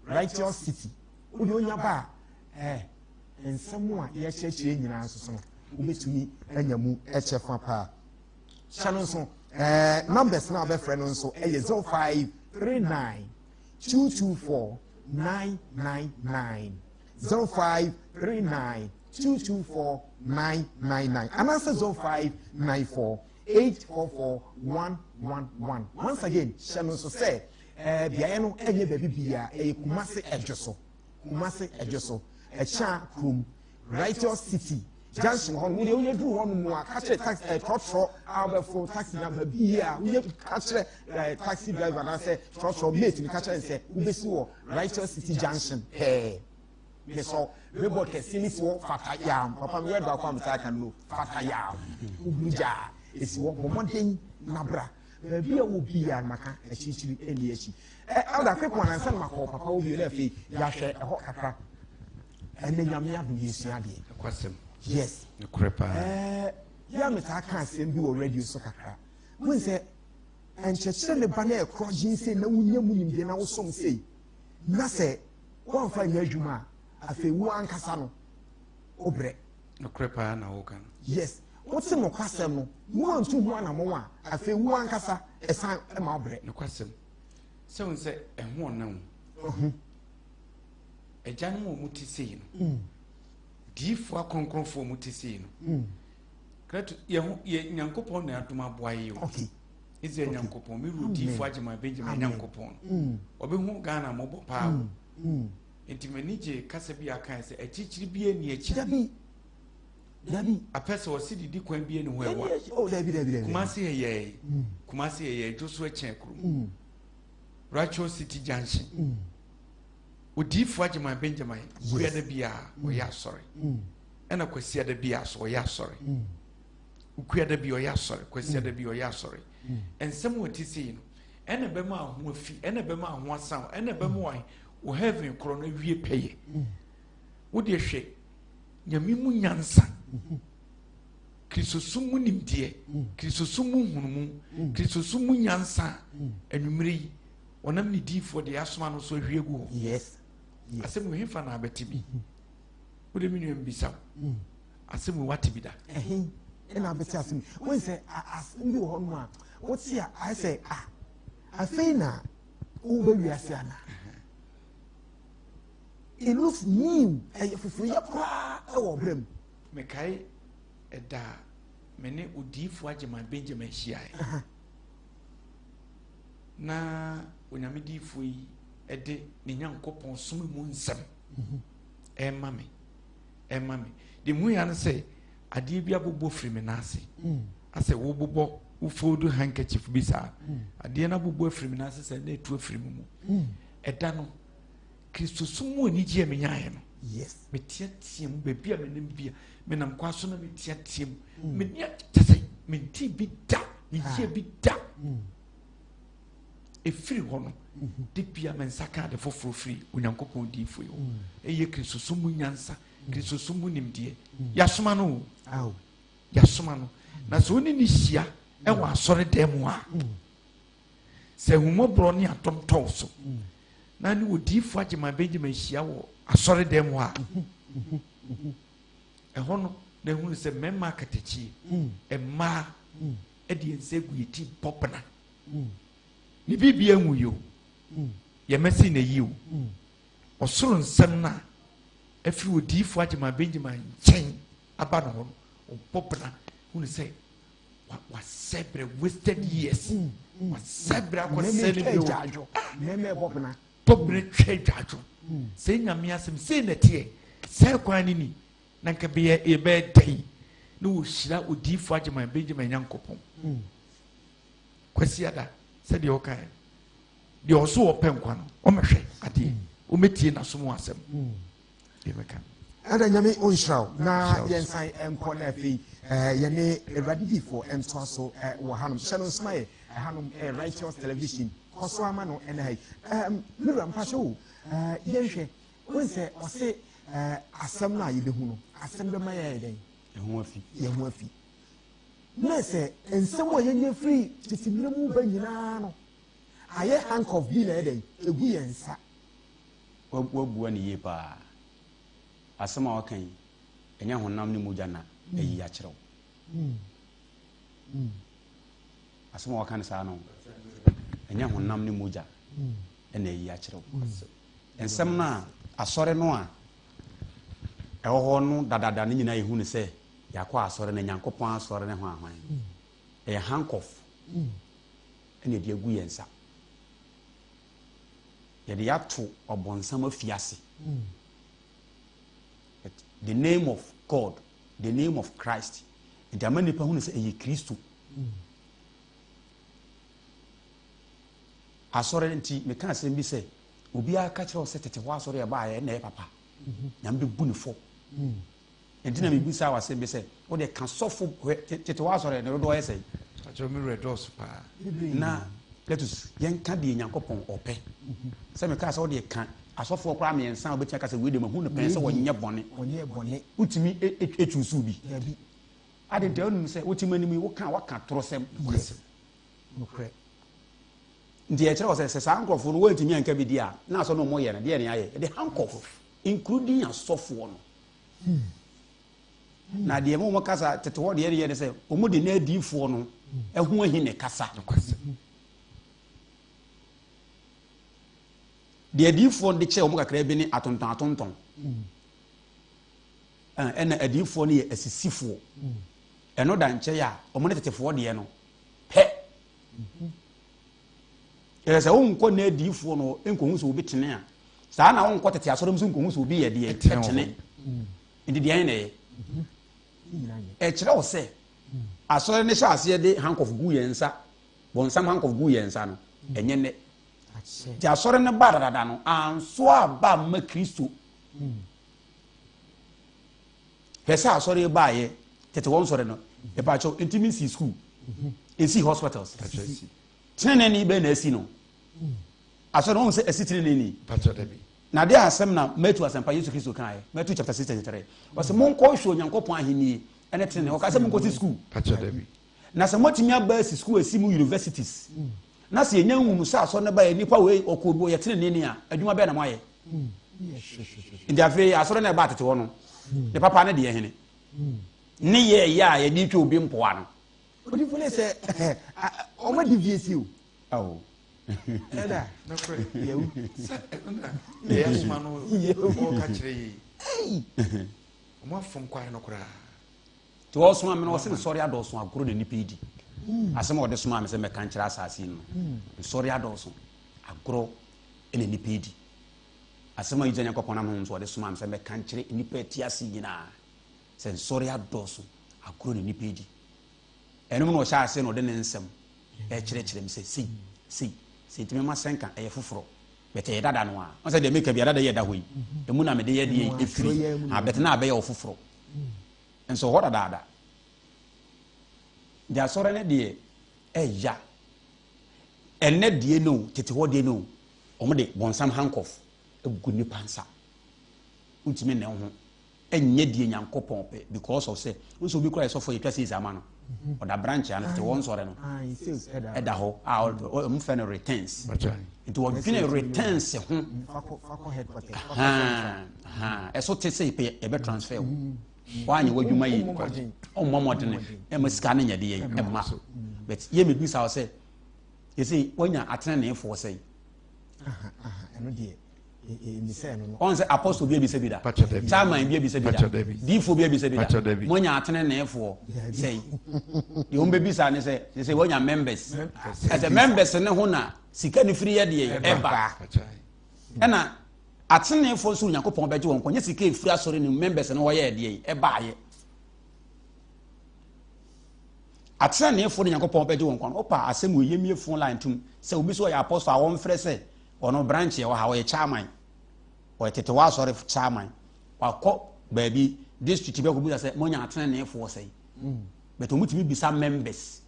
Righteous City wode onya ba a ɛɛ nsɛm a yɛkyerɛkyerɛ nyinaa nso so no wobɛtumi anya mu ɛkyɛ fa paa hyɛ no nso ɛɛ numbers na abɛfrɛ no nso ɛyɛ 0539 224 999 0539 224 999 anaasɛ 0594 844 111 once again hyɛ no nso sɛ ɛɛ beaeɛ no ɛnyɛ baabi biara ɛyɛ Kumase ɛdwo so Kumase ɛdwo so ɛkyɛn kurom Righteous City junction hɔ no wodeɛ woyɛ duru hɔ no mu a ka kyerɛ taxi ɛɛ trɔtrɔ a wobɛforo taxi number bi a woyɛ ka kyerɛ ɛɛ taxi driver anaasɛ trɔtrɔ mate no ka kyerɛ no sɛ wobɛsi wɔ Righteous City junction pɛɛ mesɔ billboard kɛseɛ no si hɔ fata yam papa mi wɛ baako a metaa ka no fata yam wohuru gyaa esi hɔ bɔ mmɔden na bra baabi a wɔ biara no maka akyirikyiri ɛnni akyi ɛ elder quick one ansa na makɔ papa wɔ bio na afei yɛahwɛ ɛhɔ kakra ɛnɛ nyame adom yɛsua adeɛ Nokwasɛm. Yes. Nokorɛ paa. Ɛɛ yɛ a metaa ka asɛm bi wɔ radio so kakra. Wohu sɛ nkyerɛkyerɛ ne ba na ɛkorɔ gyen sei na wonya mu nimdeɛ na wosom sei na sɛ woamfa nyɛ adwuma a afei wo ankasa no wobrɛ. Nokorɛ paa na woka no. Yes. Wote nokwasɛm no na woantu ho anammɔn a afei wo ankasa ɛsan ma wobrɛ. Nokwasɛm. Sɛ wohu sɛ ɛho ɔna o. Agyanom a wɔte sei no, diifoɔ akronkronfoɔ a wɔte sei no, Krato, yɛ ho yɛ Nyankopɔn na adom aboa yɛ o. Israel Nyankopɔn, me wura diifoɔ Agyemang Benjamin Nyankopɔn no, ɔbɛhu Ghana mmɔbɔ paa o. Nti m'ani gye kasa bi a kae sɛ akyirikyiri bi ani akyi. Dabi. Dabi. Apɛ sɛ ɔsi didi kwan bi ani hɔ ɛwa. Oh, dabi dabi dabi. Kumasi yɛ yɛ. Kumasi yɛ yɛ dwoso ɛkyɛn kurom. Righteous City Junction. Odiyifoɔ Agyeman Benjamin Kuada biara ɔyɛ asɔre ɛna Kwasiada biara so ɔyɛ asɔre Kuada bi ɔyɛ asɔre Kwasiada bi ɔyɛ asɔre nsɛm wɔ ti sei no ɛna ɛbɛma aho afi ɛna ɛbɛma aho asan ɛna ɛbɛma wɔn wɔ heaven korɔ no awie pɛyɛ wodeɛ hwɛ nyame mu nyansa kristosom mu nimdeɛ kristosom mu nhunumu kristosom mu nyansa anwummere yi Ɔnam ne diifoɔ deɛ asoma no so ahwie agu hɔ. Yes. Yes. Asɛm wei hefa na abɛte bi? Mm-hmm. Wode me nua mbisa wo. Mm. Asɛm wei wate bi da? Ɛhe ɛna abɛte asɛm. Wɔn sɛ asɛm bi wɔ hɔ nom a wote a ayɛ sɛ ah afei na wobɛ wiase ana. It looks new, ɛyɛ foforɔ yɛ koraa ɛwɔ ɔbrɛ mu. Mekae ɛda a me ne odiyifoɔ Agyeman Benjamin hyiaeɛ. Na Onyame diyifoɔ yi de ne Nyankopɔn som mu nsɛm ɛrema me, ɛrema me. Deɛ mehu ya no sɛ adeɛ bi abobɔ firi me nan ase. Asɛ wobobɔ wo fold handkerchief bi saa. Adeɛ no abobɔ afiri me nan ase sɛ na ɛtu afiri me mu. Ɛda no, Kristosom mu anigye a menyaeɛ no, meteatea mu baabi a menim bia, menam kwa so na meteatea mu. Mm. Menya kyɛ sɛ mente bi da, menhyia bi da. Mm. Ɛfiri hɔ no, mm-hmm. de bia me nsa ka ade foforɔ firi Onyankopɔn diifo yi hɔ. Mm. Ɛyɛ Kristosom mu nyansa, Kristosom mu nimdeɛ. Yɛasoma no o. Yɛasoma no. Na sɛ wo ne ne hyia ɛwɔ asɔre dan mu a, Sɛ ahummɔborɔ ne adom tɔ wo so na ne odiyifoɔ Agyeman Benjamin hyia wɔ asɔredan mu a, ɛhɔ no na ehunu sɛ mmarima akatakyie, mmaa de yɛn nsa gu yɛn ti bɔ bena. Ne biribi anwu yi o, yɛn mɛsi na yi o. Ɔsoro nsɛm no a ɛfiri odiyifoɔ Agyeman Benjamin nkyɛn aba no hɔ no, ɔbɔ bena hunu sɛ wasɛ brɛ wasted years mm, mm, wasɛ brɛ akɔsɛ ne bi o bɔbena twa adwadwo mm. sɛ nyame asɛm sei na ɛteɛ sɛ kwan ne ni na nka bɛyɛ yɛbɛyɛ dɛn na wɔhyira odiifo agyeman benjamin nyankopɔn kwasi ada sɛdeɛ ɔkae deɛ ɔso ɔpɛ nkwa no ɔmɛhwɛ adeɛ ɔmɛtie n'asom asɛm deɛ mɛka. Ɛda nyame ɔnhyira wo na yɛnsan nkɔ na afei yɛne awurade difoɔ ntoa so wɔ hanom hyɛ no nsoma yɛ hanom righteous television kɔ so ama no ɛna ha yi me wura mpakyɛ o yɛnhwɛ wohu sɛ ɔse asɛm no a yɛbɛhu no asɛm bɛma yɛayɛ dɛn yɛn ho afi yɛn ho afi na sɛ nsɛm a yɛnya firi tete mmerɛ mu ba nyinaa no ayɛ handcuff bi na ɛyɛ dɛn ɛgu yɛn nsa Woabua no yie paa. Asɛm a woaka yi, ɛnyɛ honam ne mogya na ayi akyerɛ wo. Asɛm a woaka no saa no, ɛnyɛ honam ne mogya na ayi akyerɛ wo. Nsɛm no a asɔre no a ɛwɔ hɔ no dadada no nyinaa yɛhu no sɛ yɛakɔ asɔre no, Nyankopɔn asɔre ne hwan hwan. Ɛyɛ handcuff ɛna ɛde agu yɛn nsa. Yɛde ato ɔbɔnsam afiase. But the name of God, the name of Christ. Nti ama nipa hunu sɛ ɛyɛ Kristo. Asɔre nti meka asɛm bi sɛ obiara ka kyerɛ wo sɛ tete hɔ asɔre ɛbaayɛ ɛna ɛyɛ papa. Nyame bɛbu ne fɔ. Enti na mebisa wo asɛm bi sɛ, wo deɛ ka sɔfo hwɛ tete hɔ asɔre ne dodoɔ yɛ sɛn? Akyerɛ me werɛ dɔɔso paa. Na Cletus, yɛnka deɛ Nyankopɔn ɔpɛ. Sɛ mekaa sɛ wo deɛ ka asɔfoɔ koraa mmiɛnsa a wobɛtumi aka sɛ wei deɛ mahu no pɛn sɛ wɔnyɛ bɔne. Wɔnyɛ bɔne. Wotumi ɛchuusu bi. Dabi. Ade nti wonim sɛ wote m'anim yi woka a woaka torosɛm. Yes. Nokorɛ. Nti ɛkyerɛ wɔ sɛ sɛ saa nkurɔfoɔ no wɔantumi anka bi di a na asɔ no wɔyɛ no deɛ ne ayɛ yɛde handcuff including asɔfoɔ no. Na deɛ ɛma wɔn kasa tete hɔ deɛ yɛ ne sɛ wɔn de n'adiifoɔ no ɛho ahi ne kasa. Deɛ adiifoɔ no de kyerɛ wɔn kakra bi ne atontɔn atontɔn. Ɛna adiifoɔ no yɛ asisifoɔ. Ɛno da nkyɛn a wɔn ne tetefoɔ deɛ no pɛ. Ɛsɛ sɛ wonkɔ nna adiyifoɔ no hɔ nkɔhu sɛ obi tene a, saa na wonkɔ tete asɔre mu nso nkɔhu sɛ obi yɛ deɛ ɛtene. Nti deɛ na ɛyɛ. Ɛkyerɛ wo sɛ asɔre no hyɛ aseɛ de handcuff gu yɛn nsa, bɔnsam handcuff gu yɛn nsa no, ɛnyɛ nnɛ. Nti asɔre no ba dadada no, anso aba amma Kristo. Hwɛ sɛ asɔre yi baayɛ tete wɔn sɔre no, ɛpaakyɛw, ntumi nsi school, nsi hospitals. Tenenee bɛn na asi no? Asɔre no, wohu sɛ asi tenenee ni? Na adeɛ asɛm na Matthew asɛmpa Yesu Kristo kaeɛ, Matthew chapter 6 33. Ɔsɛ monkɔ hwɛ Onyankopɔn ahennie ɛne tenenee. Ɔka sɛ monkɔ si school. Na sɛ moatumi aba asi school asi mu universities na sɛ yɛnya nhunu sɛ asɔre no baeɛ nipa wei ɔkɔ bi ɔyɛ tenenee ni a, adwuma bɛn na moayɛ? Nti afei asɔre no ɛbaa tete hɔ no, ne papa ne deɛ hene? Ne yɛ ɛyɛ a yɛde twa obi mpoa no. Odifo ne sɛ ɔma di vie o. Awo. Ɛda. Nokorɛ. Yawu. Sɛ ɛno na deɛ yɛasoma no ɔka kyerɛ yɛ yi. Wɔn afom kwan no koraa. Nti ɔsoma me no ɔse nsɔre adɔɔso agorɔ na nnipa yi di. Hmm. Asɛm a ɔde somaa me sɛ mɛka nkyerɛ asase yi no. Hmm. Nsɔre adɔɔso agorɔ na nnipa yi di. Asɛm a Israel Nyankopɔn nam honhom so ɔde somaa me sɛ mɛka nkyerɛ nnipa ɛte ase nyinaa sɛ nsɔre adɔɔso agorɔ na nnipa yi di. Ɛno mu na ɔhyɛ ase na ɔde ne nsɛm ɛkyerɛkyerɛ me sɛ sei sei sei nti mema sɛnka ɛyɛ foforɔ bɛtɛ yɛ dada no a ɔn sɛ deɛ meka bi dada yɛ da hɔ yi ɛmu na mede yɛ deɛ ɛfiri abɛtɛ na abɛyɛ ɔfoforɔ nso hɔ dadaada deɛ asɔre no deɛ ɛya ɛnɛ deɛ no tete hɔ deɛ no wɔn de bɔnsam handcuff egu nipa nsa ntumi ne ho ɛnyɛ deɛ nyankopɔn pɛ because of sɛ nso obi kura yɛ sɔfo yɛtwa sees ama no ɔda branch ano tete hɔ nsɔre no ɛda hɔ a wɔn fɛ no returns nti wɔdwene returns ho ɛso te sɛ pɛ ɛbɛ transfer wo woanyɛ w'adwuma yi ɔmmɔ mmɔdene ɛma sika no nyɛ deɛ ɛma but yɛ mebisa wo sɛ yɛsɛ woanya ateneneefoɔ sɛi ɔn sɛ apostle bi abisa bi da chairman bi abisa bi da diifoɔ bi abisa bi da moanya ateneneefoɔ sɛi deɛ wɔmbɛbisa ne sɛ sɛ woanya members ɛsɛ members ne ho na sika no firi yɛ deɛ ɛba ɛna Ateneneefoɔ nso Onyankopɔn bɛgye wɔn nkwa, nyɛ sika efiri asɔre no mu members no hɔ yɛ ɛdeɛ ɛbaayɛ. Ateneneefoɔ no Onyankopɔn bɛgye wɔn nkwa no, wopa asɛm wɔ yɛmie phone line tum sɛ obi sɛ ɔyɛ apostle a wɔmfrɛ sɛ ɔno branch ɛwɔ ha ɔyɛ chairman, ɔyɛ tete wɔ asɔre chairman, wakɔ baabi district bi akɔbisa sɛ monya ateneneefoɔ sɛn, but wɔn tumi bisa members.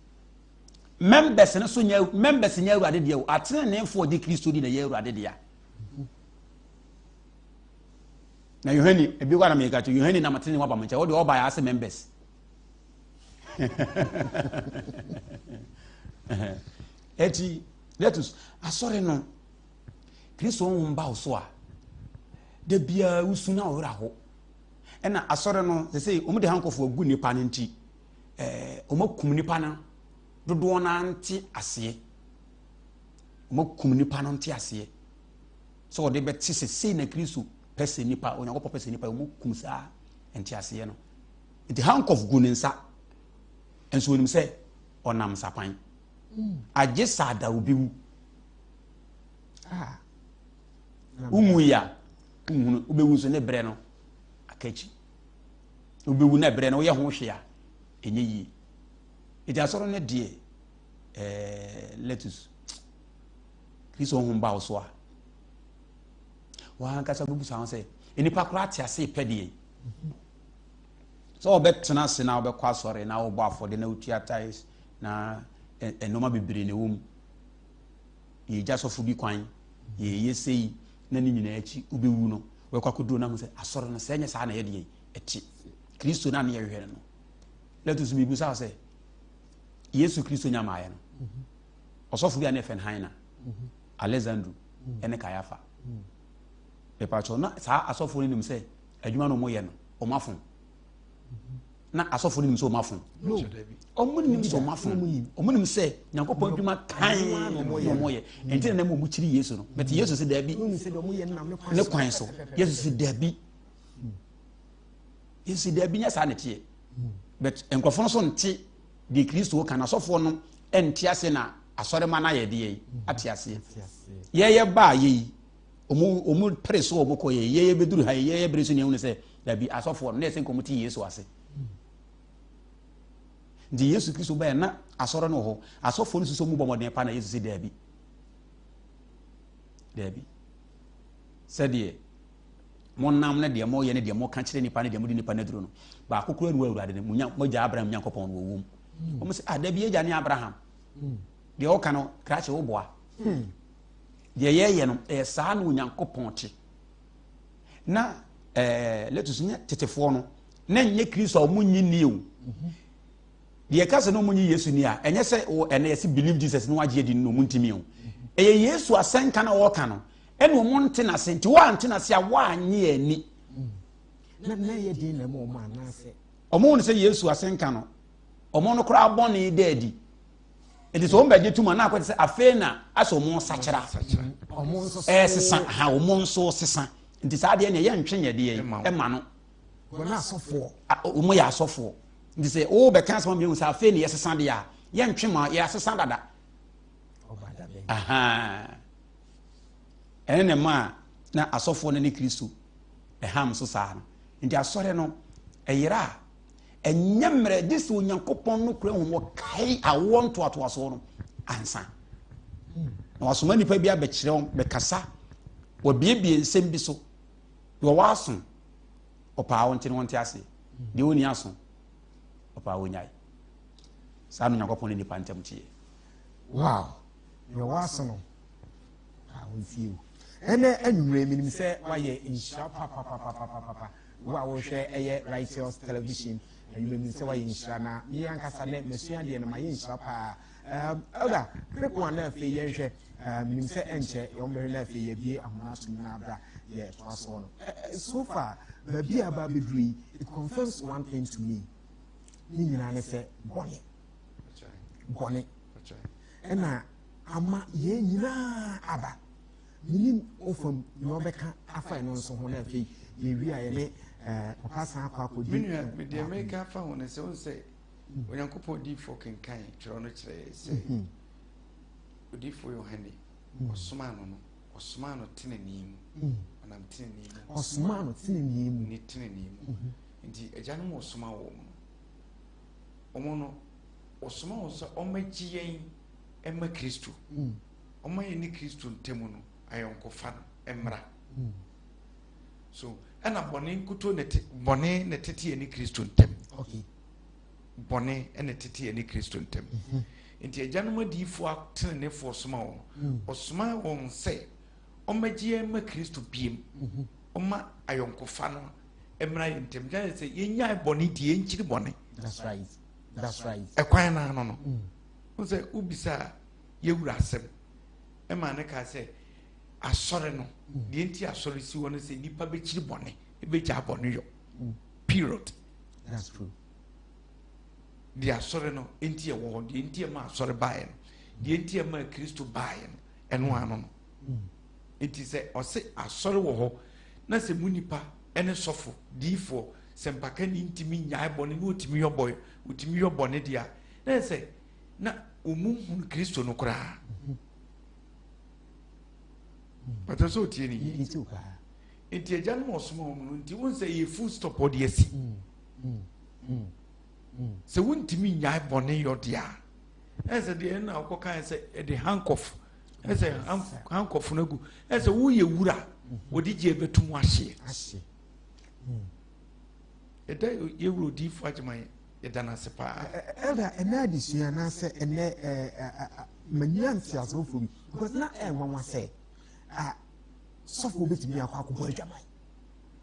Members no so nyɛ members nyɛ awurade deɛ o, ateneneefoɔ gye Kristo di na ɛyɛ awurade dea. Na yohane ebi kɔ na meka kyerɛ yohane na matene waba mo nkyɛn wo deɛ ɔba yɛ ase members eti letus asɔre no kristo honhom ba wo so a da biara wosu na ɔwerɛ aho ɛna asɔre no sɛ sɛ wɔn de hankɔfo agu nipa no nti ɛɛ wɔn akum nipa no dodoɔ no ante aseɛ Wɔakum nnipa no nteaseɛ sɛ wɔde bɛte sɛ sei na Kristo pɛ sɛ nnipa, Onyankopɔn pɛ sɛ nnipa, wɔkum saa nteaseɛ no. Nti handcuff gu ne nsa, nso onim sɛ ɔnam nsapan. Hmm. Agye saa da obi wu. Ah. Wonwu yi a, wonhunu, wobɛwu nso ne berɛ no aka akyi. Wobɛwu na berɛ no woyɛ ho hwee a, ɛnyɛ yie. Nti asɔre no deɛ, ɛɛ lettuce kristo honhom ba wo so a wankasa bɛbusa ho sɛ nnipa koraa te ase pɛ deɛ sɛ wɔbɛtena ase na wɔbɛkɔ asɔre na wɔbɔ afɔde na wotua tais na nneɛma bebree na ɛwɔ mu yɛgya sɔfo bi kwan yɛyɛ sei na ne nyinaa akyi wobɛwu no wɔbɛkɔ akɔduro no ahu sɛ asɔre no sɛ ɛnyɛ saa na ɛyɛ deɛ ɛte kristo no a ne yɛhwehwɛ no no lɛto so mebisa wo sɛ Yesu Kristo nya maayɛ no, ɔsɔfo bi a ne yɛfrɛ no Hana, Alexandru, ne Kayafa. Mepakyɛw, na saa asɔfo no nim sɛ adwuma no wɔyɛ no, wɔn afom. Na asɔfo no nim sɛ wɔn afom. Wɔn nim sɛ wɔn afom. Wɔn nim sɛ Nyankopɔn adwuma kan na wɔyɛ. Nti na na wɔn kyiri Yesu no. Bɛte Yesu sɛ daabi. Ne kwan so. Yesu sɛ daabi. Yesu sɛ daabi nyɛ saa na ɛteɛ. But nkurɔfoɔ no so nte deɛ Kristo ka no asɔfoɔ no nte aseɛ na asɔrema no ayɛ deɛ yi ate aseɛ. Yɛyɛ baa yɛ yi ɔmo ɔmo pere so ɔmo kɔ yɛ yɛyɛ bɛduru ha yi yɛyɛ bere so nea ehunu sɛ dabi asɔfoɔ no na ɛsɛ nka ɔmo te Yesu ase. Nti Yesu Kristo bɛyɛ na asɔre no wɔ hɔ asɔfoɔ no soso ɔmo bɔ mmɔden pa na Yesu sɛ daabi daabi sɛdeɛ monam ne deɛ moyɛ ne deɛ moka kyerɛ nipa ne deɛ mode nipa no aduro no baako kura nu awurade no munya mogya abraham nyankopɔn no wɔwom hmm. wɔn sɛ ah dabi agya ne abraham hmm. deɛ ɔka no krakye wo boa hmm. deɛ yɛyɛ no ɛyɛ saa na onyankopɔn te na ɛɛ letus nyɛ tetefoɔ no na nyɛ kristo a wɔn nyi nie o deɛ ɛka sɛ na wɔn nyi yesu ni a ɛnyɛ sɛ ɛnɛ yɛsi believe jesus na wagye adi no wɔn ntumi o ɛyɛ yesu asɛnka na wɔka no ɛna wɔn nte n'ase nti wɔante n'ase a wɔanye ani. Na na ɛyɛ den na ɛma wɔn anaasɛ. Wɔn hu sɛ Yesu asɛnka no, wɔn no koraa bɔne da adi. Nti sɛ wɔn bɛgye tum a na akɔte sɛ afei na asɛ wɔn sakyera. Ɛsesa ha wɔn nso sesa. Nti saa deɛ nea yɛntwe nyɛ deɛ ɛma no. Wɔn asɔfoɔ. Wɔn yɛ asɔfoɔ. Nti sɛ wɔbɛka asɛm a sɛ afei na yɛsesa deɛ a yɛntwe ma yɛasesa dada. Ɛne ne ma a na asɔfoɔ no ne Kristo ɛham so saa no. Nti asɔre no ɛyera a ɛnyɛ mmerɛ gye sɛ Onyankopɔn no kura hu wɔkae awoɔ ntoatoasoɔ no ansa. Na wasoma nnipa bi abɛkyerɛ wɔn bɛkasa wɔbiebie nsɛm bi so deɛ ɔwɔ aso ɔpaa wɔn nti no wɔn te ase deɛ ɔnni aso ɔpaa wɔn nyae saa no Onyankopɔn ne nnipa ntam teɛ. Wow, deɛ ɔwɔ aso no a wɔntie o. Ɛnɛ anwummerɛ menim sɛ woayɛ nhyira papapapapapa. Wo a wohwɛ ɛyɛ Righteous Television anwummerɛ menim sɛ woayɛ nhyira na me ankasa nɛ masua adeɛ no mayɛ nhyira paa. Um, Elder, quick one na afei yɛnhwɛ. Uh, menim sɛ ɛnkyɛ yɛn bɛhwɛ na afei yɛbie ahoma atom na abra yɛtoa soɔ no. Uh, so far, baabi a aba abɛduru yi, it confirms one thing to me. Ne nyinaa ne sɛ bɔne. Bɔne. Ɛna ama yɛn nyinaa aba. Menim wo fam nea ɔbɛka afa ɛno nso ho na afei yɛwie a yɛne eh, papa san akɔ akɔdi. Me nua, me deɛ meka afa ho ne sɛ wohu sɛ mm. Onyankopɔn diifoɔ kenkan twerɛ no kyerɛ yɛ sɛ mm-hmm. odiifoɔ Yohane mm. ɔsomaa no no ɔsomaa no tenenee mu mm. ɔnam tenenee mu ɔsomaa no tenenee mu ne tenenee mu mm-hmm. nti agyanom ɔsoma wɔn no wɔn no ɔsoma wɔn sɛ ɔmɛgye yɛn ɛma Kristo. Ɔma yɛne Kristo ntam no ayɔnkofa no mmra. So ɛna bɔne nkuto na ɛte bɔne na ɛtete yɛne Kristo ntam. Okay. Bɔne na ɛtete yɛne Kristo ntam. Mhm. Nti agyanom adiyifoɔ atenenefoɔ soma wɔn. Mm. Ɔsoma wɔn sɛ ɔmmɛgye yɛn ma Kristo biem. Mhm. Ɔma ayɔnkofa no mmra yɛn ntam. Gyina sɛ yɛnyae bɔne die yɛnkyiri bɔne. That's right. That's right. Ɛkwan no ano no. Mm. Wo sɛ wobisa yɛwura asɛm ɛma no kaa sɛ asɔre no deɛ nti asɔre si hɔ no sɛ nnipa bɛkyiri bɔne bɛgyaa bɔne yɔ period. That's true. Deɛ asɔre no nti ɛwɔ hɔ deɛ nti ɛma asɔre baeɛ no deɛ nti ɛma Kristo baeɛ no ɛno ano no nti sɛ ɔse asɔre wɔ hɔ na sɛ mu nipa ɛne sɔfo diifoɔ sɛ mpakani ntumi nyae bɔne na ɔtumi yɔ bɔne ɔtumi yɔ bɔne deɛ a na sɛ na wɔn nhunu Kristo no koraa. Pàtó sɛ otie ne yie. Nti agya no ɔsoma wɔn no nti wɔn sɛ yɛ full stop ɔde asi. Mm, mm, mm, sɛ wontumi nyae bɔne yɔ deɛ a ɛsɛ deɛ ɛna ɔkɔ kan sɛ ɛde handcuff ɛsɛ handcuff no agu ɛsɛ woyɛ wura wɔde gye ɛbɛtum ahyeɛ. Ɛda yɛwura odiifo agyeman yɛda no ase paa. Elder, ɛnɛ adesua anaasɛ ɛnɛ manya ntease foforɔ bi because na ɛnwanwa sɛ sɔfoɔ bɛtumi akɔ akɔbɔ adwaman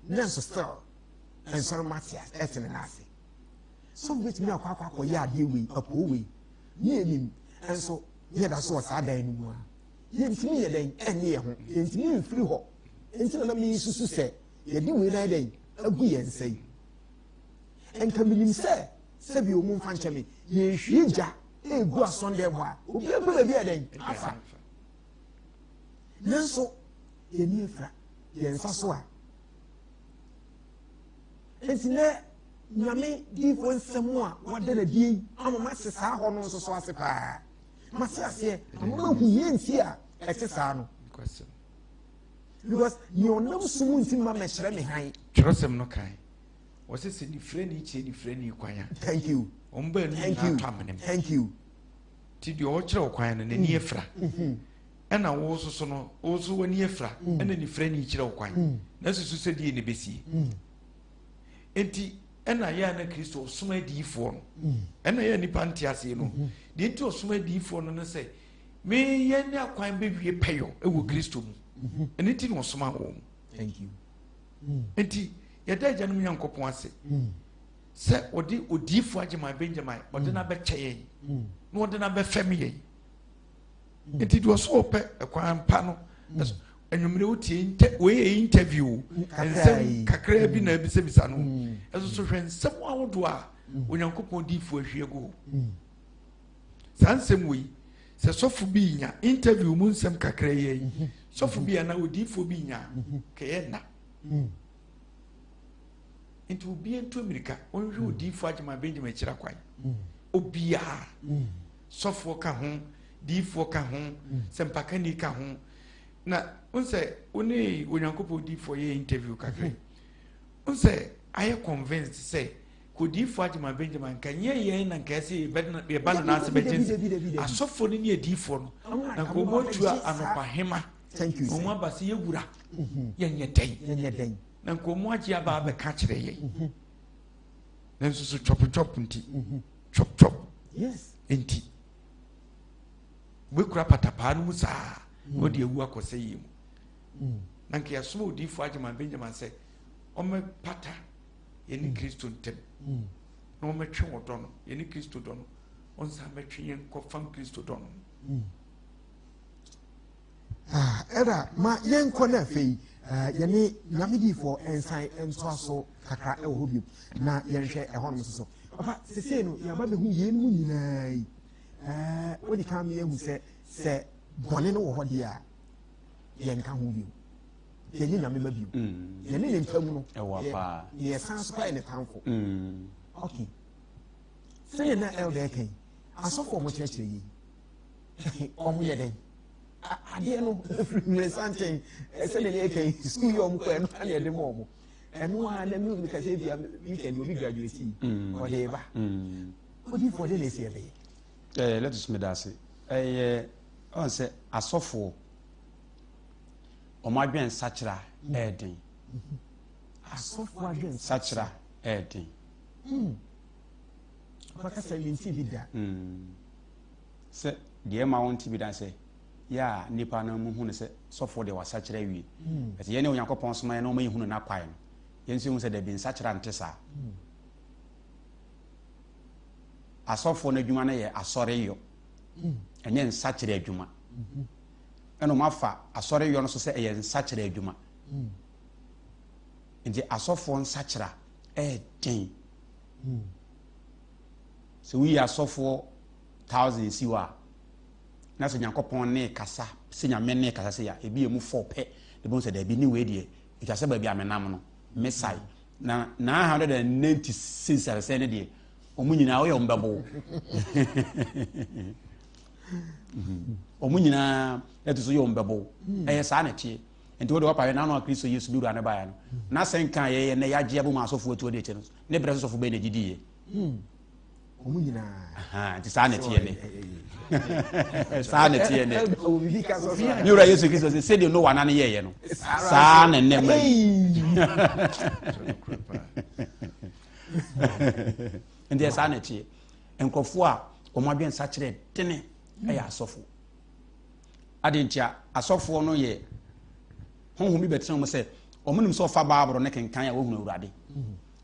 nanso still nsɔre ma te ɛte ne n'ase sɔfo bɛtumi akɔ akɔ akɔyɛ adeɛ wei apoo wei ne anim nso yɛda so wɔ saa dan no mu a yɛntumi yɛ dɛn ɛnne yɛ ho yɛntumi mfiri hɔ nti na na mesusu sɛ yɛde wei na yɛ dɛn agu yɛn nsa yi Nka menim sɛ, sɛbi o momfa nkyɛ me, yɛrehwie gya regu asɔndɛm hɔ a, obiara pɛ baabi a dɛn afa. Nanso, yɛn ani afira, yɛn nsa so a. Nti nɛ Nyame diifoɔ nsɛm a wɔada no adie yi ama mate saa hɔ no nso so ase paa. Mate aseɛ, ama mahu yɛ nti a ɛte saa no. Because nea ɔnam sum nti ma mɛkyerɛ me hann. Twerɛsɛm no kan. Wɔsɛ sɛ nifirani kyerɛ nifirani kwan a. Thank you. Wɔn baanu nyinaa tɔ amena mu. Thank you. Ti deɛ ɔkyerɛ wo kwan no n'ani mm. afira. Mm-hmm. Ɛna wo soso no wo so w'ani afira mm. ɛna nifirani kyerɛ wo kwan. Mm. Na susu sɛ deɛ na ebesie. Nti ɛna yɛ a na Kristo ɔsoma adiyifoɔ no. Ɛna yɛ nipa nte aseɛ no. Mm-hmm. Deɛ nti ɔsoma adiyifoɔ no no sɛ meyɛ ne akwan bɛwie pɛyɔ ɛwɔ Kristo mu. Mm-hmm. Ɛno nti na ɔsoma wɔn. Thank you. Nti yɛda agyanom Nyankopɔn ase sɛ ɔde odiifo Agyeman Benjamin ɔde no abɛkyɛ yɛn na ɔde no abɛfɛm yɛn. Nti deɛ ɔso ɔpɛ ɛkwan pa no. Anwummerɛ wotie inter wei yɛ interview nsɛm kakraa bi na abisabisa no ɛso so hwɛ nsɛm ahodoɔ a Onyankopɔn diifoɔ ahwie agu hɔ. Saa nsɛm wei sɛ sɔfo bi nya interview mu nsɛm kakra yi yi sɔfo bi anaa odiifoɔ bi nya kɛyɛ nna. Nti obi ntu mmirika ɔnhwɛ odiifoɔ Agyeman Benjamin akyira kwan. Obiara sɔfoɔ ka ho diifoɔ ka ho sɛmpakani ka ho. Na n sɛ wo ne Onyankopɔn diifoɔ yɛ interview kakra yi n sɛ ayɛ convinced sɛ kò diifoɔ Agyeman Benjamin nka nyɛ yɛn na nka ɛsɛ yɛba no n'ase bɛgye nsɛ asɔfoɔ no ne adiifoɔ no na nka wɔn atua anɔpa hema wɔn aba sɛ yɛwura mhm. yɛnyɛ dɛn na nka wɔn agye aba abɛka kyerɛ yɛn mhm. nanso so chop chop nti mhm. chop chop nti Wobɛkura patapaa no mu saa na ɔde awu akɔ sɛyie mu. Mm. Na nka yɛasoma odiyifoɔ Agyeman Benjamin sɛ ɔmmɛpata yɛne mm. Kristo ntam mm. na ɔmmɛtwe wɔ dɔ no yɛne Kristo dɔ no ɔnsan mmɛtwe yɛn nkɔfam Kristo dɔ no. Ah, ɛda ma yɛnkɔ no afei eh, yɛne nyame diifoɔ nsan ntoa so kakra ɛwɔ hɔ bio na yɛnhwɛ ɛhɔnom nso so papa sesei no yɛaba bɛhu yɛn mu nyinaa yi Ɛɛ, wodi kan ma yɛahu sɛ sɛ bɔne no wɔ hɔ deɛ a, yɛnka ho bio. Yɛnyɛ nyame ma bio. Mm. Yɛne ne ntam no, yɛsan so kɔyɛ ne tamfo. Mm. Okay. Sɛdeɛ na elder ɛka yi, asɔfo a wɔkyerɛkyerɛ yi, wɔn yɛ dɛn? Adeɛ no firi mmiɛnsa nkyɛn, sɛdeɛ ne ɛka yi, sukuu yi a wɔn kɔ ɛno na yɛde ma wɔn. Ɛno a na mi kasa bi a weekend obi graduate yi, mm. ɔde ba. Odiyifoɔ deɛ na ɛsi ɛbɛyɛ. Ɛɛ Letus medase. Ɛyɛ ɔn sɛ asɔfoɔ wɔn adwene nsakyera mm. ɛyɛ den. Asɔfoɔ adwene nsakyera ɛyɛ den. Mm. Ɔbɛka mi nti bi da. Mm. Sɛ deɛ ɛma wɔn ti bi da sɛ yɛ a nipa no mu hu no sɛ sɔfoɔ deɛ wasakyera awie. Mm. Ɛsɛ yɛn ne Onyankopɔn soma yɛn na wɔn yi hu no n'akwan no. Yɛn nso hu sɛ dabi nsakyera nte saa. Mm. Asɔfoɔ no adwuma no yɛ asɔreyɔ, ɛnyɛ nsakyerɛ adwuma. Ɛna wɔn afa asɔreyɔ no so sɛ ɛyɛ nsakyerɛ adwuma. Nti asɔfoɔ nsakyera ɛyɛ den. Sɛ woyi asɔfoɔ thousand si hɔ a, na sɛ Nyankopɔn ne kasa, sɛ Nyame ne kasa sɛ ya, ebi yɛ mu fɔ pɛ, ebi sɛ daabi ne wei deɛ, ɛtwa sɛ baabi a menam no, mesae. Na 996 asɛsɛ no deɛ wɔn nyinaa woyɛ wɔn bɛbo wɔn nyinaa ɛto so yɛ wɔn bɛbo hmm. ɛyɛ saa na ɛteɛ nti wode wɔpa n'ano a kristo yesu bi wura ne baeɛ no na sɛ nka yɛyɛ nɛ yɛagye abɔ mu asɔfoɔ atuo de akyɛ no ne berɛ so sɔfo bɛyɛ na gyidi yɛ hmm. wɔn nyinaa. Nti saa na ɛteɛ nɛ saa na ɛteɛ nɛ ne wura yesu kristo sɛ sɛdeɛ noa na ne yɛɛyɛ no saa na nnɛ mmerɛ nti saa na ɛteɛ nkurɔfoɔ a wɔn adwene nsakyerɛ dene ɛyɛ asɔfo ade nti a asɔfoɔ no yɛ honhom bi bɛtena wɔn sɛ wɔn nim sɛ ɔfa baaboro ne kenkan a wɔhunu awurade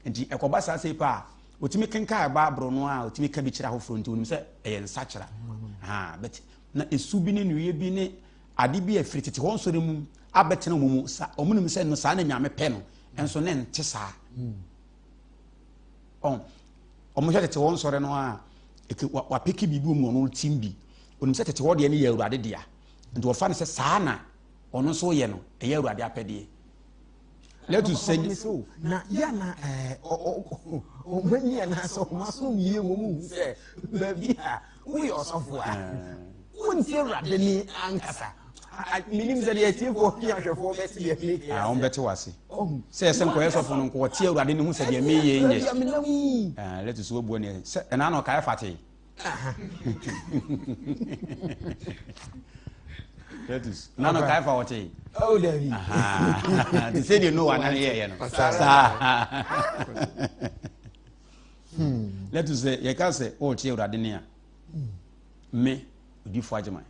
nti ɛkɔba saa sɛ paa Otumi kenkan Bible no a otumi ka bi kyerɛ afoforo nti onim sɛ ɛyɛ nsakyera. Ha, but na esu bi ne nnuyɛ bi ne ade bi a ɛfiri tete hɔ nsɔre mu abɛtena wɔn mu sa wɔn nim sɛ no saa na nyame pɛ no nso ne nte saa. Ɔn wɔn hwɛ tete hɔ nsɔre no a eke wapeke biribi wɔ mu ɔno tim bi onim sɛ tete hɔ deɛ no yɛ awurade dea nti wɔfa no sɛ saa na ɔno nso yɛ no ɛyɛ awurade apɛdeɛ. Let us say. Na yɛ na ɛɛ ɔmo ani anaasɛ ɔmo aso mie wɔn mu sɛ baabi a woyɛ ɔsɔfo a wontie awurade ni ankasa menim sɛ deɛ atiefoɔ ne ahwɛfoɔ bɛte deɛ meka ah, wɔn bɛte wase sɛ ɛsɛ nkɔyɛ sɔfo no nkɔ ɔte awurade ne ho sɛ deɛ meyɛ nyɛ ah, let us wabua ne sɛ ɛna na ɔkae fatee Titus na no kae fa wɔte oh dabi te sɛ deɛ Noa na ne yɛyɛ no saa let us sɛ yɛka sɛ wɔte awurade ne a me odifo agyeman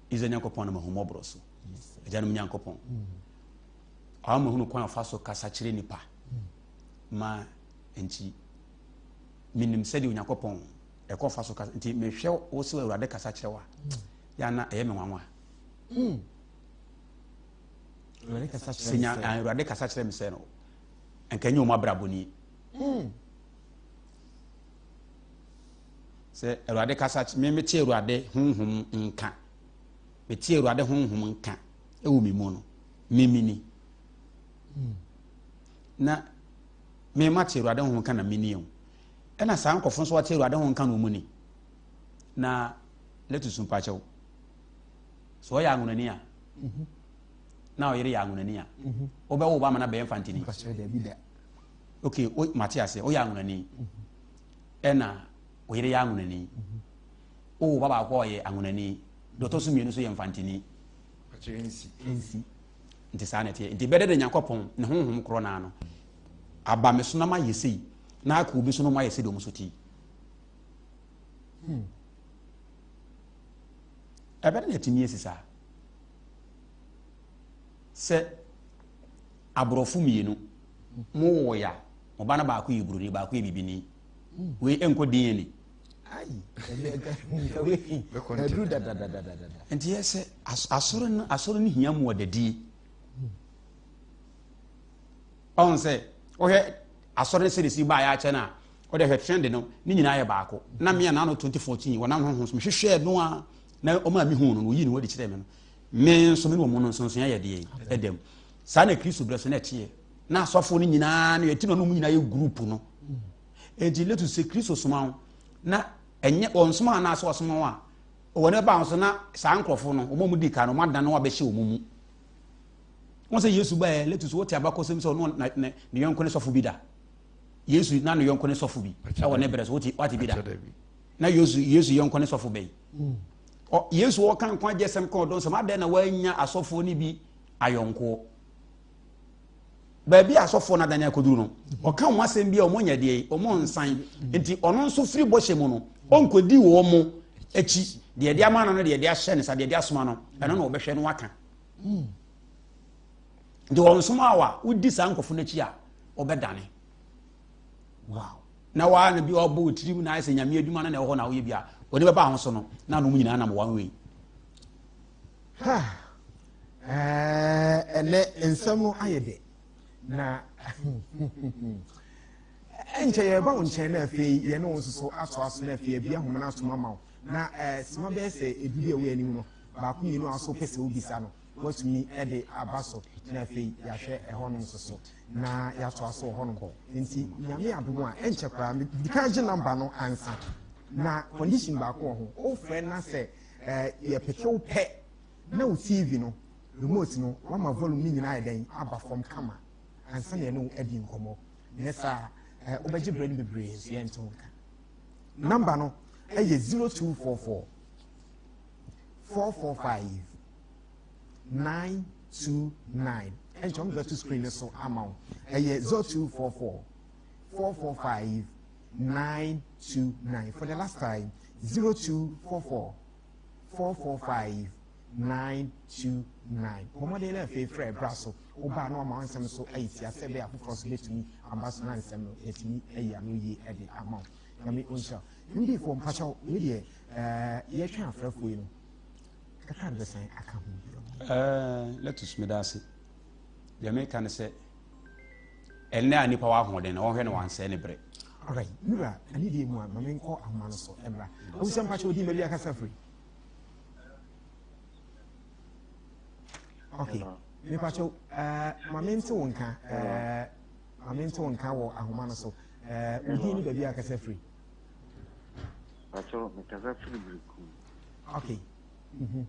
Israel Nyankopɔn na mahummɔborɔ so agyanom Nyankopɔn ɔama mahunu kwan ɔfa so kasa kyerɛ nipa ma nti menim sɛdeɛ Onyankopɔn ɛkɔ fa so kasa nti mehwɛ wo sɛ Awurade kasa kyerɛ wo a yɛ na ɛyɛ me nwanwa. Hmm. Sɛ nya Awurade kasa kyerɛ me sɛ no, nka nyɛ wɔn abrabɔ nie. Hmm. Sɛ Awurade kasa me mete Awurade honhom nka, mete Awurade honhom nka ɛwɔ me mu no, memini. Hmm. Na me mate Awurade honhom nka na meni o. Ɛna saa nkurɔfo nso ate Awurade honhom nka na wɔn ni. Na letusu mpakyɛw. Sɛ ɔyɛ anwonani a, mhm. na ɔyere yɛ anwonani a, mhm. wobɛwo ba ama no abɛyɛ mfantini. Ok, mate aseɛ, woyɛ anwonani. Mhm. Ɛna ɔyere yɛ anwonani. Wowo ba baako a ɔyɛ anwonani, deɛ ɔtɔ so mmienu nso yɛ mfantini. Nti saa na ɛteɛ. Nti bɛdɛ de Nyankopɔn ne honhom korɔ naa no aba me so na mayɛ sei na aka obi so no mayɛ sei deɛ ɔmo so ti. Hmm. Ɛbɛdɛ na ɛtumi asi saa sɛ aborɔfo mmienu mo wɔ ya mo ba no baako yɛ buroni baako yɛ bibini hmm. wei ɛnkɔ DNA. Nti yɛ sɛ asɔre no asɔre no hia mu ɔdadie ɔn sɛ ɔhwɛ asɔre no sɛde si baa yɛ akyɛ no a ɔde hwɛ trend no ne nyinaa yɛ baako na mmea na ano 2014 wɔnam honhom so mehwehwɛɛ no a na ɔma mi hu no no oyi ne ho adi kyerɛ me no me nso me ne wɔn no nsonsonoeɛ yɛ deɛ ɛda mu saa na kristo berɛ so na ɛteɛ na asɔfoɔ no nyinaa no yɛti na ɔno mu nyinaa yɛ group no enti letu sɛ kristo soma wo na ɛnyɛ wɔn soma anaasɛ ɔsoma wo a wɔn ɛba ho so na saa nkurɔfoɔ no wɔn a wɔdi kan no wɔn adan no abɛhyɛ wɔn mu wɔn sɛ yesu baɛ letu so wɔte abakɔsɛm sɛ ɔno na ne ne yɔnko ne sɔfo bi da yesu na ne yɔnko ne sɔfo bi ɛwɔ ne berɛ so wɔte wɔate bi da na yesu yesu yɔnko ne sɔfo bɛyi hmm. ɔ yesu ɔka nkwagye sɛm ka ɔdɔ nsɛm adɛn na wɔanya asɔfoɔ no bi ayɔnkoɔ baabi a asɔfoɔ no adane akɔduru no ɔka wɔn asɛm bi a wɔn nyɛ deɛ wɔn nsan nti ɔno nso firi bɔhyɛ mu no ɔnkɔdi wɔn mo akyi deɛ ɛde ama no no deɛ ɛde ahyɛ ne sa deɛ ɛde asoma no ɛno na ɔbɛhwɛ no waka nti wɔn nsom a wa wodi saa nkurɔfoɔ no akyi a ɔbɛdane wow na waa na bi ɔbɔ wɔ tirim na ayɛ sɛ nyame adwuma no na ɛwɔ hɔ na woyɛ bi a wɔne bɛba ho so no na anom nyinaa nam one way Ha! Ɛɛ, ɛnɛ nsɛm no ayɛ dɛ. Na ɛnkyɛ yɛreba wo nkyɛn na afei yɛne wo nso so atoa so na afei abia ahoma no atom ama wo. Na ɛɛ, sima bɛyɛ sɛ edu bi a ɛwɔ anim no, baako mmienu a so pɛ sɛ wobisa no, woatumi de aba so na afei yɛahwɛ ɛhɔnom nso so na yɛatoa so wɔ hɔnom. Nti Nyame adom a ɛnkyɛ koraa medi kan gye namba no ansa. Na condition baako wɔ ho, wofrɛ na sɛ Eh, yɛ peke wo pɛ na wo TV no, remote no, wama volume no nyinaa ayɛ dɛn aba fam kama ansa na yɛne wo adi nkɔmmɔ. Nyɛ saa a, eh, wobɛgye berɛ no bebree nso yɛnte wo nka. Namba no ɛyɛ 0244 445 929. Ɛnkyɛ wɔn bɛto screen no so ama wo. Ɛyɛ 0244 445 929. For the last time, 0244 445 929. Bɔ mmɔden na afei frɛ bra so. Wobaa na wama wo nsɛm so ayi tia sɛ ɛbɛyɛ afoforɔ nso bɛtumi aba so na nsɛm no yɛatumi ayi ano yie de ama wo. Nyame ɔnhyira wo. Mdifoɔ mpakyɛw wei deɛ ɛɛ yɛtwɛn afrɛfoɔ yi no kakra de bɛsan aka ho bio. Ɛɛ Letus meda ase. Deɛ meka ne sɛ ɛnnɛ a nipa wɔ ahoɔden na wɔnhwɛ na wansɛe ne bere. Alright, Nura, ɛne deɛ mu a, ma menkɔ ahoma no so mmra. Abusua mpakyɛ odi baabi akasa firi. Okay, mepakyɛ uh, eh, ma mente wo nka, uh, ma mente wo nka wɔ ahoma no so. Uh, wodin ne baabi akasa firi. Pakyɛ, mekasa firi Birikum. Okay. Mm -hmm.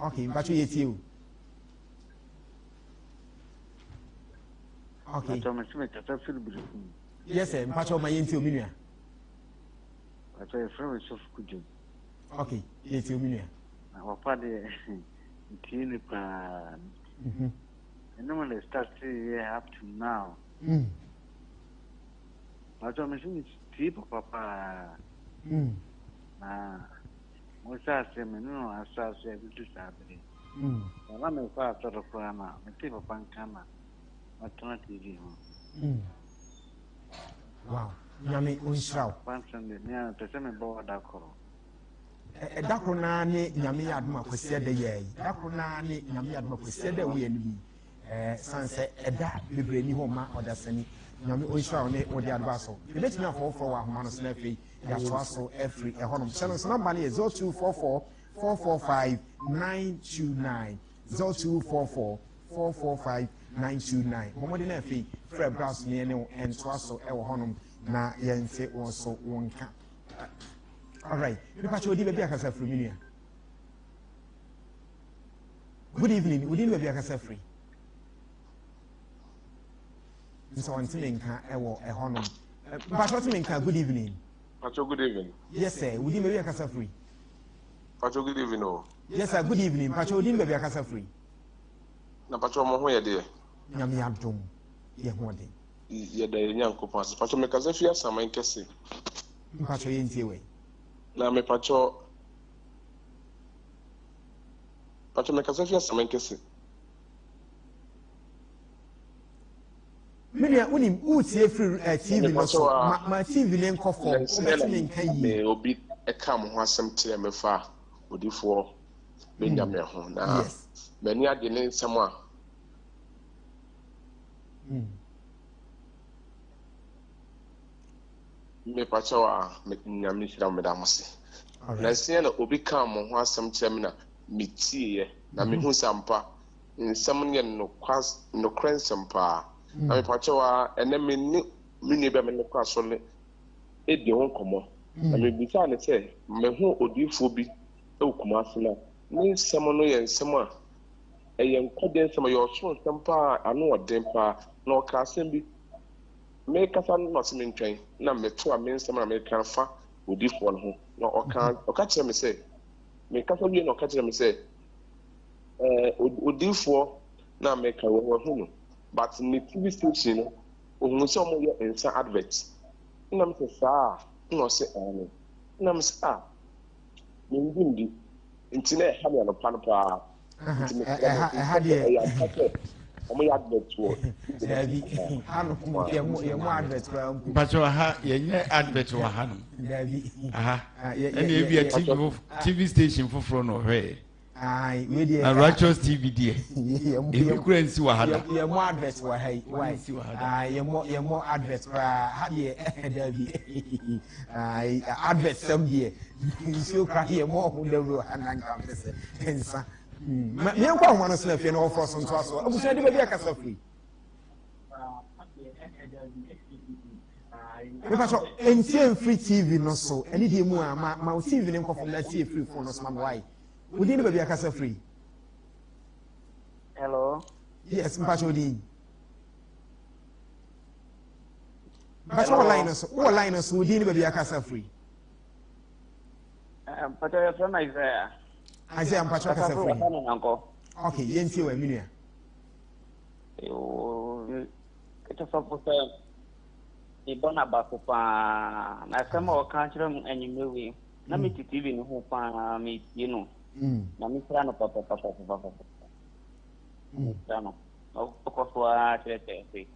Okay, mpakyɛ yɛtie o. Okay. Mpakyɛ mese me kasa firi Berekum. Yes sir, mpakyɛ ɔma yɛntie omi nua. Mpakyɛ yɛfrɛ me Sɔfo Kudwo. Okay, yɛtie omi nua. Na papa deɛ ntie ne paa. Mhm. Ɛne mo na start yɛ up to now. Mm. Mpakyɛ mese metie papa paa. Mm. Na mo hyɛ ase me ne no ahyɛ ase abɛdu saa bere. Na na mekɔ asɔre koraa na mete papa nka na matena TV ho. Wow, nyame ɔnhyira wo. Papa nsɛm de, me a mepɛ sɛ mebɔ wo da koro. Ɛda koro naa ne Nyame yɛ adom a Kwasiada yi ara yi. Da koro naa ne Nyame yɛ adom a Kwasiada a ɛwɔ yɛn anim yi. Ɛɛ san sɛ ɛda bebree ni hɔ ma ɔdasani. Nyame ɔnhyira wo ne wo de adeba so. Yɛbɛtumi afɔwofrɔ wɔ ahoma no so na afei yɛatoa so afiri ɛhɔnom. Hyɛ no nso nɔmba no yɛ 0244 445 929. 0244 445 929. Bɔ mmɔden na afei frɛ bra so ne yɛne wo ntoa so wɔ hɔnom na yɛnte wɔn so wo nka. Alright, mepa kyɛ odi baabi akasa firi me nua. Good evening, odi ne baabi akasa firi. Nso ɔnte me nka ɛwɔ ɛhɔnom. Mpakyɛ ɔte me nka, good evening. Pacho, good evening. Yes sir, odi baabi akasa firi. Pacho, good evening o. Yes sir, good evening. Pacho, odi baabi akasa firi. Na pacho, mo ho yɛ deɛ? Nyame adom, yɛ ho ɔden. Yɛda yɛn Nyankopɔn ase. Pacho, mekasa fi Asaman kɛse. Mpacho yɛntie wei. Na mepacho, pacho mekasa fi Asaman kɛse. Me nua wonim wotie firi eh, TV no so ma, ma TV ne nkɔ fam wobɛte me nka yie. Obi ɛka mo ho asɛm kyerɛ me fa odifoɔ Benjamin ho na m'ani agye ne nsɛm a mm. Mepakyɛw a, Nyame nhyira mo, meda mo ase. Nansa na obi kaa mo ho asɛm kyerɛ me na metieeɛ, na mhm. mehu sɛ ampa nsɛm no yɛ nokorɛ nsɛm paa. Na mm. mepakyɛw a, ɛnɛ me ne me nua bi a me ne kɔ asɔre no di ho nkɔmmɔ. Na mm. mebisaa no sɛ, mehu odiyifoɔ bi wɔ Kumasi na ne nsɛm no yɛ nsɛm a ɛyɛ nkwagye nsɛm, ɛyɛ ɔsoro nsɛm paa, ano ɔden paa. Na ɔka asɛm bi, Merekasa no na ɔse mentwɛn na metoa me nsɛm a mereka no fa odiyifoɔ no ho. Na ɔka ɔka kyerɛ me sɛ, mekasa wie na ɔka kyerɛ me sɛ, ɛɛ odiyifoɔ na meka wɔ wahu no, but ne TV station no, ohunu sɛ wɔyɛ nsa advert. Ɛna me sɛ saa a, ɛna ɔse aane. Ɛna me sɛ ah, mengye ndi. Nti na ɛha me anɔpa no paa. Nti mesrɛ mo, ɛha deɛ ɛyɛ ampa sɛ wɔn yɛ advert wɔ. Daabi, ha no yɛ mo yɛ mo advert koraa mpo. Mpatsɔ ha yɛnyɛ advert wɔ ha nom. Daabi. Aha ɛna ebi a TV TV station foforɔ na ɔhwɛ yɛ. Na Righteous TV deɛ ebi kura nsi wɔ ha da. Yɛ mo advert wɔ ha yi. Why? Yɛ mo yɛ mo advert koraa ha deɛ daabi. Advert sɛm deɛ nsuo koraa yɛ mo ɔho dawuro ha na nka mpɛ sɛ nsa. Yɛnkɔ ahoma no so na afei na wɔforɔ so ntoa so. Abusua de baabi akasa firi. Mepa so ntie mfiri TV no so ɛne deɛ mu a ma ma wo TV no nkɔ fam na tie firi phone no so ma me wae. Wo din ne baabi akasa firi. Hello. Yes, mpakyɛ wo din. Mpakyɛ wɔ line no so wɔ line no so wo din ne baabi akasa firi. Eh, mpakyɛ yɛfrɛ me Isaiah. Isaiah mpakyɛ kasa firi. Okay, yɛntie wɔ ɛmi nua. Ɛtɔfɔfo sɛ mebɔ n'aba so paa na asɛm a ɔka kyerɛ m anwummerɛ wei na mm. mete tv no ho paa metie no mm. na mesra no papapapapapa mm. mesra no na ɔkɔ so ara kyerɛkyerɛ se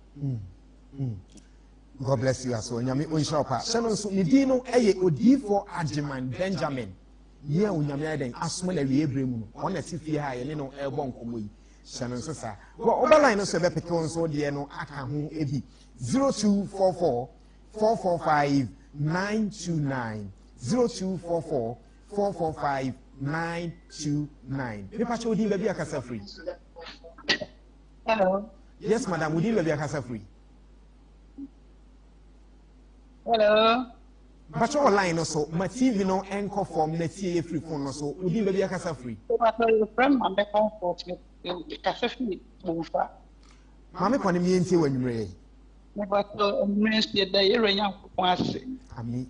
God bless you aso onyame onhyira wo paa hyɛ no nso ne din no ɛyɛ odiyifoɔ Agyeman Benjamin yɛ onyame ayɛ dɛn asoma na awie berɛ mu no ɔna te fie ha yɛne no ɛrebɔ nkɔmmɔ yi hyɛ no nso saa wɔ ɔba line no so ɛbɛpeke wo nso deɛ no aka ho ebi 0244 445 929 0244 445 929 mepa kyɛ odin baabi akasa firi Hello. Yes madam odin baabi akasa firi Hello. Mpakyɛ wɔ line no so ma TV no nkɔ fam na tie yɛ firi phone no so. Wo din baabi akasa firi. Mpakyɛ yɛfrɛ me Maame Comfort me kasa firi Bomfa. Maame kɔ ne mi yɛntie wɔ anwummerɛ yi. Mepakyɛ anwummerɛ nso yɛda yɛwura Nyankopɔn ase. Ami.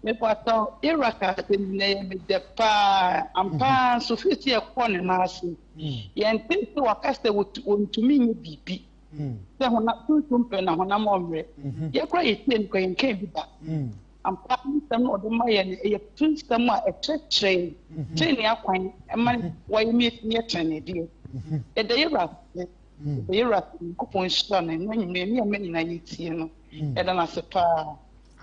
Mepakyɛ yɛwura ka asɛm bi na ɛyɛ me dɛ paa ampa nso firi sɛ yɛkɔɔ ne nan ase yɛnte sɛ waka sɛ wɔntumi nyɛ biribi. Sɛ honam sunsum pɛ na honam ɔmmerɛ. Mhm. Yɛ kora yɛtie no kora yɛnka bi da. Mm. Ampa nsɛm na ɔde ma yɛ no ɛyɛ nsɛm a ɛkyerɛkyerɛ yɛn mhm. tenenee akwan ɛma mhm. wɔyɛ mi yɛ tenenee deɛ. Yɛda yɛ wura ase. Mm. Yɛda yɛ wura ase Nyankopɔn nhyira no ɛna nwumire ne ɛmɛ nyinaa yɛtie no. Mm. Yɛda no ase paa.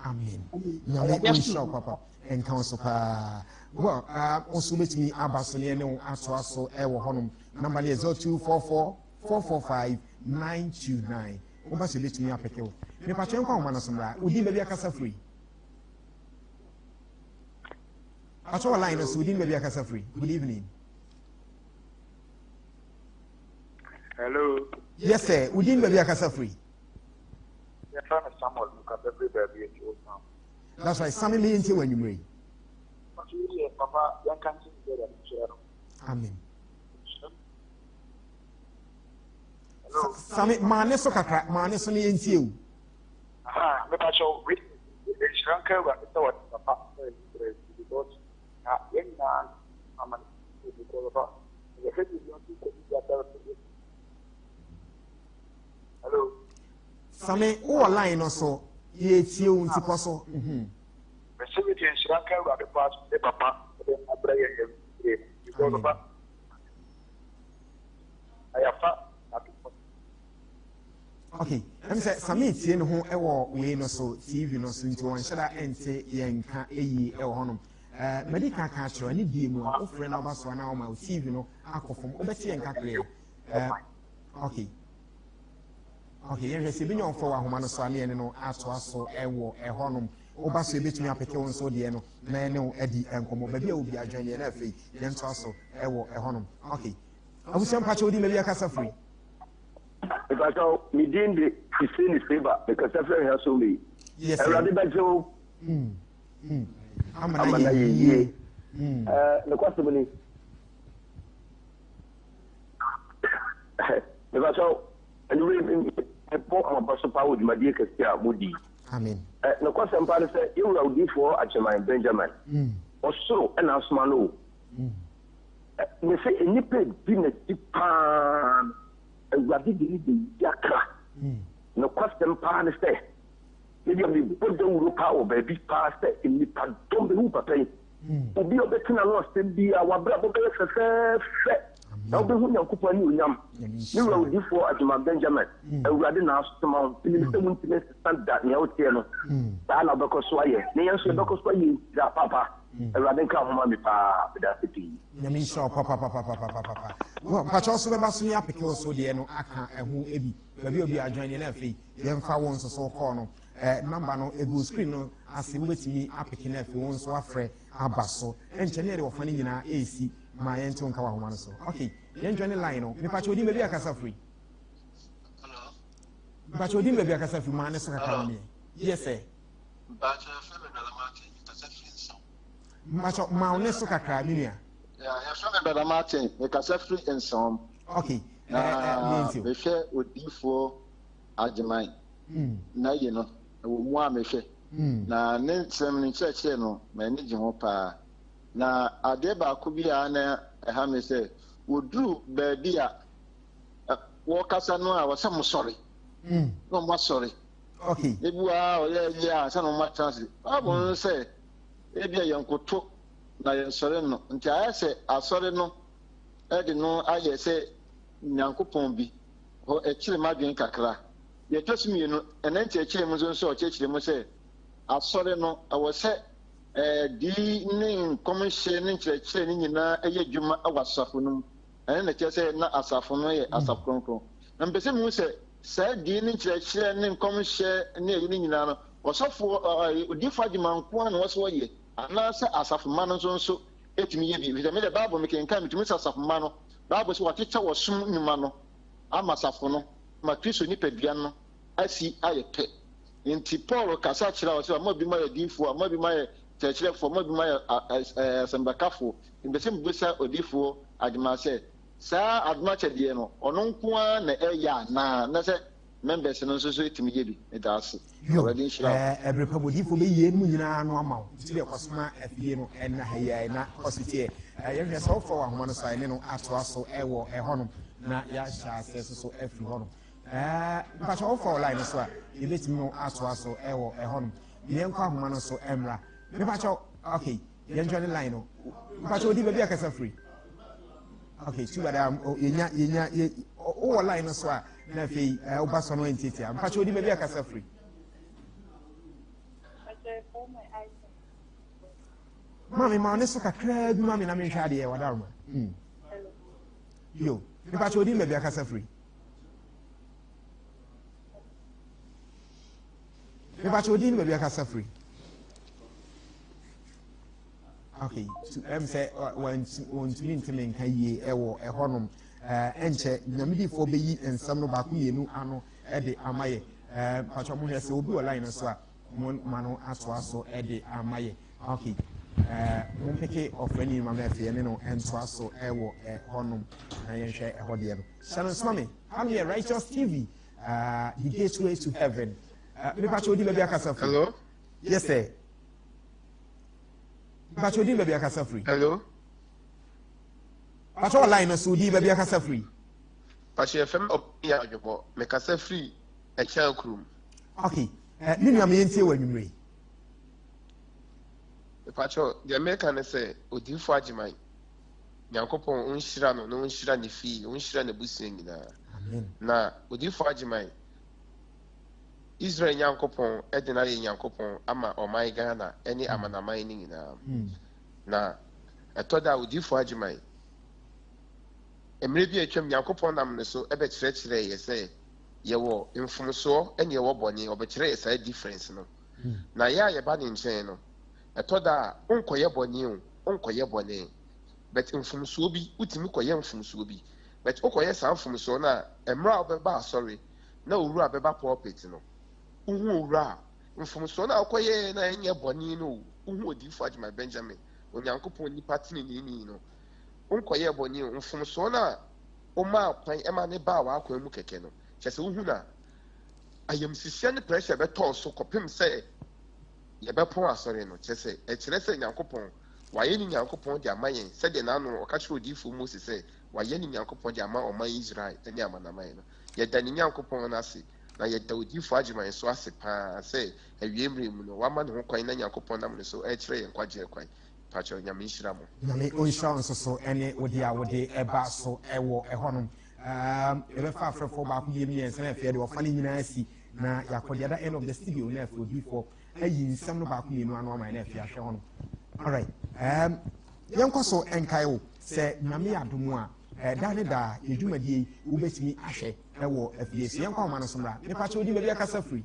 Amen. Nyame nhyira wo papa. nka wo so paa. Well, wo nso wobɛtumi aba so ne ɛne wo atoa so wɔ hɔnom. Namba no yɛ 0244 445 929. Woba so yɛbɛtumi apɛkɛ wo. Mepatwɛ nkɔ ahoma no so mmra. Wodin baabi akasa firi? Patwɛ wɔ line no so, wodin baabi akasa firi? Good evening. Hello. Yes sir, wodin baabi akasa firi? Yɛfrɛ me Samuel mekasa firi baabi akyi wɔ town. That's right, Sami me yɛntie wɔ anwummerɛ yi. Ɔso yɛ papa yɛnka nkyɛn sɛ Awurade nhyira no. Amen. Sami maa ne so kakra, maa ne so ne yɛntie o. Aha, mepa kyɛw, wei nhyira nka Awurade sɛ wɔde papa sɛ nhyira yi because na yɛn nyinaa ama ne because papa yɛhwɛ biribi nso kɔ bi asɛre Hello. Sami, wowɔ line no so, yɛretie wo nti kɔ so. Mese me deɛ nhyira nka Awurade paa so ne papa de abrɛ yɛn yɛn fie because papa ayafa n'adom. Okay, ɛm sɛ Sami tie ne ho wɔ wei no so TV no so nti wɔnhyɛ da nte yɛn nka yie wɔ hɔnom. Ɛɛ madi kan ka akyerɛ ne die mu a wofrɛ na woba so anaa wɔma wo TV no akɔ fam wobɛte yɛn nka clear. Ɛɛ okay. Ok, yɛnhwɛ sɛ yɛbɛnya ɔfrɛ wɔ ahoma no so a ne yɛne no atoa so wɔ ɛhɔnom. Woba so yɛbɛtumi apeke wo nso deɛ no na yɛne wo adi nkɔmmɔ. Baabi a obi adwene deɛ na afei yɛntoa so wɔ ɛhɔnom. Ok, abusua mpakyɛ wodin baabi akasa firi? Mepakyɛw, me din de Fuseni Seba, mekasa firi Ahwea Somei. Yes, sir. Awurade bɛgye wo Mm, mm. Ama ama no no ayɛ ayɛ yie. yie. Mm. Eh, nokwasɛm ni, Mepakyɛw, anwummere yi mebɔ mo aba so paa wɔ dwumadie kɛseɛ a modi yi. Amen. Nokwasɛm paa ne sɛ, yɛn wura odiyifoɔ Agyeman Benjamin, ɔsoro na asoma no o. Mese nnipa edi n'akyi paa no, Awurade de no bɛyi akra. Nokwasɛm paa ne sɛ, me deɛ mebɔ dawuro paa wɔ baabi paa sɛ nnipadɔm bɛhu papa yi. Obi a ɔbɛte n'ano asɛm biara, w'abrabɔ bɛyɛ fɛfɛɛfɛ, na wobɛhu Nyankopɔn anuonyam. Me wura odiyifoɔ Agyemang Benjamin, Awurade na asoma wo. Menim sɛ wontumi nsesa da nea woteɛ no, saa na wobɛkɔ so ayɛ. Na yɛn nso yɛbɛkɔ so ayɛ nhyira papa. Awurade nka wo ho ma me paa. Meda ase pii. Nyame nhyira wo papapapapapapa. Mpakyɛ wo so bɛba so ne apeke wo so deɛ no aka ɛho ebi. Baabi a obi adwene deɛ na afei yɛmfa wo nso so kɔɔ no. Eh, number no egu screen no ase wobɛtumi apeke no afei wo nso afrɛ aba so. Ɛnkyɛ ne yɛde wɔfa no nyinaa ɛresi ma yɛnto nka wɔ ahoma no so. Okay, yɛn join line no. Mepakyɛ odin baabi akasa firi. Mepakyɛ odin baabi akasa firi maa ne so kakra ma meɛ. Yes sir. Mepakyɛ ma wo ne so kakra me nua. Yɛfrɛ me Brother Martin, mekasa firi Nsawam. Okay. Na mehwɛ odiifoɔ Agyeman. N'ayi no, ɛwɔ mu a mehwɛ. Na ne nsɛm, ne nkyerɛkyerɛ no, m'ani gye ho paa. Na adeɛ baako bi a na ɛha me sɛ, wɔduru baabi a wɔkasa no a, wɔsɛ mo sɔre. Na wɔn asɔre. Ebi wɔ a ɔyɛ yie a ansa na wɔn atena ase. Bible no sɛ, ebi a yɛnkoto na yɛnsɔre no. Nti ayɛ sɛ asɔre no de no ayɛ sɛ Nyankopɔn bi. Hɔ ɛkyere m'adwene kakra. Deɛ ɛtɔ so mmienu, ɛnɛ nkyerɛkyerɛ mu nso nso ɔkyerɛkyerɛ mu sɛ asɔre no ɛwɔ sɛ ɛɛ ne nkɔmhyɛ ne nkyerɛkyerɛ ne nyinaa ɛyɛ adwuma wɔ asafo no mu. Ɛno na ɛkyerɛ sɛ na asafo no yɛ asafo kronkron. Na mepɛ sɛ mehu sɛ saa dii ne nkyerɛkyerɛ ne nkɔmhyɛ ne ɛyi ne nyinaa no ɔsɔfoɔ ɛɛ odiifo adwuma nko ara na wɔsɛ wɔyɛ anaasɛ asafo mma no nso nso ɛtumi yɛ bi. Efisɛ me deɛ Bible mekenkan metumi sɛ asafo mma no Bible sɛ wɔakyekyɛ wɔsom nnwuma no ama asafo no ma Kristo nipadua no asi ayɛ pɛ. Enti Paul kasa kyerɛ wɔn sɛ, Mo a binom ayɛ adiyifoɔ, mo a binom ayɛ kyerɛkyerɛfoɔ, mo a binom ayɛ asɛmpakafoɔ. Mepɛ sɛ mebisa odiyifoɔ Agyemang sɛ, saa adom akyɛdeɛ no, ɔno nko ara na ɛyɛ anaa? Na sɛ members no nso so tumi yɛ bi? Meda ase. Yo, Awurade nhyira wo. ɛɛ, ɛberɛ pa mu odiyifoɔ bɛyi yeinom nyinaa ano ama wo. Nti deɛ kɔsoma afidie no ɛnna ha yi ara na kɔ so tie. Ɛɛ, yɛhwɛ sɛ wofrɛ wɔ ahoma no so a, yɛne no atoa so ɛwɔ ɛhɔnom na yɛahyɛ aseɛ nso so afiri hɔnom. Ɛɛ, mpakyɛ wofrɛ wɔ line no so a, yɛbɛtumi no atoa so ɛwɔ ɛhɔnom. Yɛnkɔ ahoma no so ɛmmra. Mepakyɛ, okay, yɛntwa ne line no. Mpakyɛ odi baabi akasa firi. Okay, too bad. Um, oh, yɛnya, yɛnya, yɛ, wowɔ line no so a, na afei eh, woba so no ntiatia. Mpakyɛ odi baabi akasa firi. Maame ma ne so kakraa bi ma me na menhwɛ adeɛ wadaroma. Yo, mepakyɛ odin baabi akasa firi. Mepakyɛ odin baabi akasa firi. Okay, ɛm sɛ wɔntumi ntumi nka yie ɛwɔ ɛhɔnom. Ɛnkyɛ nyamedifoɔ bɛyi nsɛm no baako mmienu ano ɛde ama yɛ. Mpakyɛ mo hwɛ sɛ obi wɔ line no so a mo ma no atoa so ɛde ama yɛ. Okay, mo mpeke ɔfrɛni ma mɛ afei ɛne no ntoa so ɛwɔ ɛhɔnom na yɛnhwɛ ɛhɔ deɛ no. Hyɛ no nsoma me. Hanom yɛ Righteous TV, uh, the gateway to heaven. Mepakyɛ odi baabi akasa firi. Hello. Yes sir. Mepakyɛ odi baabi akasa firi. Hello. Pakyɛ wɔ line no so odi baabi akasa firi. Pakyɛ yɛfrɛ me Ɔbɛn Adwobɔ. Mekasa firi Ɛkyɛn kurom. Okay. Uh, me nua me yɛntie wɔ anwummere yi. Mepakyɛ deɛ meka ne sɛ Odiyifo Agyeman Nyankopɔn ɔnhyira no na ɔnhyira ne fie, ɔnhyira n'abusua nyinaa. Na Odiyifo Agyeman Israel Nyankopɔn de no ayɛ Nyankopɔn ama ɔman Ghana ne amanaman no nyinaa. Na ɛtɔ da a Odiyifo Agyeman, mmerɛ bi a atwam Nyankopɔn nam ne so bɛkyerɛkyerɛɛ yɛ sɛ yɛwɔ mfomsoɔ ne yɛwɔ bɔne, ɔbɛkyerɛɛ yɛ saa difference no. Na yɛ a yɛba ne nkyɛn no, ɛtɔ da a wonkɔyɛ bɔne o, wonkɔyɛ bɔne but mfomsoɔ bi, wotumi kɔyɛ mfomsoɔ bi but wokɔyɛ saa mfomsoɔ no a, mmerɛ a wobɛba asɔre na owura bɛba pulpit no, wohu owura a, mfomsoɔ no a wokɔyɛɛ no a ɛnyɛ bɔne no o, wohu Odiyifoɔ Agyemang Benjamin, Onyankopɔn nipa teneneeni no, wonkɔyɛɛ bɔne o, mfomsoɔ no a womaa kwan ma no baa w'akwan mu kɛkɛ no, kyerɛ sɛ wohu no a, ayamhyehyeɛ ne pressure bɛtɔ wo so kɔpem sɛ yɛbɛpɔn asɔre no, kyerɛ sɛ, ɛkyerɛ sɛ Nyankopɔn, wayɛ ne Nyankopɔn de ama yɛn, sɛdeɛ n'ano ɔka kyerɛɛ odiyifoɔ Mose sɛ, wayɛ ne Nyankopɔn de ama ɔman Israel ne amanaman no. Yɛda ne Nyankopɔn no ase, na yɛda odiyifoɔ Agyeman nso ase pa ara sɛ awiei mmerɛ yi mu no, wama ne ho kwan na Nyankopɔn nam ne so rekyerɛ yɛn nkwagyeɛ kwan. Mpakyɛw, Nyame nhyira mo. Nyame ɔnhyira wo nso so ɛne wo deɛ a wode ɛba so ɛwɔ ɛhɔ nom. Um, yɛbɛfa afrɛfoɔ baako mmienu mmiɛnsa na afei yɛde ɔfa no nyinaa asi na yɛakɔ the other end of the studio na afei odiifoɔ ayi nsɛm no baako mmienu ano ama yɛn na afei ahwɛ hɔ no. Alright, um, yɛnkɔ so nkae wo sɛ Nyame adom a eh, daa ne daa yɛ dwumadie yi wobɛtumi ahwɛ ɛwɔ afidie so. Yɛnkɔ ahoma no so mmra. Mepa kyɛ wodin baabi akasa firi.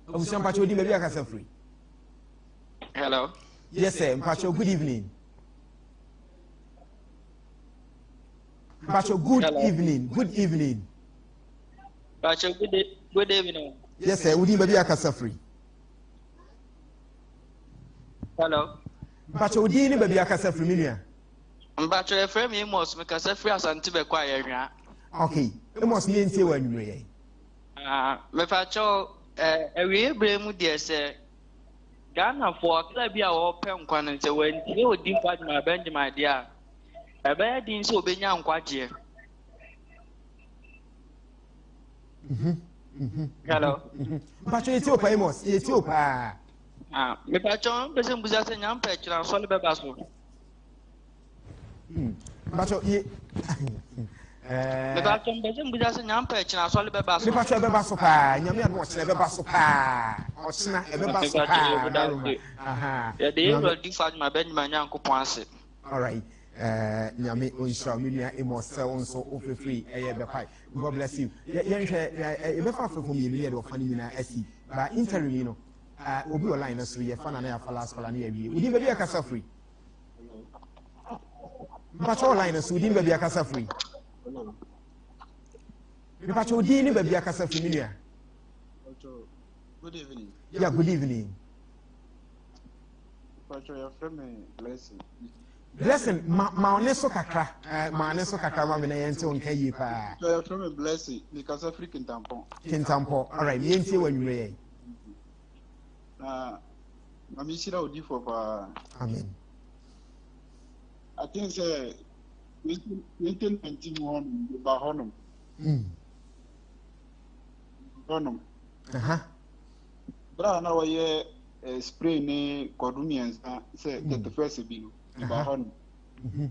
Abusua mpakyɛ wodin baabi akasa firi. Hello. Yes sir, mpakyɛ good evening. Mpakyɛ good Hello. evening, good evening. Mpakyɛ good, e, good evening. Yes sir, wodin baabi akasa firi. Hello. Mpakyɛ wodin ne baabi akasa firi me nua. Mpakyɛ yɛfrɛ me Amos, mekasa firi Asante Bɛkɔ a yɛhwea. Okay, Amos ne yɛntie wɔ anwummerɛ yɛn. Ah, mepakyɛ awieɛ berɛ mu deɛ sɛ Ghanafoɔ akra bi a wɔpɛ nkwa no sɛ wɔantie Odiyifo Agyeman Benjamin deɛ a, ɛbɛyɛ den sɛ ɔbɛnya nkwagyeɛ. Hello. Mpatsɔ yɛ ti o paa Amos, yɛ ti o paa. Ah, mepatsɔ mpɛ sɛ mbusa sɛ nyampɛ kyerɛ asɔre bɛba so. Mpatsɔ ye. Mepatsɔ mpɛ sɛ mbusa sɛ nyampɛ kyerɛ asɔre bɛba so. Mepatsɔ ɛbɛba so paa, nyame adom ɔkyena ɛbɛba so paa, ɔkyena ɛbɛba so paa. Daroma. Yɛde yɛ wura di fa adwuma bɛnyima Nyankopɔn ase. Alright. Nyame ɔnhyira wo me nua Amos sɛ wo nso wofirifiri ɛyɛ bɛkwae. God bless you. Yɛnhwɛ yɛbɛfa afrɛfo mmienu yɛde ɔfa no nyinaa asi. Ba interim yi no obi wɔ line no so yɛfa na na yɛafa last caller no yɛawie. Wodin baabi akasa firi? Mpakyɛ wɔ line no so wodin baabi akasa firi? Mpakyɛ wodin ne baabi akasa firi me nua? Good evening. Yeah, good evening. Mpakyɛ yɛfrɛ me Blessing. Blessing, ma ma ɔne so kakra. Eh, ma ɔne so kakra ma me na yɛnte wo nka yie paa. Mpakyɛ yɛfrɛ me Blessing, mekasa firi Kintampɔ. Kintampɔ, alright, yɛntie wɔ anwummerɛ yɛn. Na na mehyira odifoɔ paa. Amen. I think sɛ 2019 mu hɔnom, meba hɔnom. Mm. Hɔnom. Berɛ a na wɔyɛ eh, spray ne kɔdo mmiɛnsa sɛ mm. 31st bi no, meba hɔnom. Mm-hmm.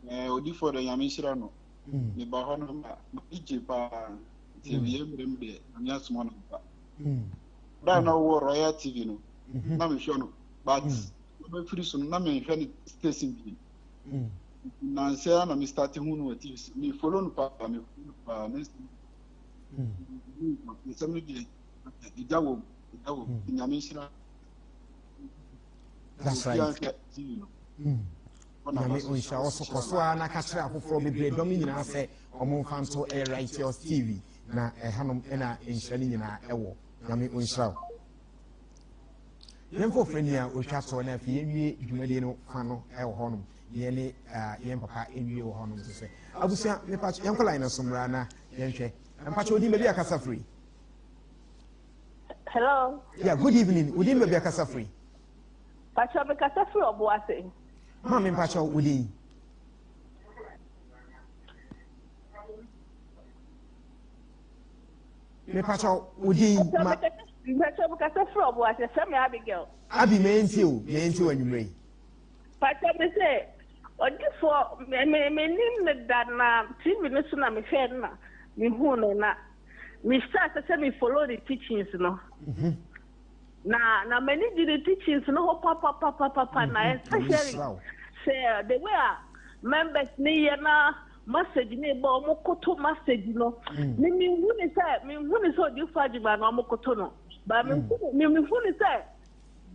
Eh, odifoɔ dɛ Nyame nhyira no. Mm. Meba hɔnom a, m'ani gye paa. Nti awie mmerɛ mu deɛ, Nyame asoma no mpa. Berɛ a na wɔwɔ Royal TV no. mhm. na mehwɛ no but mefiri so no na menhwɛ no station bi. Nansɛ na me start hu no wɔ TV so. Me follow no paa, me follow no paa. Ne nsɛm nsɛm no deɛ ɛgya wɔ mu, ɛgya wɔ mu. Nyame nhyira. That's right. TV no. Nyame nhyira wo so kɔ so ara na ka kyerɛ afoforɔ bebree dɔm nyinaa sɛ ɔmo mfa nto ɛyɛ Righteous TV na ɛhanom ɛna nhyira no nyinaa ɛwɔ. Nyame nhyira wo. Yɛmfa ɔfrɛni a ɔtwa toɔ na afei yɛnwie dwumadie no fa no wɔ hɔnom na yɛne yɛn papa nwie wɔ hɔnom nso sɛ abusua mepakyɛ yɛnkɔ line no so mmra na yɛnhwɛ mpakyɛ odin baabi akasa firi. Hello. Yeah, good evening. Odin baabi akasa firi. Pakyɛ mekasa firi ɔbo ase. Maame mpakyɛ odin. Mepakyɛ odin ma. Mpakyɛw me kasa firi ɔbo ase yɛfrɛ me Abigail. Abi me ntie o me ntie o anwummerɛ yi. Mpakyɛw me se odifoɔ me me me nim no da na TV no so na me hwɛɛ no na me huu no na me start sɛ me follow ne teachings no. Mhm. Na na m'ani gye ne teachings no ho papapapapa na mhm. especially sɛ the way a members ne yɛ na Message ne ba ɔmo koto message no. Mm. Me me hu ne sɛ me hu ne sɛ odifo adwuma na ɔmo koto no. Ba me hu me me hu ne sɛ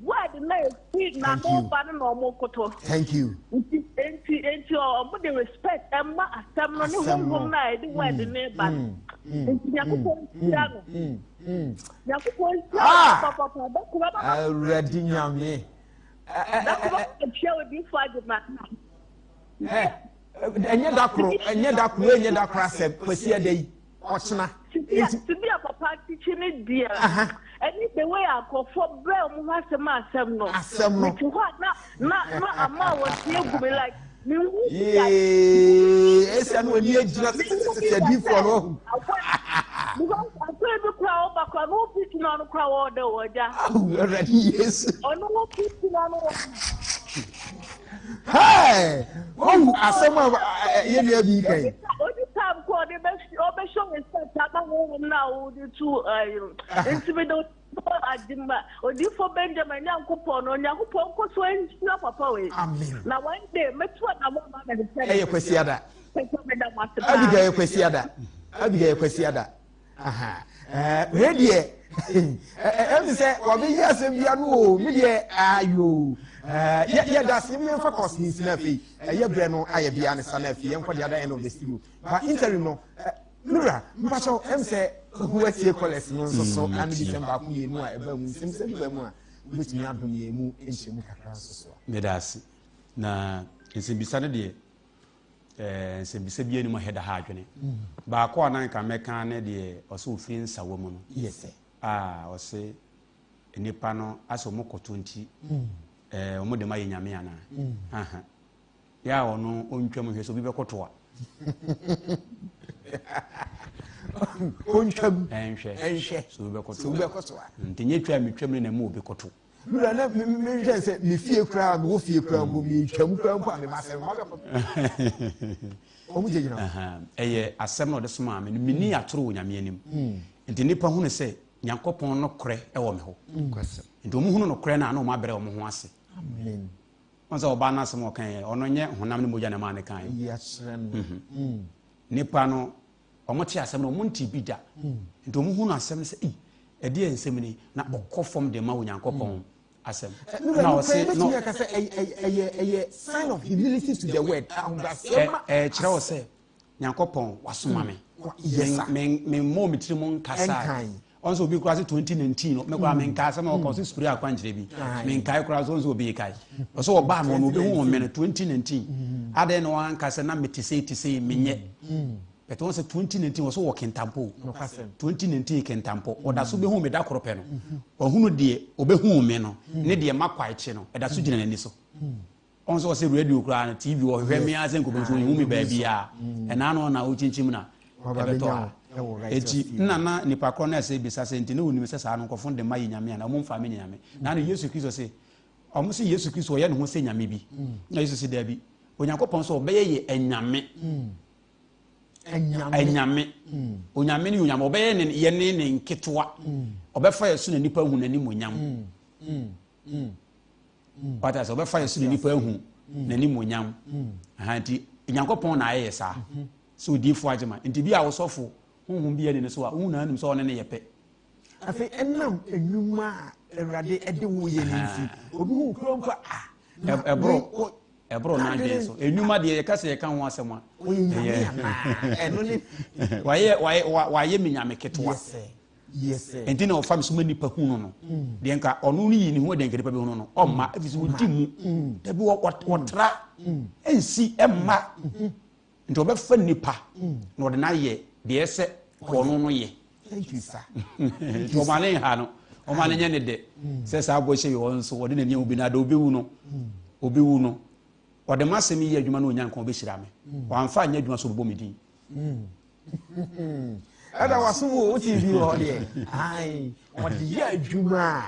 word na efi na no ba no na ɔmo koto. Thank you. Nti nti nti ɔmo de respect ɛma asɛm no ne honhom na ɛde word mm, ne ba no. Mm, nti Nyankopɔn nhyira no. Nyankopɔn nhyira no ah! papapapa. Bɛkura bɛba. Awurade Nyame. Bɛkura bɛkyia odifo adwuma. Ɛnyɛ da koro, ɛnyɛ da koro, ɛnyɛ da koro asɛm, Kwasi ɛda yi, ɔkyena. Sibi a papa tikyi ne deɛ, ɛne the way a nkurɔfoɔ brɛ wɔn ho asɛm a asɛm no. Asɛm no. Mete hɔ a na na na ama a wɔte agu me like mehu bi Yee, esia no ani agyina tete adiifoɔ no ahu. Because akɔyɛ bi kora ɔba kora no wofi tena no kora wɔɔdɛ wɔ agya. Awu Awurade Yesu. Ɔno wofi tena no wɔ. Hey! Wahu asɛm a yɛ nua bi kan. Odi time kɔ ɔde bɛ ɔbɛhyɛ respect ama honhom na ɔde tu ɛyi no. Nti mi de adwuma odifo Benjamin Nyankopɔn no Onyankopɔn nkɔ so nhyira papa wei. Amen. Na one day mɛtu anamɔ ma mɛhwehwɛ. Ɛyɛ Kwasiada. Abigail yɛ Kwasiada. Abigail yɛ Kwasiada. Wei deɛ ɛmi sɛ wabɛyi asɛm bi ano o mi deɛ ayo yɛ da ase mi nfa kɔs ne nsi na afei ɛyɛ brɛ no ayɛ bia ne sa na afei yɛn kɔ the other end of the studio ba interim no nura mpakyɛw ɛm sɛ watie kɔlɛs no nso so ano bi sɛm baako mmienu a ɛba mu nsɛm sɛm ba mu a wobɛtumi adom yɛn mu nkyɛmu kakra nso so a. Meda ase na nsɛmbisa no deɛ Eh, nsɛmbisa bi anim a da ha adwene. Baako a na nka mɛka ne deɛ ɔsɛ ofiri nsawa mu no. Yes. A ɔsɛ nnipa no asɛ ɔmo kɔto nti mm. eh, ɔmo de ma yɛ nyame anaa. Mm. Aha. Yɛ a ɔno ɔntwam hwɛ sɛ obi bɛkɔto a. Ɔntwam. Ɛnhwɛ. Ɛnhwɛ. Sɛ obi bɛkɔto. Sɛ obi bɛkɔto a. Nti nyɛ twa a metwam ne na ɛma obi kɔto. Wura na mehwɛ sɛ me fie koraa mewɔ fie koraa mpo metwam koraa mpo a mema sɛ mema bɛkɔ wɔn gyina gyina. Ɛyɛ asɛm na ɔde somaa me no menni atoro wɔ Nyame anim mm. nti nnipa hunu sɛ Nyankopɔn nokorɛ wɔ me hɔ mm. nti wɔn hunu nokorɛ no a na wɔn abrɛ wɔn ho ase. Wɔn sɛ ɔbaa no asɛm a ɔka yɛ ɔno nyɛ honam ne mogya na ɛmaa ne kan yɛ. Mhm. Mm. Nipa no Wɔte asɛm no, wɔntee bi da. Nti wɔhunu asɛm no sɛ, ei, ɛdeɛ nsɛm ni, na ɔkɔ fam de ma Onyankopɔn asɛm. Na ɔse, no. Ɛka sɛ ɛyɛ ɛyɛ sign of humility to the word. Ahobrɛaseɛ ma. Ɛkyerɛ wɔ sɛ Nyankopɔn wasoma me. Yes sir. Me me mmɔ me tiri mu nkasa. Ɔn sɛ obi koraa sɛ 2019 no, me koraa menkae asɛm a ɔka ɔsɛ spray akwankyerɛ bi. Menkae koraa sɛ ɔn sɛ obi kae. Ɔsɛ ɔbaa me hɔ no obehu wɔn me no 2019. Adɛn na wanka sɛ na mete sei te sei menyɛ. But wɔn sɛ 2019 ɔsɛ wɔ kentampo. 2019 kentampo. Ɔda so behu me da koro pɛ no. Ɔhunu deɛ obehu me no ne deɛ makɔ akyi no ɛda so gyina n'ani so. Ɔn sɛ ɔsɛ radio koraa no TV ɔhwehwɛ me ara sɛ nkɔbɛn so ɔnhu me baabi a ɛna ano na ɔkyinkyim na ɛbɛtɔ ha. Eti nna na nipa korɔ no ɛsɛ bisa sɛ nti ne wonim sɛ saa no nkurɔfo de ma yɛ nyame ana ɔmo mfa me nyɛ nyame. Na ano Yesu Kristo se ɔmo se Yesu Kristo ɔyɛ ne ho sɛ nyame bi. Na Yesu se daabi Onyankopɔn sɛ ɔbɛyɛ yɛ anyame. Anyame. Onyame ne onyame ɔbɛyɛ ne yɛ ne ne nketewa. Ɔbɛfa yɛ so na nipa hu n'animuonyam. Wata sɛ ɔbɛfa yɛ so ne nipa ahu n'animonyam. Nti Nyankopɔn na ayɛ yɛ saa. Sɛ odiifoɔ agye ma. Nti bi a wosɔfo honhom bi ani ne so a, wohu na anim sɛ ɔne ne yɛ pɛ. Afei ɛnam nnwuma a Awurade de wo yɛ no nti, obi hu kura mpo a, ɛboro ɛboro n'adwene so. Nnwuma deɛ yɛka sɛ yɛka ho asɛm a, ɔyɛ nyame anaa? Ɛno ne wayɛ wayɛ wayɛ me nyame ketewa. Nti na ɔfa me so ma nipa hu no no. Mm. Deɛ nka ɔno no yi ne ho deɛ nka nipa bi hu no no ɔmma mm. ɛfiri sɛ ɔdi mu. Mm. Dabi wɔtra ɛnsi ɛmma. Mm-hmm. Nti ɔbɛfa nipa na ɔde no ayɛ deɛ ɛsɛ ɔno no yɛ. Nti ɔma ne nha no ɔma no nyɛ ne dɛ sɛ saa bɔhyɛ yi ɔno nso ɔde n'ani ahu bi na ada ɔbɛwu no ɔbɛwu no ɔde m'asɛm yi yɛ adwuma na ɔnya nkwa ɔbɛhyira me. Wamfa anyɛ adwuma so ɔbɛbɔ me din. Ɛda waso wo wo TV wɔ hɔ deɛ. Ayi ɔde yɛ adwuma.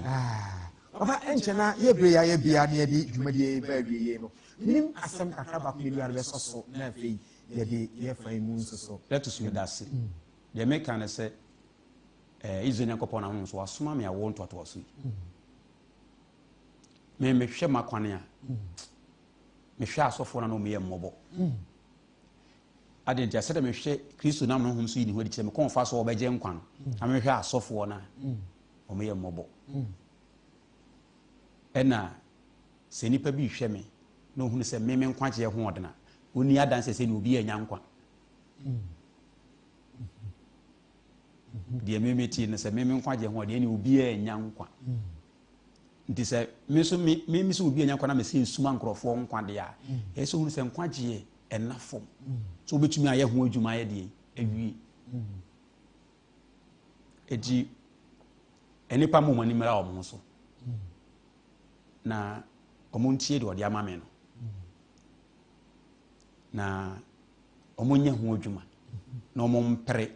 Ah, papa ɛnkyɛ na yɛ bere yɛ ayɛ bia na yɛde dwumadie ba awie yie no. Menim asɛm kakra baako mmienu a bɛsɔ so na afei yɛde yɛ fa yi mu nso so. Lɛto so meda ase. Deɛ meka ne sɛ eh, Israel Nyankopɔn ahonhom so wasoma me awoɔ ntoatoaso yi. Me mehwɛ m'akwane a, mehwɛ asɔfoɔ no na wɔyɛ mmɔbɔ. Adɛn nti a sɛdeɛ mehwɛ Kristo nam ne honhom so yi ne ho adi kyerɛ me kɔn fa so wɔbɛgye nkwa no, na mehwɛ asɔfoɔ no a wɔyɛ mmɔbɔ. Ɛna sɛ nipa bi hwɛ me na ohunu sɛ me me nkwagyeɛ ho ɔdena, ɔnni adanseɛ sɛ ne obi anya nkwa. Deɛ me metie no sɛ me me nkwagyeɛ ho ɔdeɛ ne obi anya nkwa. Nti sɛ me nso me me me sɛ obi anya nkwa na mesi nsuma nkurɔfoɔ nkwa deɛ a, ɛyɛ sɛ ohunu sɛ nkwagyeɛ ɛna fam. So wobɛtumi ayɛ ho adwuma ayɛ deɛ awie. Eti nnipa ma wɔn ani mmra wɔn ho so na wɔn ntie deɛ ɔde ama me no na wɔn nyɛ ho adwuma na wɔn mpere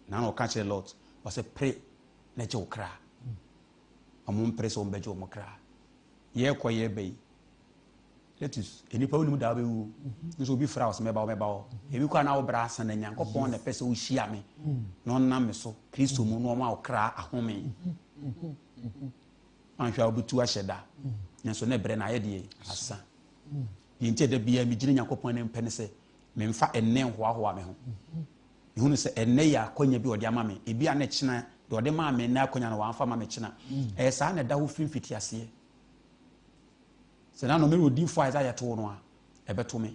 na na ɔka kyerɛ Lot ɔsɛ pere na gye wo kra wɔn mpere sɛ wɔn bɛgye wɔn kra yɛrekɔ yɛreba yi Letus, nnipa wonim da wobɛwu nso obi fra wo sɛ mɛba wo mɛba hɔ ebi kɔ a na wo bra asa na Nyankopɔn na ɛpɛ sɛ wohyia me na ɔnam me so Kristo mu na ɔma wo kra ahome anhwɛ a wobɛtu ahyɛ da nanso na ɛbrɛ na ayɛ deɛ asa deɛ nti ɛda biara megyina Nyankopɔn anim pɛ ne sɛ memfa ɛnnɛ nhoahoa me ho mehunu sɛ ɛnnɛ yɛ akwanya bi ɔde ama me ebi a ne kyena deɛ ɔde maa me nnɛ akwanya no wamfa ma me kyena ɛyɛ saa na ɛda hɔ firi mfitiaseɛ Sɛ na no mere odiyifoɔ Isaiah too no a, ɛbɛto me.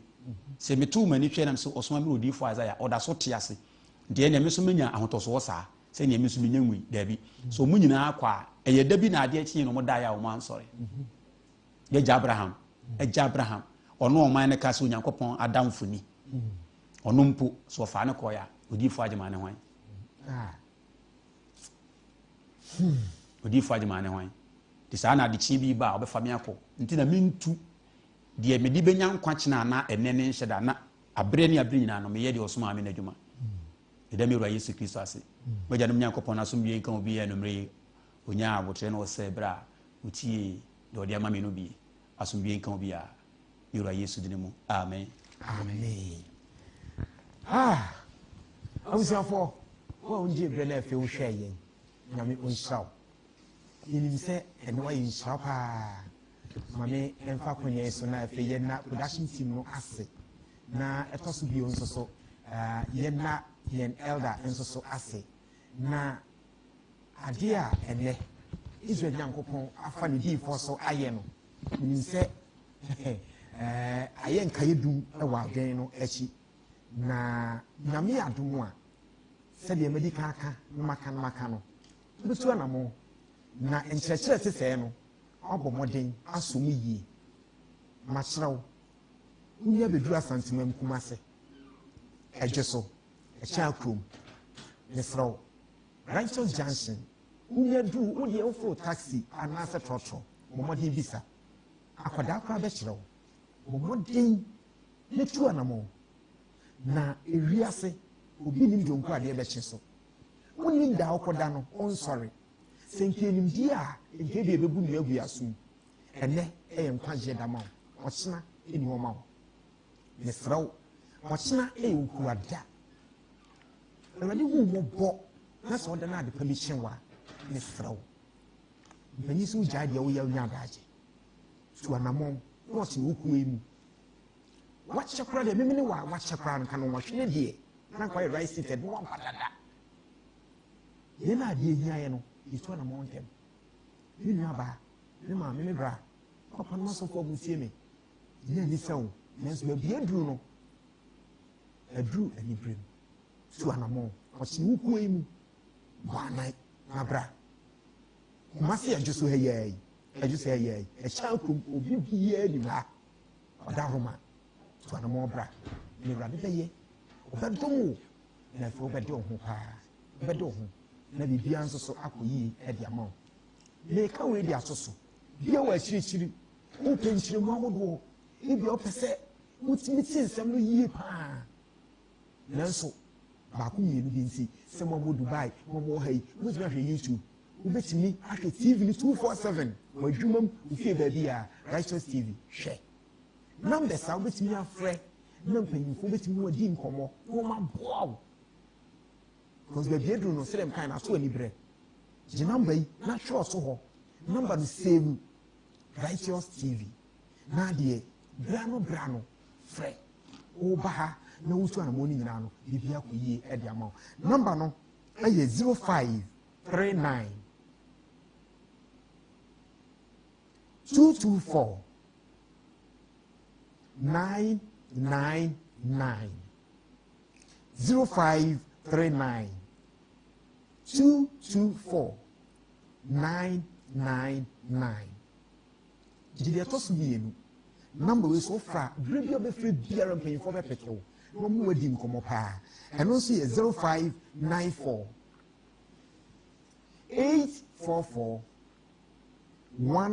Sɛ metoo m'ani hwɛ nam sɛ ɔsoma mere odiyifoɔ Isaiah, ɔda so te ase. Nti ɛnneɛ me nso menya ahotɔsoɔ saa, sɛdeɛ me nso menya nwui. Daabi. Sɛ wɔn nyinaa kɔ a, ɛyɛ da bi na adeɛ kyeeɛ na wɔn daeɛ a wɔn ansɔre. Yɛgya Abraham, agya Abraham, ɔno ɔman no ka sɛ Onyankopɔn adamfo ni. Ɔno mpo, sɛ ɔfaa no kɔeɛ a, odiyifoɔ agyeman ne hwan? Ah. Hmm. Odiyifoɔ agyeman ne hwan? Nti saa na adekyeɛ bi ba a ɔbɛfa me akɔ. Nti na mentu deɛ mede bɛnya nkwa kyena anaa ɛnɛ ne nhyɛ da na aberɛ ne aberɛ nyinaa no meyɛ deɛ ɔsomaa me no adwuma. Meda me Wura Yesu Kristo ase. M'agyanom Nyankopɔn no asomdwoeɛ nka obiara anwummerɛ yi. Ɔnyaa aboterɛ na ɔsɛe berɛ a ɔtiee deɛ ɔde ama me no bi. Asomdwoeɛ nka obiara. Me Wura Yesu dini mu. Amen. Amen. Ah, abusuafoɔ, wo a wogye berɛ na afei wohwɛɛ yɛn, Nyame ɔnhyira wo. Yɛnim sɛ ɛno ayɛ nhyira paa. Ma me mfa akwanya yi so na afei yɛnna production team no ase. Na ɛtɔ so bio nso so, uh, yɛnna yɛn elder nso so ase. Na adeɛ a ɛnɛ Israel Nyankopɔn afa ne diifoɔ so ayɛ no, menim sɛ eh, ayɛ nkaeɛ dum wɔ adwene no akyi. Na Nyame adom a, sɛdeɛ madi kan aka na maka na maka no, Wobɛtu anammɔn, na nkyerɛkyerɛ te sɛɛ no, woabɔ mmɔden asɔ mu yie. Makyerɛ wo, wonya bɛduru Asantemam Kumase, Ɛdwe so, Ɛkyɛn kurom. Mesrɛ wo, Righteous Junction, wonya duru, wo deɛ woforo taxi anaasɛ trɔtrɔ, bɔ mmɔden bisa. Akwadaa koraa bɛkyerɛ wo. Bɔ mmɔden na tu anammɔn. Na ewiase, obi nnim deɛ ɔnku adeɛ bɛkye so. Wonnim da a wokɔda no, wonsɔre. Sɛ nka yɛnim die a, nka ebia yɛbɛbu nnua agu yɛn asom. Ɛnnɛ yɛ nkwagyeɛ da ma wo, ɔkyena nni hɔ ma wo. Mesrɛ wo, ɔkyena yɛ okua da. Awurade hu wo mmɔbɔ na sɛ ɔda no adepa bi kye wo a, mesrɛ wo. Mpanyin sɛ wogyae deɛ woyɛ wonya adagye. Tu anammɔn na ɔte wo kuo yi mu. Wakyɛ koraa deɛ memene wa wakyɛ koraa nka no wɔhwene deɛ na nka ɔyɛ right seated na waba dada. Yɛn a adeɛ hia yɛ no yɛtu anammɔn ntɛm. Me nua baa, me maame, me bra, papa no asɔfo a wɔtie me. Nyɛ ani sɛ wo, nanso baabi aduru no, aduru anibere mu. Tu anammɔn, ɔkyene wo kuo yi mu, bɔ anan na bra. Kumasi adwo so ha yi ara yi, adwo so ha yi ara yi, ɛkyɛn kurom, obi biara nim ha. Ɔda Roma, tu anammɔn bra, na Awurade bɛyɛ, ɔbɛdom wo, na afei wobɛde wo ho paa, wobɛde wo ho, na biribiara nso so akɔ yie de ama wo. Meka wei de ato so, bia wɔ akyirikyiri, wopɛ nkyerɛmu ahodoɔ, ebia wopɛ sɛ wotumi te nsɛm no yie paa. Nanso, baako mmienu bi nti, sɛ mo a mowɔ Dubai, mo a mowɔ ha yi, mobɛtumi ahwɛ YouTube. Wobɛtumi ahwɛ TV no 247 wɔ adwuma mu, wo fie baabi a, Righteous TV, hwɛ. Numbers a wobɛtumi afrɛ na mpanyimfoɔ bɛtumi ne wadi nkɔmmɔ na wɔn aboa wo. Because baabi aduru no, sɛdeɛ mekae no, aso aniberɛ. Gye number yi na twerɛ to hɔ. Number no save Righteous TV. Na adeɛ, bra no bra no, frɛ. Woba ha na wotu anamɔ no nyinaa no, biribi akɔ yie de ama wo. Number no yɛ 0539 224 999 0539 224 999 Gye deɛ ɛtɔ so mmienu. Number wei so wofrɛ a, berɛ bi a wobɛfrɛ biara mpanyinfoɔ bɛpeke wo na wɔn wadi nkɔmmɔ paa. Ɛno nso yɛ 0594 844 1.